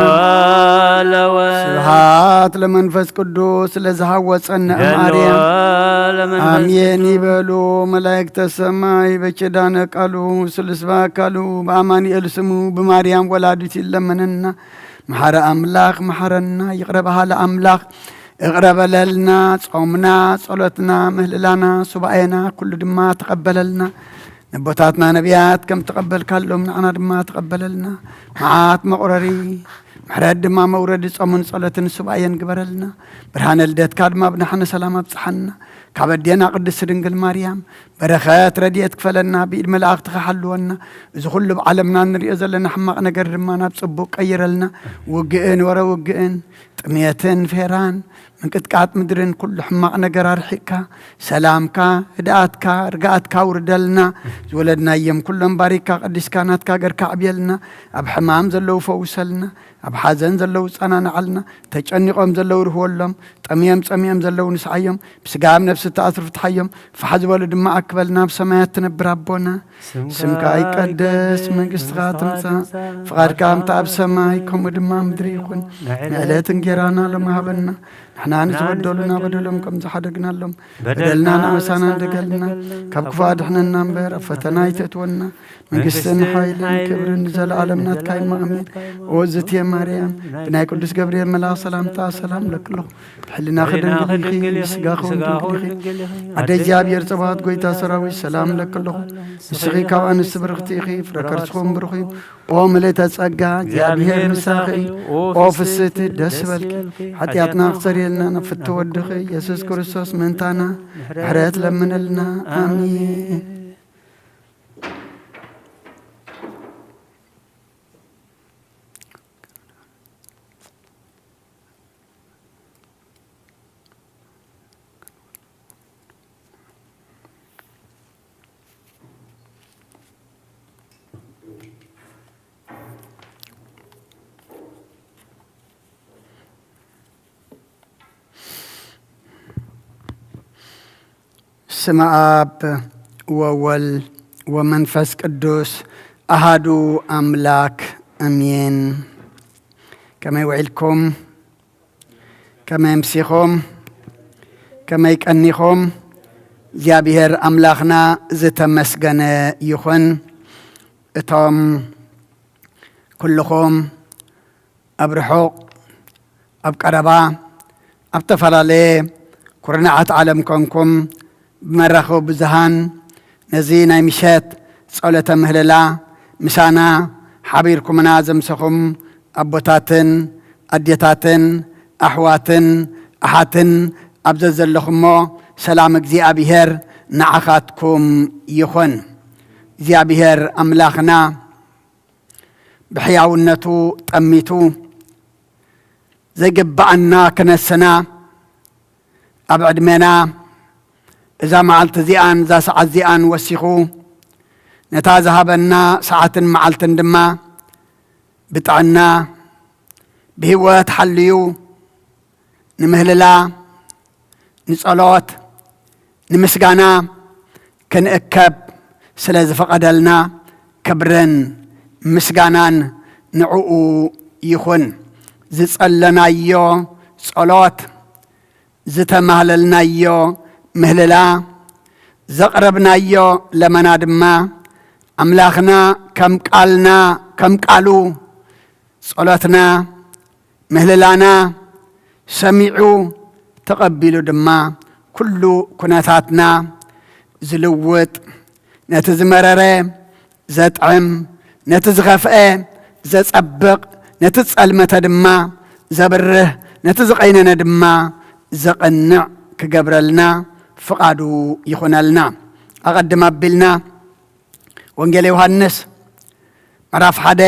ስብሐት ለመንፈስ ቅዱስ ለዝሃወጸነ እምአርያም። አሜን ይበሉ መላእክተ ሰማይ። በኪዳነ ቃሉ ስሉስ በአካሉ በአማኑኤል ስሙ በማርያም ወላዲት ይለመነና። መሐረ አምላክ መሐረና፣ ይቅረ በሃሊ አምላክ እቅረ በለልና። ጾምና፣ ጸሎትና፣ ምህልላና፣ ሱባኤና ኩሉ ድማ ተቀበለልና። ነቦታትና ነቢያት ከም ተቐበልካሎም ንዓና ድማ ተቐበለልና። መዓት መቑረሪ፣ ምሕረት ድማ መውረዲ ጾምን ጸሎትን ሱባኤን ግበረልና። ብርሃነ ልደትካ ድማ ብናሕነ ሰላም ኣብጽሓና። ካብ ኣዴና ቅድስት ድንግል ማርያም በረኸት ረድኤት ክፈለና፣ ብኢድ መላእኽትኻ ሓልወና። እዚ ኩሉ ኣብ ዓለምና እንሪኦ ዘለና ሕማቕ ነገር ድማ ናብ ጽቡቕ ቀይረልና። ውግእን ወረ ውግእን፣ ጥሜትን ፌራን፣ ምንቅጥቃጥ ምድርን ኩሉ ሕማቕ ነገር ኣርሒቕካ፣ ሰላምካ፣ ህድኣትካ፣ ርግኣትካ ውርደልና። ዝወለድናዮም ኩሎም ባሪካ፣ ቀዲስካ፣ ናትካ ገርካ ኣዕብየልና። ኣብ ሕማም ዘለዉ ፈውሰልና። ኣብ ሓዘን ዘለዉ ጸናንዓልና። ተጨኒቖም ዘለዉ ርህወሎም። ጠምዮም ጸሚኦም ዘለዉ ንስዓዮም። ብስጋ ኣብ ነፍሲ እተኣስሩ ፍትሓዮም። ፋሕ ዝበሉ ድማ ኣክበልና። ኣብ ሰማያት ትነብር ኣቦና፣ ስምካ ይቀደስ፣ መንግስትኻ ትምጻእ፣ ፍቓድካ ከምቲ ኣብ ሰማይ ከምኡ ድማ ኣብ ምድሪ ይኹን። ንዕለት እንጌራና ሎሚ ሃበና። ንሕና ንዝበደሉና በደሎም ከም ዝሓደግናሎም፣ በደልና ንኣበሳና እንደገልና፣ ካብ ክፉ ኣድሕነና እምበር፣ ኣብ ፈተና ኣይተእትወና። መንግስትን ሓይልን ክብርን ንዘለኣለም ናትካ እዩ። ኣሜን። ኦ ዝትየ ማርያም፣ ብናይ ቅዱስ ገብርኤል መልኣኽ ሰላምታ ሰላም እለኪ ኣለኹ። ብሕልናኺ ድንግል ኢኺ፣ ብስጋኺ እውን ድንግል ኢኺ። ኣደ እግዚኣብሔር ጽባኦት፣ ጎይታ ሰራዊት፣ ሰላም እለኪ ኣለኹ። ንስኺ ካብ ኣንስቲ ብርኽቲ ኢኺ፣ ፍረ ከርስኺ እውን ብሩኽ እዩ። ኦ ምልእተ ጸጋ፣ እግዚኣብሔር ምሳኺ እዩ። ኦ ፍስህቲ፣ ደስ ይበልኪ። ሓጢኣትና ክሰረየልና፣ ናብ ፍትሒ ወድኺ ኢየሱስ ክርስቶስ ምእንታና ምሕረት ለምንልና። ኣሜን። ስመ አብ ወወልድ ወመንፈስ ቅዱስ አሃዱ አምላክ አሜን። ከመይ ውዒልኩም? ከመይ ኣምሲኹም? ከመይ ቀኒኹም? እግዚኣብሔር ኣምላኽና ዝተመስገነ ይኹን። እቶም ኩልኹም ኣብ ርሑቕ ኣብ ቀረባ ኣብ ዝተፈላለየ ኩርናዓት ዓለም ኮንኩም ብመራኸቢ ብዙሃን ነዚ ናይ ምሸት ጸሎተ ምህልላ ምሳና ሓቢርኩምና ዘምሰኹም ኣቦታትን ኣዴታትን ኣሕዋትን ኣሓትን ኣብ ዘዘለኹሞ ሰላም እግዚኣብሔር ንዓኻትኩም ይኹን። እግዚኣብሔር ኣምላኽና ብሕያውነቱ ጠሚቱ ዘይግብኣና ክነስና ኣብ ዕድሜና እዛ መዓልቲ እዚኣን እዛ ሰዓት እዚኣን ወሲኹ ነታ ዝሃበና ሰዓትን መዓልትን ድማ ብጥዕና ብህይወት ሓልዩ ንምህልላ፣ ንጸሎት፣ ንምስጋና ክንእከብ ስለ ዝፈቐደልና ክብርን ምስጋናን ንዕኡ ይኹን። ዝጸለናዮ ጸሎት፣ ዝተማህለልናዮ ምህልላ፣ ዘቕረብናዮ ለመና ድማ ኣምላኽና ከም ቃልና፣ ከም ቃሉ ጸሎትና ምህልላና ሰሚዑ ተቐቢሉ ድማ ኩሉ ኩነታትና ዝልውጥ፣ ነቲ ዝመረረ ዘጥዕም፣ ነቲ ዝኸፍአ ዘጸብቕ፣ ነቲ ዝጸልመተ ድማ ዘብርህ፣ ነቲ ዝቐይነነ ድማ ዘቐንዕ ክገብረልና ፍቓዱ ይኹነልና። ኣቐድም ኣቢልና ወንጌል ዮሃንስ ምዕራፍ ሓደ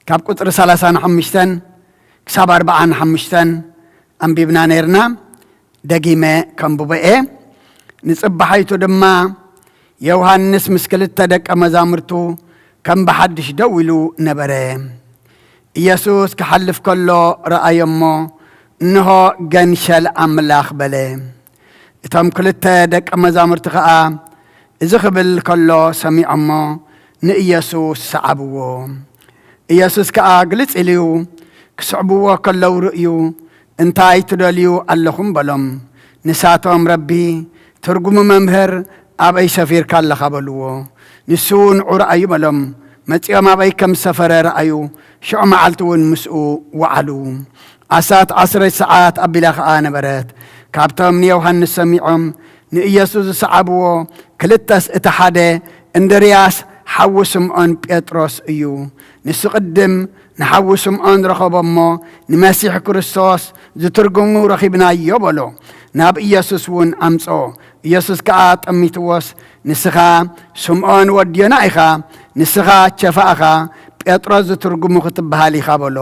ካብ ቁጽሪ ሰላሳን ሓሙሽተን ክሳብ ኣርባዓን ሓሙሽተን ኣንቢብና ነይርና። ደጊመ ከንብቦ እየ። ንጽባሒቱ ድማ ዮሃንስ ምስ ክልተ ደቀ መዛሙርቱ ከም ብሓድሽ ደው ኢሉ ነበረ። ኢየሱስ ክሓልፍ ከሎ ረኣዮ እሞ፣ እንሆ ገንሸል ኣምላኽ በለ። እቶም ክልተ ደቀ መዛሙርቲ ኸኣ እዚ ክብል ከሎ ሰሚዖሞ ንኢየሱስ ሰዓብዎ። ኢየሱስ ከኣ ግልጽ ኢሉ እዩ፣ ክስዕብዎ ከለዉ ርእዩ፣ እንታይ ትደልዩ ኣለኹም በሎም። ንሳቶም ረቢ፣ ትርጉሙ መምህር፣ ኣበይ ሰፊርካ ኣለኻ በልዎ። ንሱ ንዑ ረኣዩ በሎም። መጺኦም ኣበይ ከም ዝሰፈረ ረኣዩ። ሽዑ መዓልቲ እውን ምስኡ ወዓሉ። ኣሳት ዓስረይ ሰዓት ኣቢላ ኸኣ ነበረት። ካብቶም ንዮሃንስ ሰሚዖም ንኢየሱስ ዝሰዓብዎ ክልተስ እቲ ሓደ እንድርያስ ሓዉ ስምዖን ጴጥሮስ እዩ። ንሱ ቅድም ንሓዉ ስምዖን ረኸቦ እሞ ንመሲሕ ክርስቶስ ዝትርጉሙ ረኺብናዮ በሎ። ናብ ኢየሱስ እውን ኣምጽኦ። ኢየሱስ ከኣ ጠሚትዎስ፣ ንስኻ ስምዖን ወዲ ዮና ኢኻ፣ ንስኻ ቸፋ ኢኻ፣ ጴጥሮስ ዝትርጉሙ ክትበሃል ኢኻ በሎ።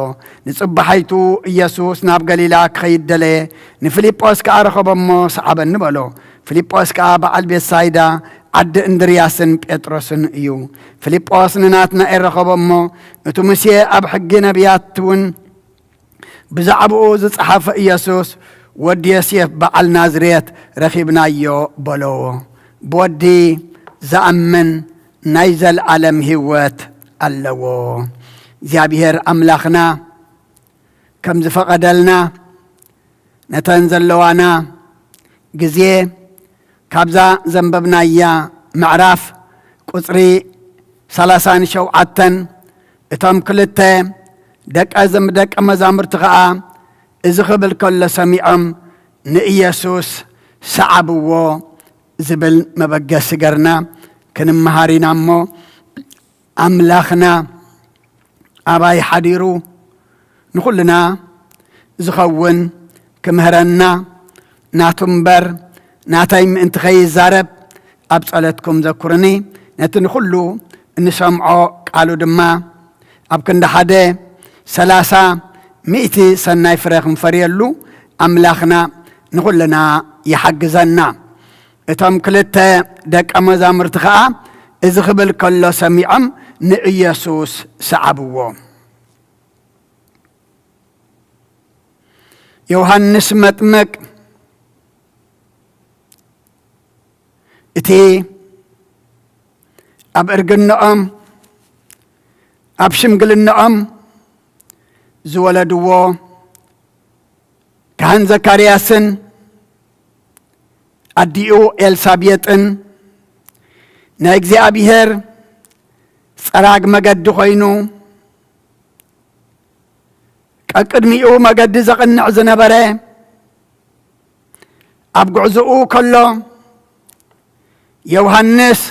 ንጽባሒቱ ኢየሱስ ናብ ገሊላ ክኸይድ ደለየ። ንፊልጶስ ከኣ ረኸቦ እሞ ሰዓበኒ በሎ። ፊልጶስ ከኣ በዓል ቤትሳይዳ ዓዲ እንድርያስን ጴጥሮስን እዩ። ፊልጶስ ንናትናኤል ረኸቦ እሞ፣ እቲ ሙሴ ኣብ ሕጊ ነቢያት እውን ብዛዕባኡ ዝጸሓፈ ኢየሱስ ወዲ ዮሴፍ በዓል ናዝሬት ረኺብናዮ በለዎ። ብወዲ ዝኣምን ናይ ዘለኣለም ህይወት ኣለዎ። እግዚኣብሔር ኣምላኽና ከም ዝፈቐደልና ነተን ዘለዋና ግዜ ካብዛ ዘንበብናያ ምዕራፍ ቁጽሪ ሰላሳን ሸውዓተን እቶም ክልተ ደቀ ዘም-፣ ደቀ መዛሙርቲ ኸኣ እዚ ክብል ከሎ ሰሚዖም ንኢየሱስ ሰዓብዎ ዝብል መበገሲ ገርና ክንመሃር ኢና እሞ ኣምላኽና ኣባይ ሓዲሩ ንኹልና ዝኸውን ክምህረና ናቱ እምበር ናተይ ምእንቲ ከይዛረብ ኣብ ጸሎትኩም ዘኩርኒ። ነቲ ንኹሉ እንሰምዖ ቃሉ ድማ ኣብ ክንዲ ሓደ ሰላሳ ሚእቲ ሰናይ ፍረ ክንፈርየሉ ኣምላኽና ንኹልና ይሓግዘና። እቶም ክልተ ደቀ መዛሙርቲ ኸኣ እዚ ክብል ከሎ ሰሚዖም ንኢየሱስ ሰዓብዎ። ዮሃንስ መጥምቅ እቲ ኣብ እርግንኦም፣ ኣብ ሽምግልንኦም ዝወለድዎ ካህን ዘካርያስን ኣዲኡ ኤልሳቤጥን ናይ እግዚኣብሔር ጸራግ መገዲ ኮይኑ ቀቅድሚኡ መገዲ ዘቕንዕ ዝነበረ ኣብ ጉዕዞኡ ከሎ ዮሃንስ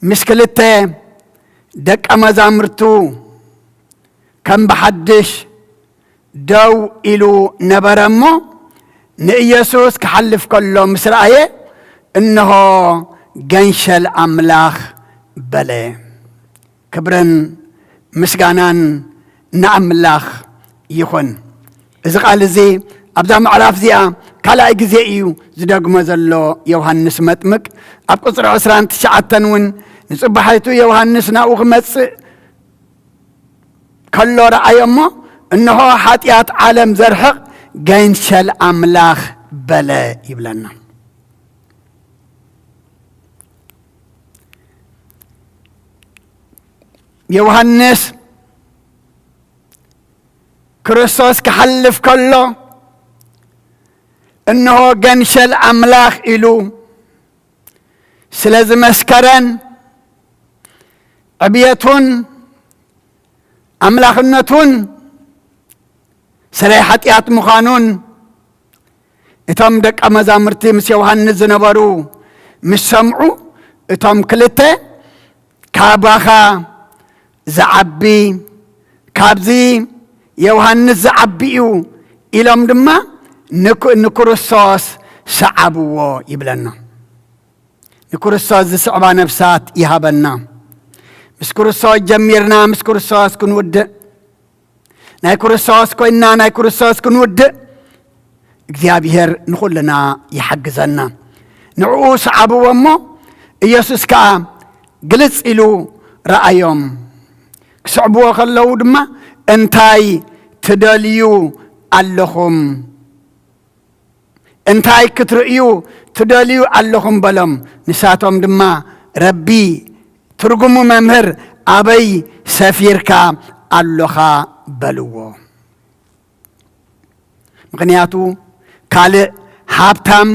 ምስ ክልተ ደቀ መዛሙርቱ ከም ብሓድሽ ደው ኢሉ ነበረ እሞ ንኢየሱስ ክሓልፍ ከሎ ምስ ረኣየ እንሆ ገንሸል ኣምላኽ በለ። ክብርን ምስጋናን ንኣምላኽ ይኹን። እዚ ቃል እዚ ኣብዛ ምዕራፍ እዚኣ ካልኣይ ግዜ እዩ ዝደግሞ ዘሎ ዮሃንስ መጥምቅ። ኣብ ቁጽሪ ዕስራን ትሽዓተን እውን ንጽባሒቱ ዮሃንስ ናብኡ ክመጽእ ከሎ ረኣዮ እሞ እንሆ ሓጢኣት ዓለም ዘርሕቕ ገንሸል ኣምላኽ በለ ይብለና። ዮሃንስ ክርስቶስ ክሓልፍ ከሎ እንሆ ገንሸል ኣምላኽ ኢሉ ስለ ዝመስከረን ዕብየቱን ኣምላኽነቱን ስረይ ሓጢኣት ምዃኑን እቶም ደቀ መዛሙርቲ ምስ ዮሃንስ ዝነበሩ ምስ ሰምዑ፣ እቶም ክልተ፣ "ካባኻ ዝዓቢ፣ ካብዚ ዮሃንስ ዝዓቢ እዩ" ኢሎም ድማ ንክ-፣ ንክርስቶስ ሰዓብዎ ይብለና። ንክርስቶስ ዝስዕባ ነፍሳት ይሃበና። ምስ ክርስቶስ ጀሚርና፣ ምስ ክርስቶስ ክንውድእ፣ ናይ ክርስቶስ ኮይንና፣ ናይ ክርስቶስ ክንውድእ፣ እግዚኣብሔር ንኹልና ይሓግዘና። ንዕኡ ሰዓብዎ እሞ፣ ኢየሱስ ከኣ ግልጽ ኢሉ ረኣዮም። ክስዕብዎ ከለዉ ድማ፣ "እንታይ ትደልዩ ኣለኹም? እንታይ ክትርእዩ ትደልዩ ኣለኹም?" በሎም። ንሳቶም ድማ፣ "ረቢ፣ ትርጉሙ መምህር፣ ኣበይ ሰፊርካ ኣሎኻ?" በልዎ። ምኽንያቱ፣ ካልእ ሃብታም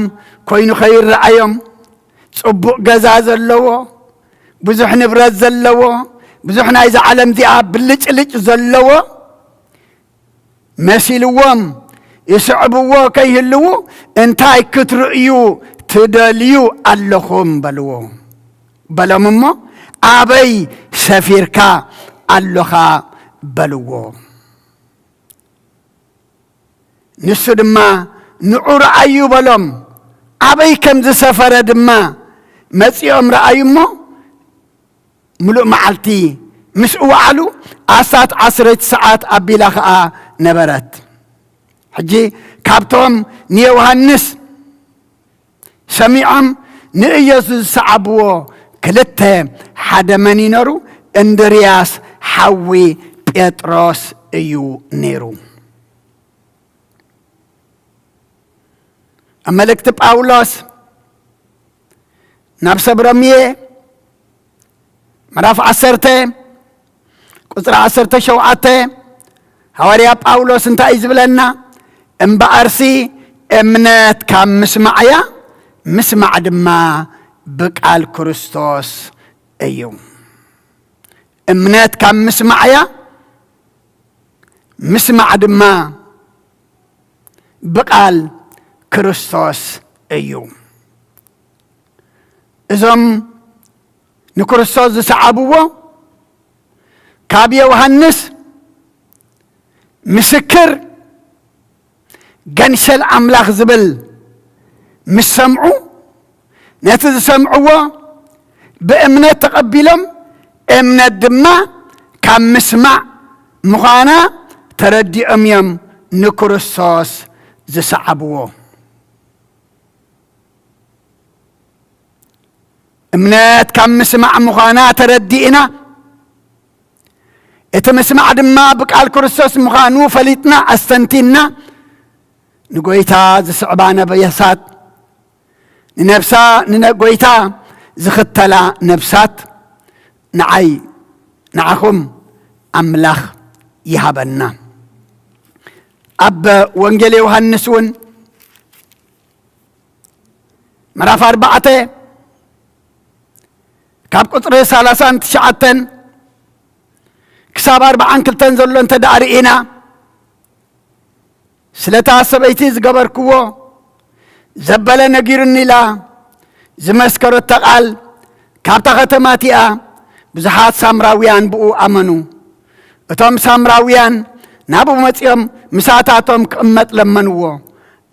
ኮይኑ ከይረኣዮም፣ ጽቡቕ ገዛ ዘለዎ፣ ብዙሕ ንብረት ዘለዎ፣ ብዙሕ ናይዛ ዓለም እዚኣ ብልጭልጭ ዘለዎ መሲልዎም፣ ይስዕብዎ ከይህልዉ፣ "እንታይ ክትርእዩ ትደልዩ ኣለኹም?" በልዎ። በሎም እሞ፣ "ኣበይ ሰፊርካ ኣሎኻ?" በልዎ። ንሱ ድማ፣ "ንዑ ረኣዩ" በሎም። ኣበይ ከም ዝሰፈረ ድማ መጺኦም ረኣዩ እሞ፣ ምሉእ መዓልቲ ምስኡ ወዓሉ። ኣስታት ዓሰርተ ሰዓት ኣቢላ ኸኣ ነበረት። ሕጂ ካብቶም ንዮሃንስ ሰሚዖም ንኢየሱስ ዝሰዓብዎ ክልተ፣ ሓደ መን እዩ ነሩ? እንድርያስ ሓዊ ጴጥሮስ እዩ ነይሩ። ኣብ መልእክቲ ጳውሎስ ናብ ሰብ ሮሜ ምዕራፍ ዓሰርተ ቁጽሪ ዓሰርተ ሸውዓተ፣ ሃዋርያ ጳውሎስ እንታይ እዩ ዝብለና? "እምበኣርሲ እምነት ካብ ምስማዕ እያ፣ ምስማዕ ድማ ብቃል ክርስቶስ እዩ።" እምነት ካብ ምስማዕ እያ፣ ምስማዕ ድማ ብቃል ክርስቶስ እዩ። እዞም ንክርስቶስ ዝሰዓብዎ፣ ካብ ዮሃንስ ምስክር ገንሸል ኣምላኽ ዝብል ምስ ሰምዑ፣ ነቲ ዝሰምዕዎ ብእምነት ተቐቢሎም፣ እምነት ድማ ካብ ምስማዕ ምዃና ተረዲኦም እዮም ንክርስቶስ ዝሰዓብዎ። እምነት ካብ ምስማዕ ምዃና ተረዲእና፣ እቲ ምስማዕ ድማ ብቃል ክርስቶስ ምዃኑ ፈሊጥና፣ ኣስተንቲንና፣ ንጎይታ ዝስዕባ ነብሳት፣ ንነብሳ፣ ንነ-፣ ጎይታ ዝኽተላ ነብሳት፣ ንዓይ፣ ንዓኹም ኣምላኽ ይሃበና። ኣብ ወንጌል ዮሃንስ እውን ምዕራፍ ኣርባዕተ ካብ ቁጽሪ ሰላሳን ትሽዓተን ክሳብ ኣርባዓን ክልተን ዘሎ እንተ ደኣ ርኢና፣ ስለታ ሰበይቲ ዝገበርክዎ ዘበለ ነጊሩኒ ኢላ ዝመስከረቶ ቃል፣ ካብታ ከተማ እቲኣ ብዙሓት ሳምራውያን ብኡ ኣመኑ። እቶም ሳምራውያን ናብኡ መጺኦም ምሳታቶም ክቕመጥ ለመንዎ።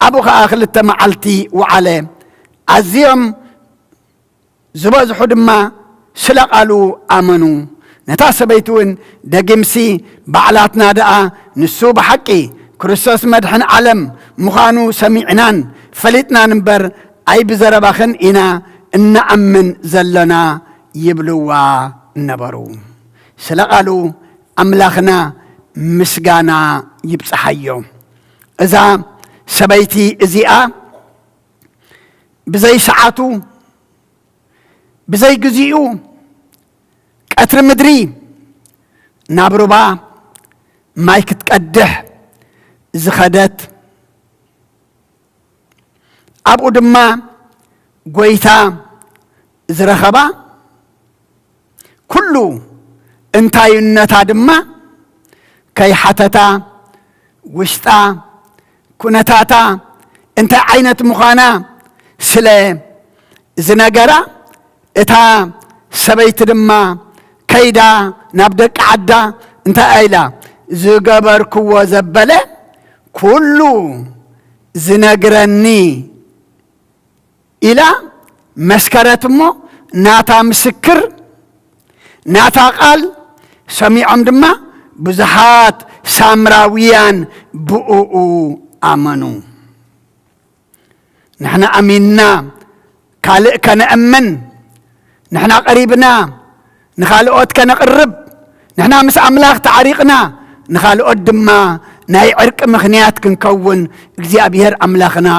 ኣብኡ ኸኣ ክልተ መዓልቲ ወዓለ። ኣዝዮም ዝበዝሑ ድማ ስለ ቃሉ ኣመኑ። ነታ ሰበይቲ እውን፣ "ደጊምሲ ባዕላትና ደኣ ንሱ ብሓቂ ክርስቶስ መድሕን ዓለም ምዃኑ ሰሚዕናን ፈሊጥናን እምበር፣ ኣይብዘረባኽን ኢና እንኣምን ዘሎና" ይብልዋ ነበሩ። ስለ ቃሉ ኣምላኽና ምስጋና ይብጽሓዮ። እዛ ሰበይቲ እዚኣ ብዘይ ሰዓቱ፣ ብዘይ ግዜኡ፣ ቀትሪ ምድሪ ናብ ሩባ ማይ ክትቀድሕ ዝኸደት፣ ኣብኡ ድማ ጎይታ ዝረኸባ፣ ኩሉ እንታይነታ ድማ ከይሓተታ፣ ውሽጣ፣ ኩነታታ እንታይ ዓይነት ምዃና ስለ ዝነገራ፣ እታ ሰበይቲ ድማ ከይዳ ናብ ደቂ ዓዳ እንታይ ኢላ? "ዝገበርክዎ ዘበለ ኩሉ ዝነግረኒ" ኢላ መስከረት። እሞ ናታ ምስክር፣ ናታ ቃል ሰሚዖም ድማ ብዙሓት ሳምራውያን ብእኡ ኣመኑ። ንሕና ኣሚንና ካልእ ከነእምን፣ ንሕና ቀሪብና ንኻልኦት ከነቕርብ፣ ንሕና ምስ ኣምላኽ ተዓሪቕና ንኻልኦት ድማ ናይ ዕርቂ ምኽንያት ክንከውን እግዚኣብሔር ኣምላኽና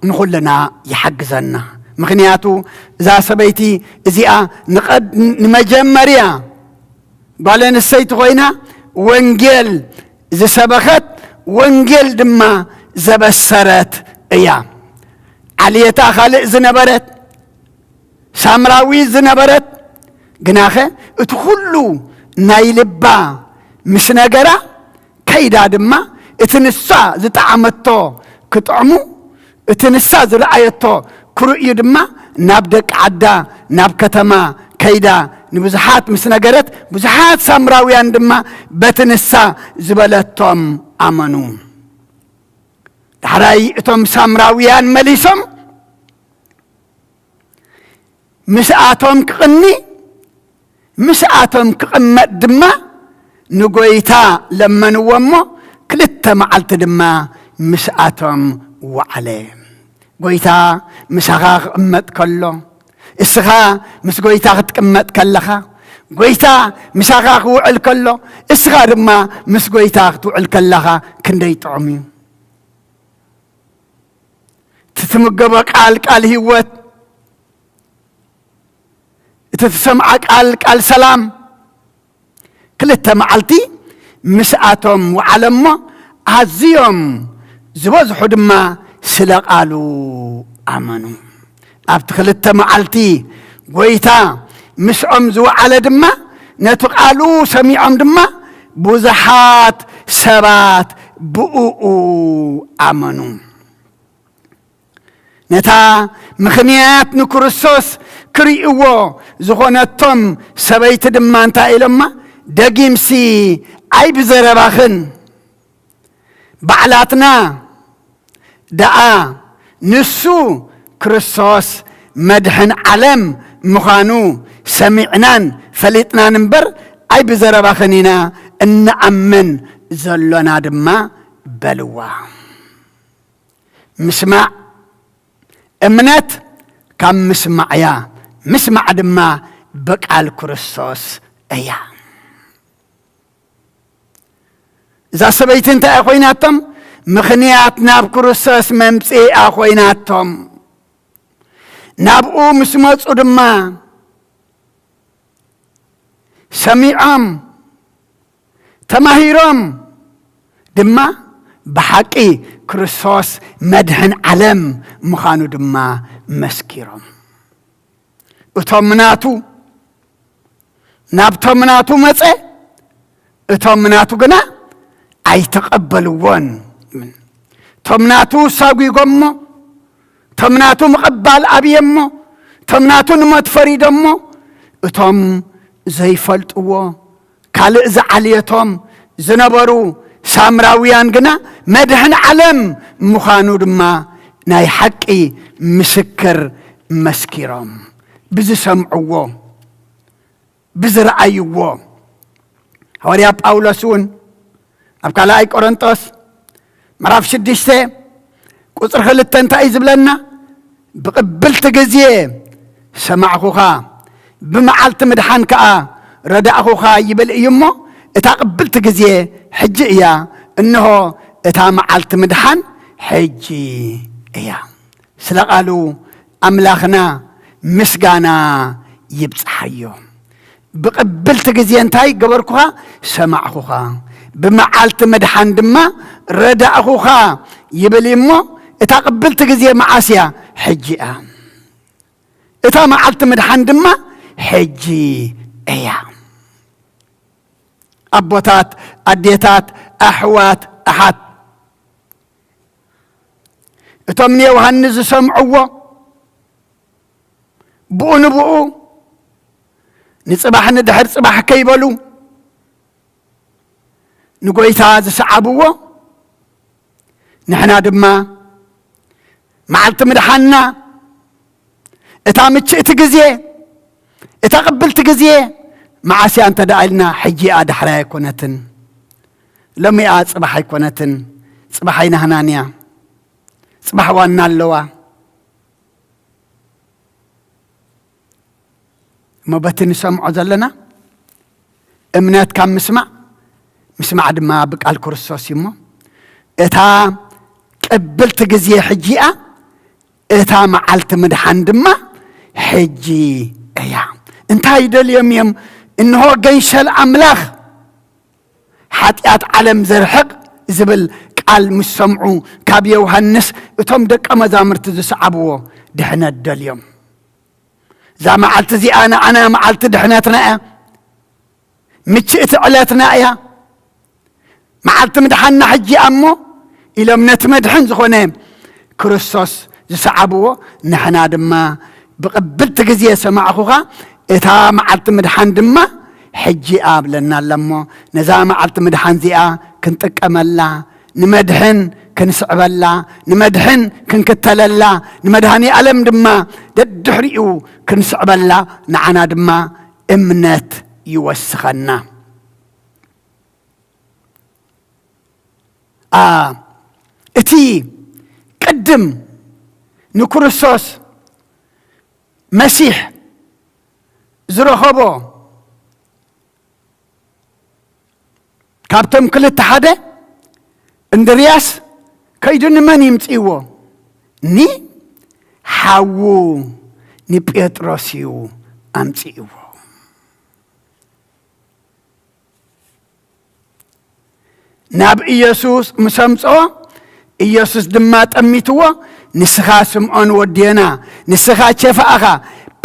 ንኹልና ይሓግዘና። ምኽንያቱ እዛ ሰበይቲ እዚኣ ንቐድ-፣ ንመጀመርያ ጓል ኣንስተይቲ ኮይና ወንጌል ዝሰበኸት፣ ወንጌል ድማ ዘበሰረት እያ። ዓልየታ ካልእ ዝነበረት፣ ሳምራዊ ዝነበረት፣ ግናኸ እቲ ኩሉ ናይ ልባ ምስ ነገራ፣ ከይዳ ድማ እቲ ንሳ ዝጠዓመቶ ክጥዕሙ፣ እቲ ንሳ ዝረኣየቶ ክርእዩ ድማ ናብ ደቂ ዓዳ፣ ናብ ከተማ ከይዳ ንብዙሓት ምስ ነገረት፣ ብዙሓት ሳምራውያን ድማ በቲ ንሳ ዝበለቶም ኣመኑ። ዳሕራይ እቶም ሳምራውያን መሊሶም ምስኣቶም ክቕኒ፣ ምስኣቶም ክቕመጥ ድማ ንጎይታ ለመንዎ እሞ፣ ክልተ መዓልቲ ድማ ምስኣቶም ወዓለ። ጎይታ ምሳኻ ክቕመጥ ከሎ፣ እስኻ ምስ ጎይታ ክትቅመጥ ከለኻ፣ ጎይታ ምሳኻ ክውዕል ከሎ፣ እስኻ ድማ ምስ ጎይታ ክትውዕል ከለኻ ክንደይ ጥዑም እዩ። እቲ ትምገቦ ቃል፣ ቃል ህይወት፣ እቲ ትሰምዓ ቃል፣ ቃል ሰላም። ክልተ መዓልቲ ምስኣቶም ወዓለ እሞ፣ ኣዝዮም ዝበዝሑ ድማ ስለ ቃሉ ኣመኑ። ኣብቲ ክልተ መዓልቲ ጎይታ ምስኦም ዝወዓለ ድማ፣ ነቲ ቃሉ ሰሚዖም ድማ ብዙሓት ሰባት ብእኡ ኣመኑ። ነታ ምኽንያት ንክርስቶስ ክርእይዎ ዝኾነቶም ሰበይቲ ድማ እንታይ ኢሎማ? "ደጊምሲ ኣይብዘረባኽን፣ ባዕላትና ደኣ ንሱ ክርስቶስ መድሕን ዓለም ምዃኑ ሰሚዕናን ፈሊጥናን እምበር፣ ኣይብዘረባኽን ኢና እንኣምን ዘሎና" ድማ በልዋ። ምስማዕ፣ እምነት ካብ ምስማዕ እያ፣ ምስማዕ ድማ ብቃል ክርስቶስ እያ። እዛ ሰበይቲ እንታይ እያ ኮይናቶም? ምኽንያት ናብ ክርስቶስ መምጽኢ እያ ኮይናቶም። ናብኡ ምስ መጹ ድማ ሰሚዖም፣ ተማሂሮም ድማ ብሓቂ ክርስቶስ መድሕን ዓለም ምዃኑ ድማ መስኪሮም። እቶም ናቱ፣ ናብቶም ናቱ መጸ፣ እቶም ናቱ ግና ኣይተቐበልዎን። እቶም ናቱ ሳጒጎሞ፣ እቶም ናቱ ምቕባል ኣብየሞ፣ እቶም ናቱ ንሞት ፈሪዶሞ፣ እቶም ዘይፈልጥዎ፣ ካልእ ዝዓልየቶም ዝነበሩ ሳምራውያን ግና መድሕን ዓለም ምዃኑ ድማ ናይ ሓቂ ምስክር መስኪሮም። ብዝሰምዕዎ፣ ብዝረኣይዎ። ሃዋርያ ጳውሎስ እውን ኣብ ካልኣይ ቆሮንጦስ ምዕራፍ ሽዱሽተ ቁጽሪ ክልተ እንታይ እዩ ዝብለና? "ብቕብልቲ ግዜ ሰማዕኹኻ፣ ብመዓልቲ ምድሓን ከኣ ረዳእኹኻ" ይብል እዩ እሞ፣ እታ ቅብልቲ ግዜ ሕጂ እያ። እንሆ፣ እታ መዓልቲ ምድሓን ሕጂ እያ። ስለ ቃሉ ኣምላኽና ምስጋና ይብጽሓዮ። "ብቕብልቲ ግዜ እንታይ ገበርኩኻ? ሰማዕኹኻ። ብመዓልቲ ምድሓን ድማ ረዳእኹኻ" ይብል እዩ እሞ፣ እታ ቅብልቲ ግዜ መዓስ እያ? ሕጂ እያ። እታ መዓልቲ ምድሓን ድማ ሕጂ እያ። ኣቦታት፣ ኣዴታት፣ ኣሕዋት፣ ኣሓት፣ እቶም ንዮሃንስ ዝሰምዕዎ፣ ብኡ ንብኡ፣ ንጽባሕ ንድሕር ጽባሕ ከይበሉ፣ ንጎይታ ዝሰዓብዎ፣ ንሕና ድማ መዓልቲ ምድሓንና፣ እታ ምችእቲ ግዜ፣ እታ ቅብልቲ ግዜ መዓስ እያ እንተ ደኣ ኢልና፣ ሕጂ እያ፣ ዳሕራይ ኣይኮነትን። ሎሚ እያ፣ ጽባሕ ኣይኮነትን። ጽባሕ ኣይናህናን እያ። ጽባሕ ዋና ኣለዋ። እሞ በቲ ንሰምዖ ዘለና እምነት ካብ ምስማዕ፣ ምስማዕ ድማ ብቃል ክርስቶስ እዩ። እሞ እታ ቅብልቲ ግዜ ሕጂ እያ፣ እታ መዓልቲ ምድሓን ድማ ሕጂ እያ። እንታይ ደልዮም እዮም? እንሆ ገንሸል ኣምላኽ፣ ሓጢኣት ዓለም ዘርሕቕ ዝብል ቃል ምስ ሰምዑ፣ ካብ ዮሃንስ እቶም ደቀ መዛሙርቲ ዝሰዓብዎ ድሕነት ደልዮም። እዛ መዓልቲ እዚኣ ንዓና መዓልቲ ድሕነትና እያ፣ ምችእቲ ዕለትና እያ፣ መዓልቲ ምድሓንና ሕጂ እያ እሞ ኢሎም ነቲ መድሕን ዝኾነ ክርስቶስ ዝሰዓብዎ፣ ንሕና ድማ ብቕብልቲ ግዜ ሰማዕኹኻ፣ እታ መዓልቲ ምድሓን ድማ ሕጂ እያ ብለና ኣሎ እሞ፣ ነዛ መዓልቲ ምድሓን እዚኣ ክንጥቀመላ፣ ንመድሕን ክንስዕበላ፣ ንመድሕን ክንክተለላ፣ ንመድኃኔ ዓለም ድማ ደድሕሪኡ ክንስዕበላ፣ ንዓና ድማ እምነት ይወስኸና። አ፣ እቲ ቅድም ንክርስቶስ መሲሕ ዝረኸቦ፣ ካብቶም ክልተ ሓደ እንድርያስ ከይዱ ንመን ይምጽእዎ? ንሓዉ ንጴጥሮስ እዩ ኣምጽእዎ። ናብ ኢየሱስ ምስ ኣምጽኦ፣ ኢየሱስ ድማ ጠሚትዎ፣ "ንስኻ ስምዖን ወዲ ዮና፣ ንስኻ ኬፋ ኢኻ፣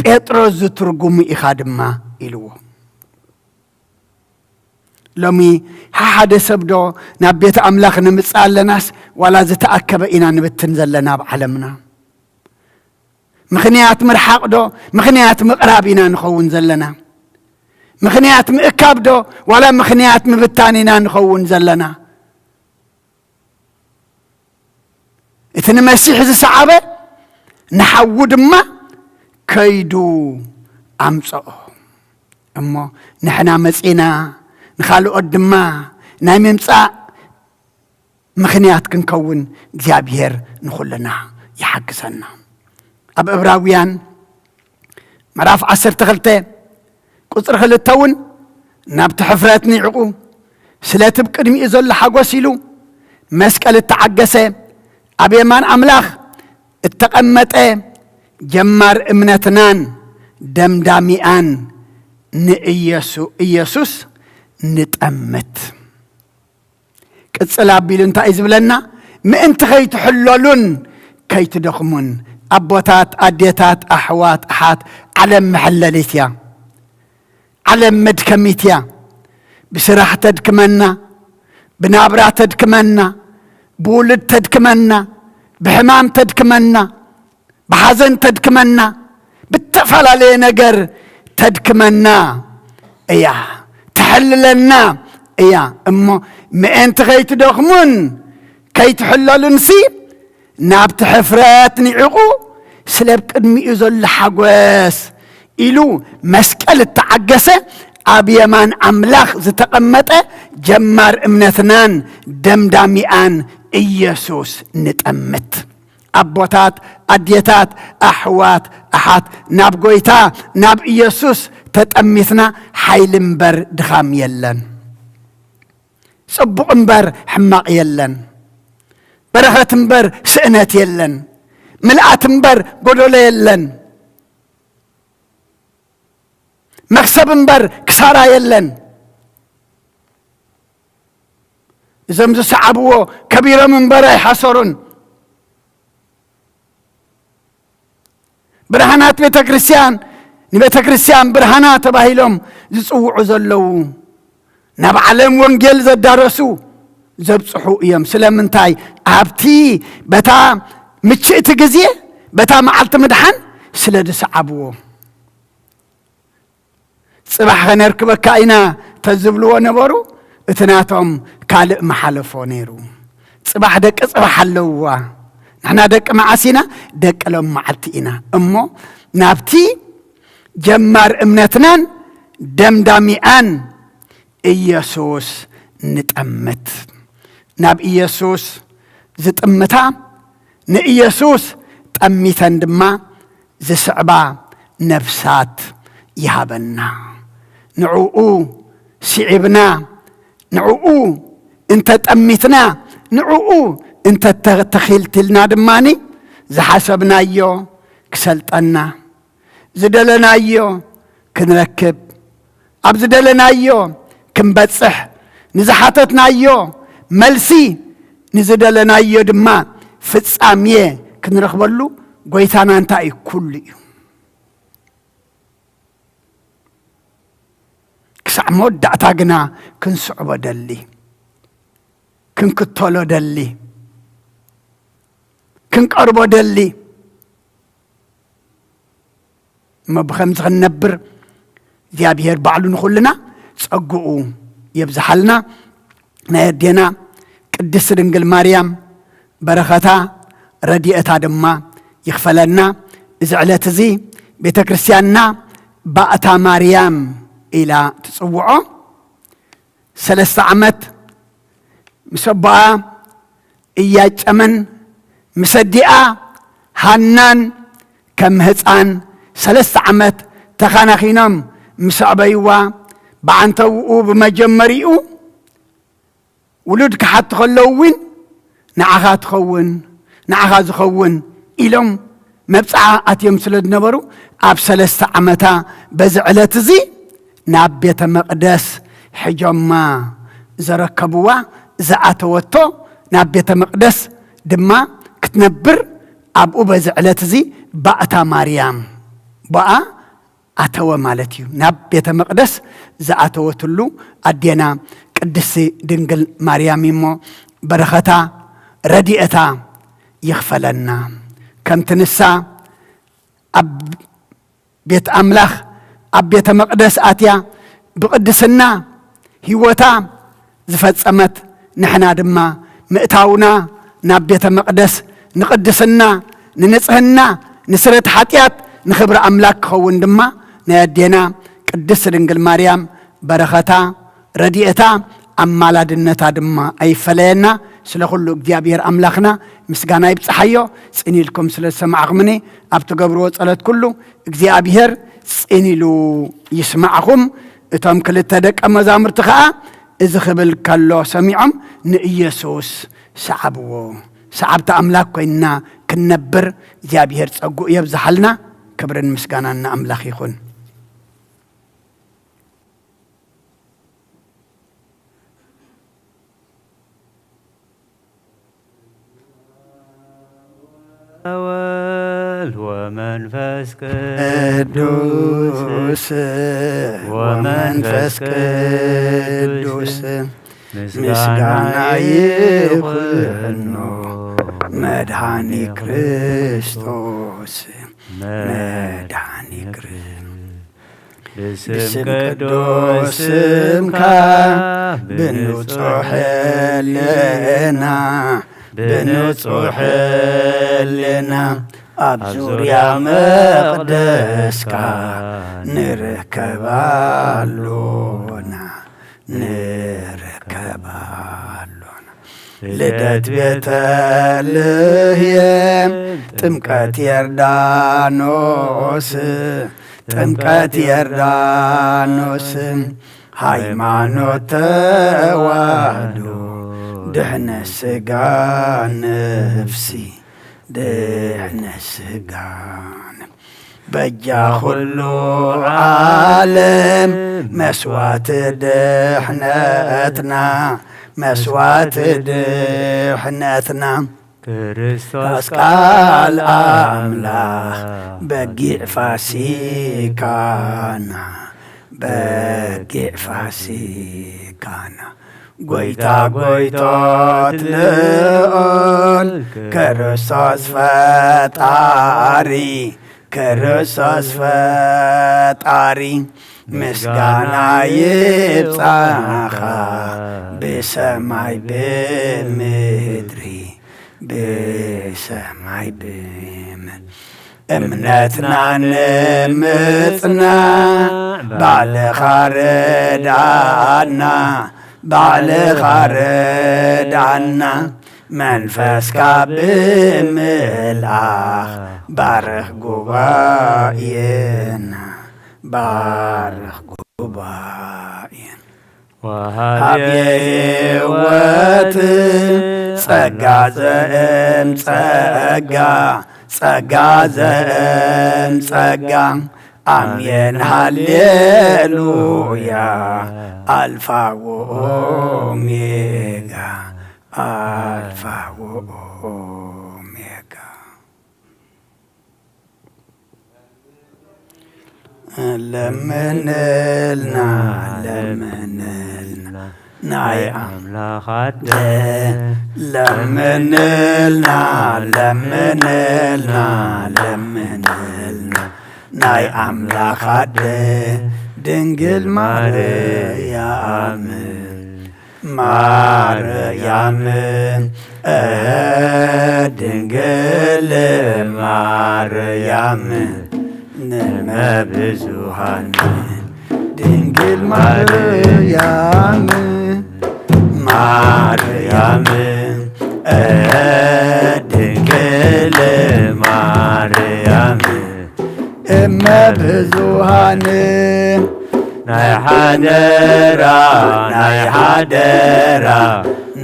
ጴጥሮስ ዝትርጉሙ ኢኻ ድማ" ኢልዎ። ሎሚ ሓደ ሰብ ዶ ናብ ቤት ኣምላኽ ንምጽእ ኣለናስ፣ ዋላ ዝተኣከበ ኢና ንብትን ዘለና ኣብ ዓለምና? ምኽንያት ምርሓቕ ዶ፣ ምኽንያት ምቕራብ ኢና ንኸውን ዘለና? ምኽንያት ምእካብ ዶ፣ ዋላ ምኽንያት ምብታን ኢና ንኸውን ዘለና? እቲ ንመሲሕ ዝሰዓበ ንሓዉ ድማ ከይዱ ኣምጽኦ። እሞ ንሕና መጺና ንኻልኦት ድማ ናይ ምምጻእ ምኽንያት ክንከውን እግዚኣብሔር ንኹልና ይሓግዘና። ኣብ ዕብራውያን ምዕራፍ ዓሰርተ ክልተ ቁጽሪ ክልተ እውን፣ "ናብቲ ሕፍረት ንዕቑ፣ ስለቲ ብቅድሚኡ ዘሎ ሓጎስ ኢሉ መስቀል እተዓገሰ፣ ኣብ የማን ኣምላኽ እተቐመጠ፣ ጀማር እምነትናን ደምዳሚኣን ንኢየሱ-፣ ኢየሱስ ንጠምት።" ቅጽል ኣቢሉ እንታይ እዩ ዝብለና? "ምእንቲ ከይትሕለሉን ከይትደኽሙን፣ ኣቦታት፣ ኣዴታት፣ ኣሕዋት፣ ኣሓት፣ ዓለም መሐለሊት እያ። ዓለም መድከሚት እያ። ብስራሕ ተድክመና፣ ብናብራ ተድክመና፣ ብውሉድ ተድክመና፣ ብሕማም ተድክመና፣ ብሓዘን ተድክመና፣ ብተፈላለየ ነገር ተድክመና እያ፣ ተሕልለና እያ። እሞ ምእንቲ ከይትደኽሙን ከይትሕለሉንሲ፣ ናብቲ ሕፍረት ንዕቑ፣ ስለ ኣብ ቅድሚኡ ዘሎ ሓጎስ ኢሉ መስቀል እተዓገሰ፣ ኣብ የማን ኣምላኽ ዝተቐመጠ፣ ጀማር እምነትናን ደምዳሚኣን ኢየሱስ ንጠምት። ኣቦታት፣ ኣዴታት፣ ኣሕዋት፣ ኣሓት፣ ናብ ጐይታ፣ ናብ ኢየሱስ ተጠሚትና፣ ሓይሊ እምበር ድኻም የለን። ጽቡቕ እምበር ሕማቕ የለን። በረኸት እምበር ስእነት የለን። ምልኣት እምበር ጐደሎ የለን። መኽሰብ እምበር ክሳራ የለን። እዞም ዝሰዓብዎ ከቢሮም እምበር ኣይሓሰሩን። ብርሃናት ቤተ ክርስቲያን፣ ንቤተ ክርስቲያን ብርሃና ተባሂሎም ዝጽውዑ ዘለዉ፣ ናብ ዓለም ወንጌል ዘዳረሱ፣ ዘብጽሑ እዮም። ስለምንታይ? ኣብቲ፣ በታ ምችእቲ ግዜ፣ በታ መዓልቲ ምድሓን ስለ ዝሰዓብዎ። ጽባሕ ከነርክበካ ኢና ተዝብልዎ ነበሩ። እቲ ናቶም ካልእ መሓለፎ ነይሩ። ጽባሕ ደቂ ጽባሕ ኣለውዋ። ንሕና ደቂ መዓስ ኢና? ደቂ ሎም መዓልቲ ኢና። እሞ ናብቲ ጀማር እምነትናን ደምዳሚኣን ኢየሱስ ንጠምት። ናብ ኢየሱስ ዝጥምታ፣ ንኢየሱስ ጠሚተን ድማ ዝስዕባ ነፍሳት ይሃበና። ንዕኡ ስዒብና፣ ንዕኡ እንተ ጠሚትና፣ ንዕኡ እንተ ተ-፣ ተኺልትልና ድማኒ ዝሓሰብናዮ ክሰልጠና፣ ዝደለናዮ ክንረክብ፣ ኣብ ዝደለናዮ ክንበጽሕ፣ ንዝሓተትናዮ መልሲ፣ ንዝደለናዮ ድማ ፍጻሜ ክንረኽበሉ ጎይታና እንታይ እዩ? ኩሉ እዩ። ክሳዕ መወዳእታ ግና ክንስዕቦ ደሊ፣ ክንክተሎ ደሊ፣ ክንቀርቦ ደሊ። እሞ ብኸምዚ ክንነብር እግዚኣብሔር ባዕሉ ንኹልና ጸግኡ የብዝሓልና። ናይ ኣዴና ቅድስቲ ድንግል ማርያም በረኸታ ረድኤታ ድማ ይኽፈለና። እዚ ዕለት እዚ ቤተ ክርስቲያንና ባእታ ማርያም ኢላ ትጽውዖ። ሰለስተ ዓመት ምስ ኣቦኣ እያጨመን ምስ ኣዲኣ ሃናን ከም ህፃን ሰለስተ ዓመት ተኻናኺኖም ምስ ኣዕበይዋ፣ ብዓንተውኡ ብመጀመሪኡ ውሉድ ክሓቱ ከለዉ እውን ንዓኻ ትኸውን፣ ንዓኻ ዝኸውን ኢሎም መብጽዓ ኣትዮም ስለ ዝነበሩ፣ ኣብ ሰለስተ ዓመታ በዚ ዕለት እዚ ናብ ቤተ መቕደስ ሕጆማ ዘረከብዋ፣ ዝኣተወቶ፣ ናብ ቤተ መቕደስ ድማ ክትነብር ኣብኡ በዚ ዕለት እዚ ባእታ ማርያም ቦኣ ኣተወ ማለት እዩ። ናብ ቤተ መቕደስ ዝኣተወትሉ ኣዴና ቅድስቲ ድንግል ማርያም እሞ በረኸታ ረድኤታ ይኽፈለና። ከምቲ ንሳ ኣብ ቤት ኣምላኽ ኣብ ቤተ መቕደስ ኣትያ ብቕድስና ህይወታ ዝፈጸመት፣ ንሕና ድማ ምእታውና ናብ ቤተ መቕደስ ንቕድስና፣ ንንጽህና፣ ንስረት ሓጢኣት፣ ንኽብሪ ኣምላክ ክኸውን ድማ ናይ ኣዴና ቅድስት ድንግል ማርያም በረኸታ፣ ረድኤታ፣ ኣማላድነታ ድማ ኣይፈለየና። ስለ ኩሉ እግዚኣብሔር ኣምላኽና ምስጋና ይብጽሓዮ። ጽን ኢልኩም ስለ ዝሰማዕኹምኒ ኣብ ትገብርዎ ጸሎት ኩሉ እግዚኣብሔር ጽን ኢሉ ይስማዕኹም። እቶም ክልተ ደቀ መዛሙርቲ ኸኣ እዚ ክብል ከሎ ሰሚዖም ንኢየሱስ ሰዓብዎ። ሰዓብቲ ኣምላኽ ኮይንና ክንነብር እግዚኣብሔር ጸግኡ የብዝሓልና። ክብርን ምስጋናን ንኣምላኽ ይኹን። ወወልድ ወመንፈስ ቅዱስ፣ ወመንፈስ ቅዱስ፣ ምስጋና ይኹኖ መድኃኒ ክርስቶስ፣ መድኃኒ ክርስቶስ። ብስም ቅዱስ ስምካ ብንጹሕ ህልና፣ ብንጹሕ ህልና ኣብ ዙርያ መቕደስካ ንርከብ ኣሎና፣ ንርከብ ኣሎና። ልደት ቤተልሔም፣ ጥምቀት ዮርዳኖስ፣ ጥምቀት ዮርዳኖስ፣ ሃይማኖት ተዋህዶ፣ ድሕነት ስጋ ነፍሲ፣ ድሕነት ስጋ ነፍሲ። በጃ ኩሉ ዓለም መስዋዕቲ ድሕነትና፣ መስዋዕቲ ድሕነትና። ክርስቶስ ቃል ኣምላኽ በጊዕ ፋሲካና፣ በጊዕ ፋሲካና። ጐይታ ጐይቶት ልዑል ክርስቶስ ፈጣሪ፣ ክርስቶስ ፈጣሪ ምስጋና ይብጻኻ ብሰማይ ብምድሪ፣ ብሰማይ ብምድሪ። እምነትና ንምጽና ባዕልኻ ርድኣና፣ ባዕልኻ ርድኣና። መንፈስካ ብምልኣኽ ባርኽ ጉባኤና፣ ባርኽ ጉባኤና። ወሃቤ ወሃቤ ህይወት ህይወት ጸጋ ጸጋ ዘእም ዘእም ጸጋ፣ ጸጋ ጸጋ ዘእም ጸጋ። ጸጋ። ኣሜን ሃሌሉያ። ኣልፋ ወኦሜጋ፣ ኣልፋ ወኦሜጋ። ለምንልና፣ ለምንልና ናይ ኣምላኽ ኣደ። ለምንልና፣ ለምንልና፣ ለምንልና ናይ ኣምላኽ ኣደ ድንግል ማርያም። ማርያም፣ እህ፣ ድንግል ማርያም፣ ንመብዙሃን ድንግል ማርያም፣ ማርያም፣ እህ፣ ድንግል ማርያም፣ እመ ብዙሃን ናይ ሓደራ፣ ናይ ሓደራ፣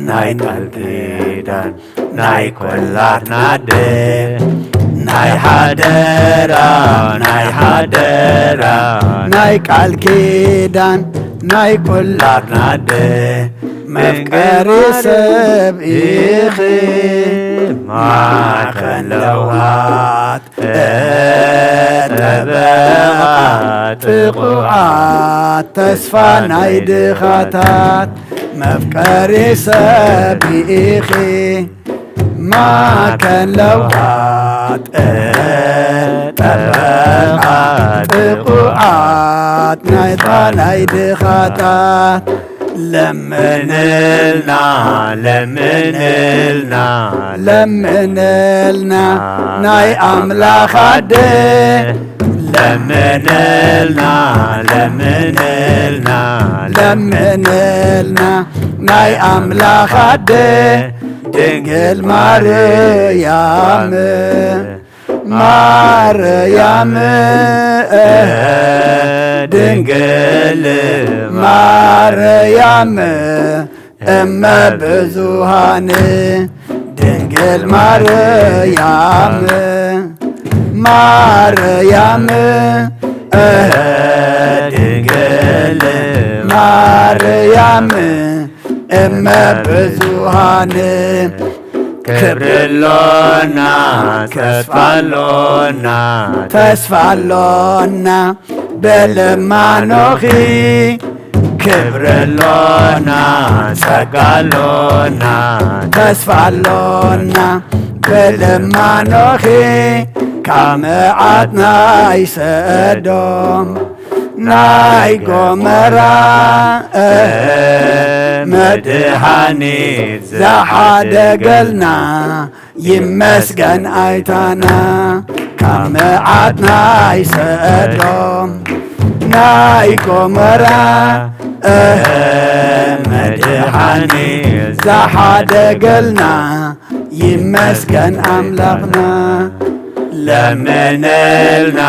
ናይ ቃል ኪዳን ናይ ኮላትና ኣደ፣ ናይ ሓደራ፣ ናይ ሓደራ፣ ናይ ቃል ኪዳን ናይ ኮላትና ኣደ፣ መፍቀሪ ሰብ ኢኺ ማዕከን ለውሃት፣ ጠበቓ ጥቑዓት፣ ተስፋ ናይ ድኻታት፣ መፍቀሪ ሰብ ኢኺ ማዕከን ለውሃት፣ ጠበቓ ጥቑዓት፣ ናይታ ናይ ድኻታት። ለምንልና፣ ለምንልና፣ ለምንልና ናይ ኣምላኽ ኣደ። ለምንልና፣ ለምንልና፣ ለምንልና ናይ ኣምላኽ ኣደ ድንግል ማርያም። ማርያም፣ ድንግል ማርያም፣ እመ ብዙሃን ድንግል ማርያም፣ ማርያም፣ ድንግል ማርያም፣ እመ ብዙሃን። ክብሪ ኣሎና፣ ተስፋ ኣሎና፣ ተስፋ ኣሎና፣ ብልማኖኺ። ክብሪ ኣሎና፣ ጸጋ ኣሎና፣ ተስፋ ኣሎና፣ ብልማኖኺ። ካብ መዓት ናይ ሰዶም ናይ ጎመራ፣ መድሃኒት ዝሓደገልና፣ ይመስገን ኣይታና። ካብ መዓት ናይ ሰዶም ናይ ጎመራ፣ መድሃኒት ዝሓደገልና፣ ይመስገን ኣምላኽና። ለምንልና፣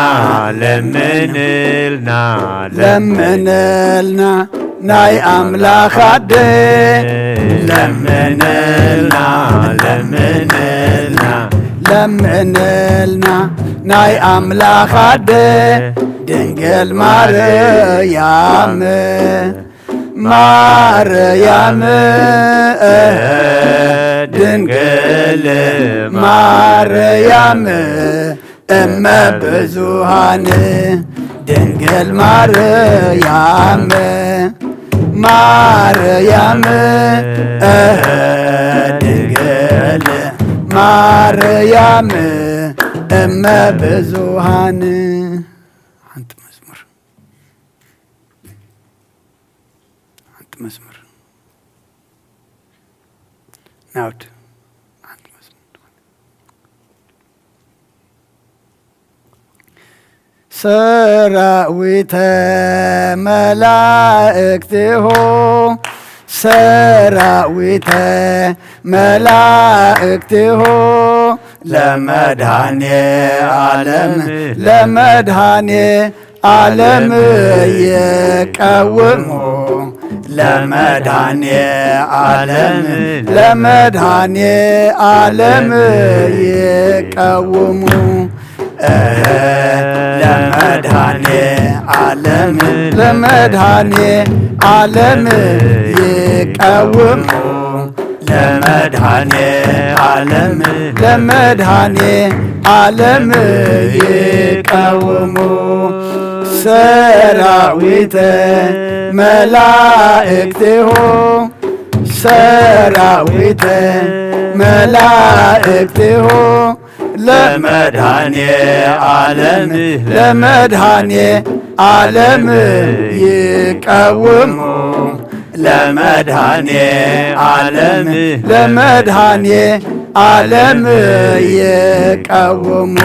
ለምንልና፣ ለምንልና ናይ ኣምላኽ ኣደ። ለምንልና፣ ለምንልና፣ ለምንልና ናይ ኣምላኽ ኣደ ድንግል ማርያም። ማርያም፣ ድንግል ማርያም፣ እመ ብዙሃን ድንግል ማርያም፣ ማርያም፣ ድንግል ማርያም፣ እመ ብዙሃን። ሓንቲ መዝሙር፣ ሓንቲ መዝሙር ናውድ፣ ሓንቲ መዝሙር። ሰራዊተ መላእክቲሁ፣ ሰራዊተ መላእክቲሁ፣ ለመድኃኔ ዓለም፣ ለመድኃኔ ዓለም ይቀውሙ፣ ለመድኃኔ ዓለም፣ ለመድኃኔ ዓለም ይቀውሙ። ለመድኃኔ ዓለም፣ ለመድኃኔ ዓለም ይቀውሙ፣ ለመድኃኔ ዓለም፣ ለመድኃኔ ዓለም ይቀውሙ። ሰራዊተ መላእክቲሁ፣ ሰራዊተ መላእክቲሁ፣ ለመድኃኔ ዓለም፣ ለመድኃኔ ዓለም ይቀውሙ፣ ለመድኃኔ ዓለም፣ ለመድኃኔ ዓለም ይቀውሙ።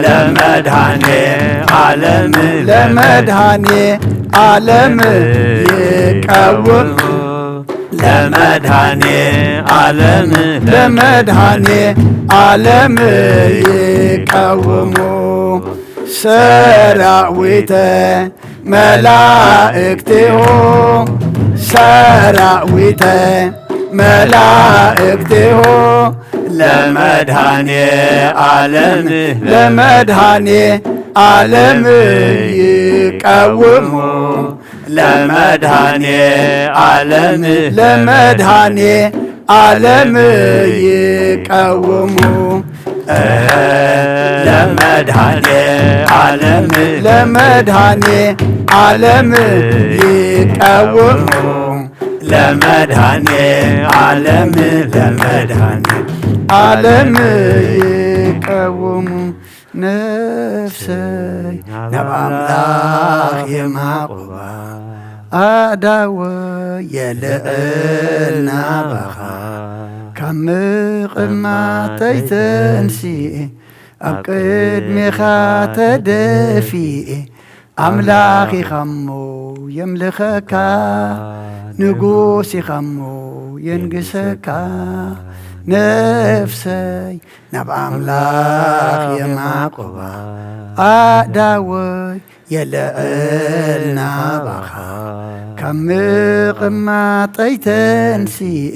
ለመድኃኔ ዓለም፣ ለመድኃኔ ዓለም ይቀውሙ፣ ለመድኃኔ ዓለም፣ ለመድኃኔ ዓለም ይቀውሙ። ሰራዊተ መላእክቲሁ፣ ሰራዊተ መላእክቲሁ፣ ለመድኃኔ ዓለም፣ ለመድኃኔ ዓለም ይቀውሙ፣ ለመድኃኔ ዓለም፣ ለመድኃኔ ዓለም ይቀውሙ። ለመድኃኔ ዓለም፣ ለመድኃኔ ዓለም ይቀውሙ፣ ለመድኃኔ ዓለም፣ ለመድኃኔ ዓለም ይቀውሙ። ነፍሰይ ናብ ኣምላኽ የማቑባ፣ ኣእዳወይ የልዕል ናባኻ። ካብ ምቕማጠይ ተንሲኤ፣ ኣብ ቅድሜኻ ተደፊኤ፣ ኣምላኽ ኢኻሞ የምልኸካ፣ ንጉስ ኢኻሞ የንግሰካ። ነፍሰይ ናብ ኣምላኽ የማቑባ፣ ኣእዳወይ የልዕል ናባኻ። ካብ ምቕማጠይ ተንሲኤ፣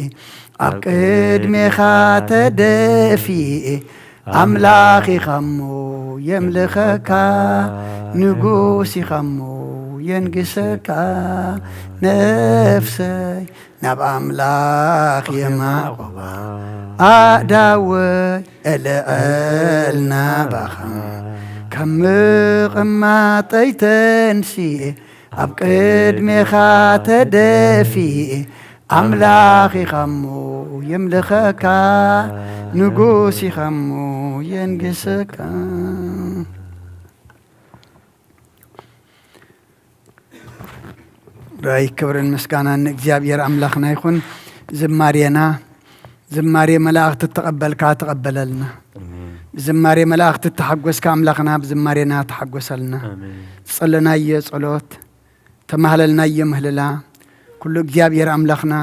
ኣብ ቅድሜኻ ተደፊኤ፣ ኣምላኽ ኢኻሞ የምልኸካ፣ ንጉስ ኢኻሞ የንግሰካ። ነፍሰይ ናብ ኣምላኽ የማቑባ፣ ኣእዳወይ እልዕል ናባኻ። ካብ ምቕማጠይ ተንሲኤ፣ ኣብ ቅድሜኻ ተደፊኤ፣ ኣምላኽ ኢኻሞ የምልኸካ፣ ንጉስ ኢኻሞ የንግሰካ። ራይ ክብርን ምስጋናን ንእግዚኣብሔር ኣምላኽና ይኹን። ዝማሬና ዝማሬ መላእኽቲ እተቐበልካ ተቐበለልና። ኣሜን። ብዝማሬ መላእኽቲ እተሓጎስካ ኣምላኽና ብዝማሬና ተሓጎሰልና። ኣሜን። ዝጸለናዮ ጸሎት ተማህለልናዮ ምህልላ። ኩሉ እግዚኣብሔር ኣምላኽና፣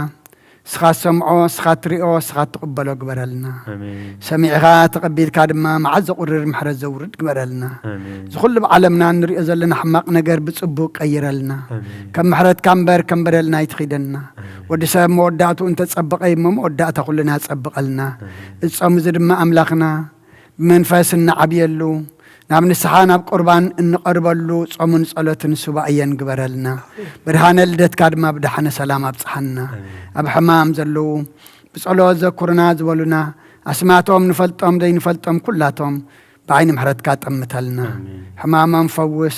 እስኻ ትሰምዖ፣ እስኻ ትሪኦ፣ እስኻ ትቕበሎ ግበረልና። ኣሜን። ሰሚዕኻ ተቐቢልካ ድማ መዓት ዘቑርር ምሕረት ዘውርድ ግበረልና። ኣሜን። እዚ ኩሉ ኣብ ዓለምና እንሪኦ ዘለና ሕማቕ ነገር ብጽቡቕ ቀይረልና። ኣሜን። ከም ምሕረትካ እምበር ከም በደልና ኣይትኺደና። ኣሜን። ወዲ ሰብ መወዳእትኡ እንተጸበቐ እሞ መወዳእታ ኩልና ጸብቐልና። ኣሜን። እዚ ጾም እዚ ድማ ኣምላኽና ብመንፈስ እንዓብየሉ፣ ናብ ንስሓ ናብ ቁርባን እንቐርበሉ ጾምን ጸሎትን ሱባኤን ግበረልና። ብርሃነ ልደትካ ድማ ብደሓነ ሰላም ኣብጽሓና። ኣሜን። ኣብ ሕማም ዘለዉ ብጸሎት ዘኩርና ዝበሉና ኣስማቶም ንፈልጦም ዘይንፈልጦም ኩላቶም ብዓይኒ ምሕረትካ ጠምተልና። ኣሜን። ሕማሞም ፈውስ፣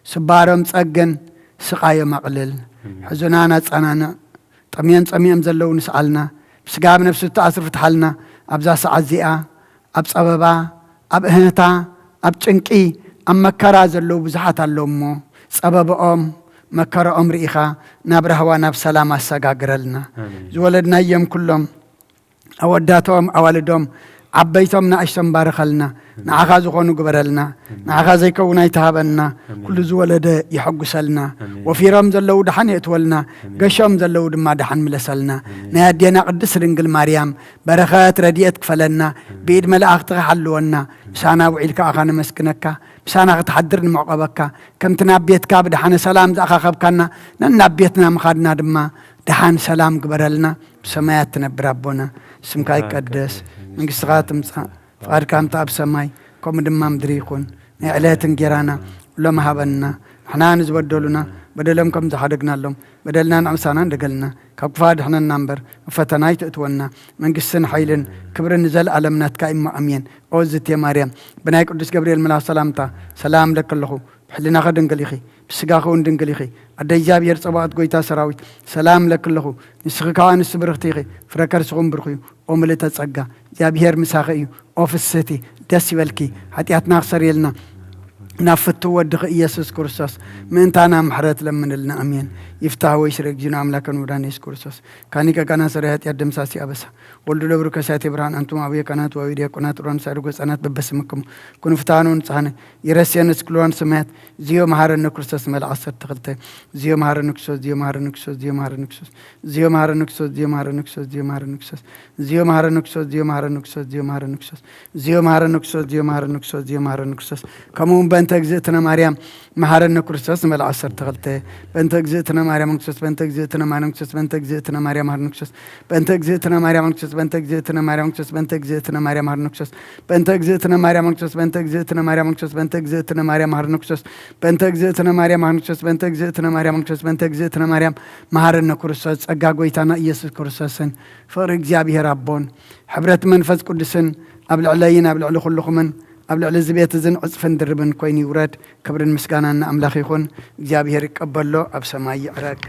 ስባሮም ጸግን፣ ስቓዮም ኣቕልል። ኣሜን። ሕዙናን ኣጸናንዕ፣ ጠምዮም ጸሚኦም ዘለዉ ንስኣልና፣ ብስጋ ብነፍሲ ዝተኣስሩ ፍትሓልና። ኣብዛ ሰዓት እዚኣ ኣብ ጸበባ፣ ኣብ እህህታ፣ ኣብ ጭንቂ፣ ኣብ መከራ ዘለዉ ብዙሓት ኣለዉ እሞ፣ ጸበባኦም፣ መከራኦም ርኢኻ ናብ ራህዋ፣ ናብ ሰላም ኣሰጋግረልና። ኣሜን። ዝወለድናዮም ኩሎም፣ ኣወዳቶም፣ ኣዋልዶም፣ ዓበይቶም፣ ንኣሽቶም ባርኸልና። ንዓኻ ዝኾኑ ግበረልና። ንዓኻ ዘይከውን ኣይትሃበና። ኣሜን። ኩሉ ዝወለደ የሐጉሰልና። ኣሜን። ወፊሮም ዘለዉ ደሓን የእትወልና። ኣሜን። ገሾም ዘለዉ ድማ ደሓን ምለሰልና። ኣሜን። ናይ ኣዴና ቅድስት ድንግል ማርያም በረኸት ረድኤት ክፈለና። ኣሜን። ብኢድ መላእኽትኻ ሓልወና። ምሳና ውዒልካ ኣኻ ነመስግነካ። ምሳና ክትሓድር ንምዕቐበካ። ከምቲ ናብ ቤትካ ብደሓነ ሰላም ዝኣኻኸብካና፣ ነናብ ቤትና ምኻድና ድማ ደሓን ሰላም ግበረልና። ብሰማያት ትነብር ኣቦና፣ ስምካ ይቀደስ፣ መንግስትኻ ትምጻእ፣ ፍቓድካ ከምቲ ኣብ ሰማይ፣ ከምኡ ድማ ምድሪ ይኹን። ናይ ዕለት እንጌራና ሎም ሃበና። ንሕና ንዝበደሉና በደሎም ከም ዝሓደግናሎም፣ በደልና ንዕምሳና እንደገልና፣ ካብ ክፋ ድሕነና እምበር፣ ኣብ ፈተና ኣይትእትወና። መንግስትን ሓይልን ክብርን ንዘለኣለም ናትካ እሞ፣ ኣሜን። ኦ ዝቴ ማርያም፣ ብናይ ቅዱስ ገብርኤል መልኣኽ ሰላምታ ሰላም ለኪ ኣለኹ። ብሕልናኺ ድንግል ኢኺ፣ ብስጋኺ እውን ድንግል ኢኺ። ኣደ እግዚኣብሔር ጸባኦት፣ ጎይታ ሰራዊት፣ ሰላም ለኪ ኣለኹ። ንስኺ ከኣ ኣንስቲ ብርኽቲ ኢኺ፣ ፍረ ከርስኹም ብሩኽ እዩ። ኦ ምልእተ ጸጋ፣ እግዚኣብሔር ምሳኺ እዩ። ኦ ፍስህቲ፣ ደስ ይበልኪ። ሓጢኣትና ክሰርየልና ናብ ፍትው ወድኺ ኢየሱስ ክርስቶስ ምእንታና ምሕረት ለምንልና። ኣሜን። ይፍታህ ወይ ስረ እግዚእነ ኣምላከ ንውዳን ኢየሱስ ክርስቶስ ካኒ ቀቀና ሰሪ ሓጢኣት ደምሳሲ ኣበሳ ወልዱ ለብሩ ከሳቴ ብርሃን ኣንቱም ኣቡየ ካህናት ወአዊ ዲያቆናት ሩራን ሳድጎ ህፃናት በበስምክሙ ኩኑ ፍትሃኑ ንጽሃነ ይረስየን እስክልዋን ሰማያት ዝዮ መሃረነ ክርስቶስ መልኣክ ዓሰርተ ክልተ ዝዮ መሃረነ ክርስቶስ ዝዮ መሃረነ ክርስቶስ ዝዮ መሃረነ ክርስቶስ ዝዮ መሃረነ ክርስቶስ ዝዮ መሃረነ ክርስቶስ ዝዮ መሃረነ ክርስቶስ ዝዮ መሃረነ ክርስቶስ ዝዮ መሃረነ ክርስቶስ ዝዮ መሃረነ ክርስቶስ ዝዮ መሃረነ ክርስቶስ ዝዮ መሃረነ ክርስቶስ ዝዮ መሃረነ ክርስቶስ ከምኡ እውን በእንተ እግዝእትነ ማርያም መሃረነ ክርስቶስ ንመልኣ ዓሰርተ ክልተ በእንተ እግዝእትነ ማርያም ክርስቶስ በእንተ እግዝእትነ ማርያም ክርስቶስ በእንተ እግዝእትነ ማርያም መሃረነ ክርስቶስ በእንተ እግዝእትነ ማርያም ክርስቶስ በእንተ እግዝእትነ ማርያም ክርስቶስ በእንተ እግዝእትነ ማርያም መሃረነ ክርስቶስ በእንተ እግዝእትነ ማርያም ክርስቶስ በእንተ እግዝእትነ ማርያም ክርስቶስ በእንተ እግዝእትነ ማርያም መሃረነ ክርስቶስ በእንተ እግዝእትነ ማርያም ክርስቶስ በእንተ እግዝእትነ ማርያም መሃረነ ክርስቶስ ጸጋ ጎይታና ኢየሱስ ክርስቶስን ፍቕሪ እግዚኣብሔር ኣቦን ሕብረት መንፈስ ቅዱስን ኣብ ልዕለይን ኣብ ልዕሊ ኩልኹምን ኣብ ልዕሊ እዚ ቤት እዝን ዕጽፍን ድርብን ኮይኑ ይውረድ። ክብርን ምስጋናን ንኣምላኽ ይኹን። እግዚኣብሔር ይቀበሎ፣ ኣብ ሰማይ ይዕረግ።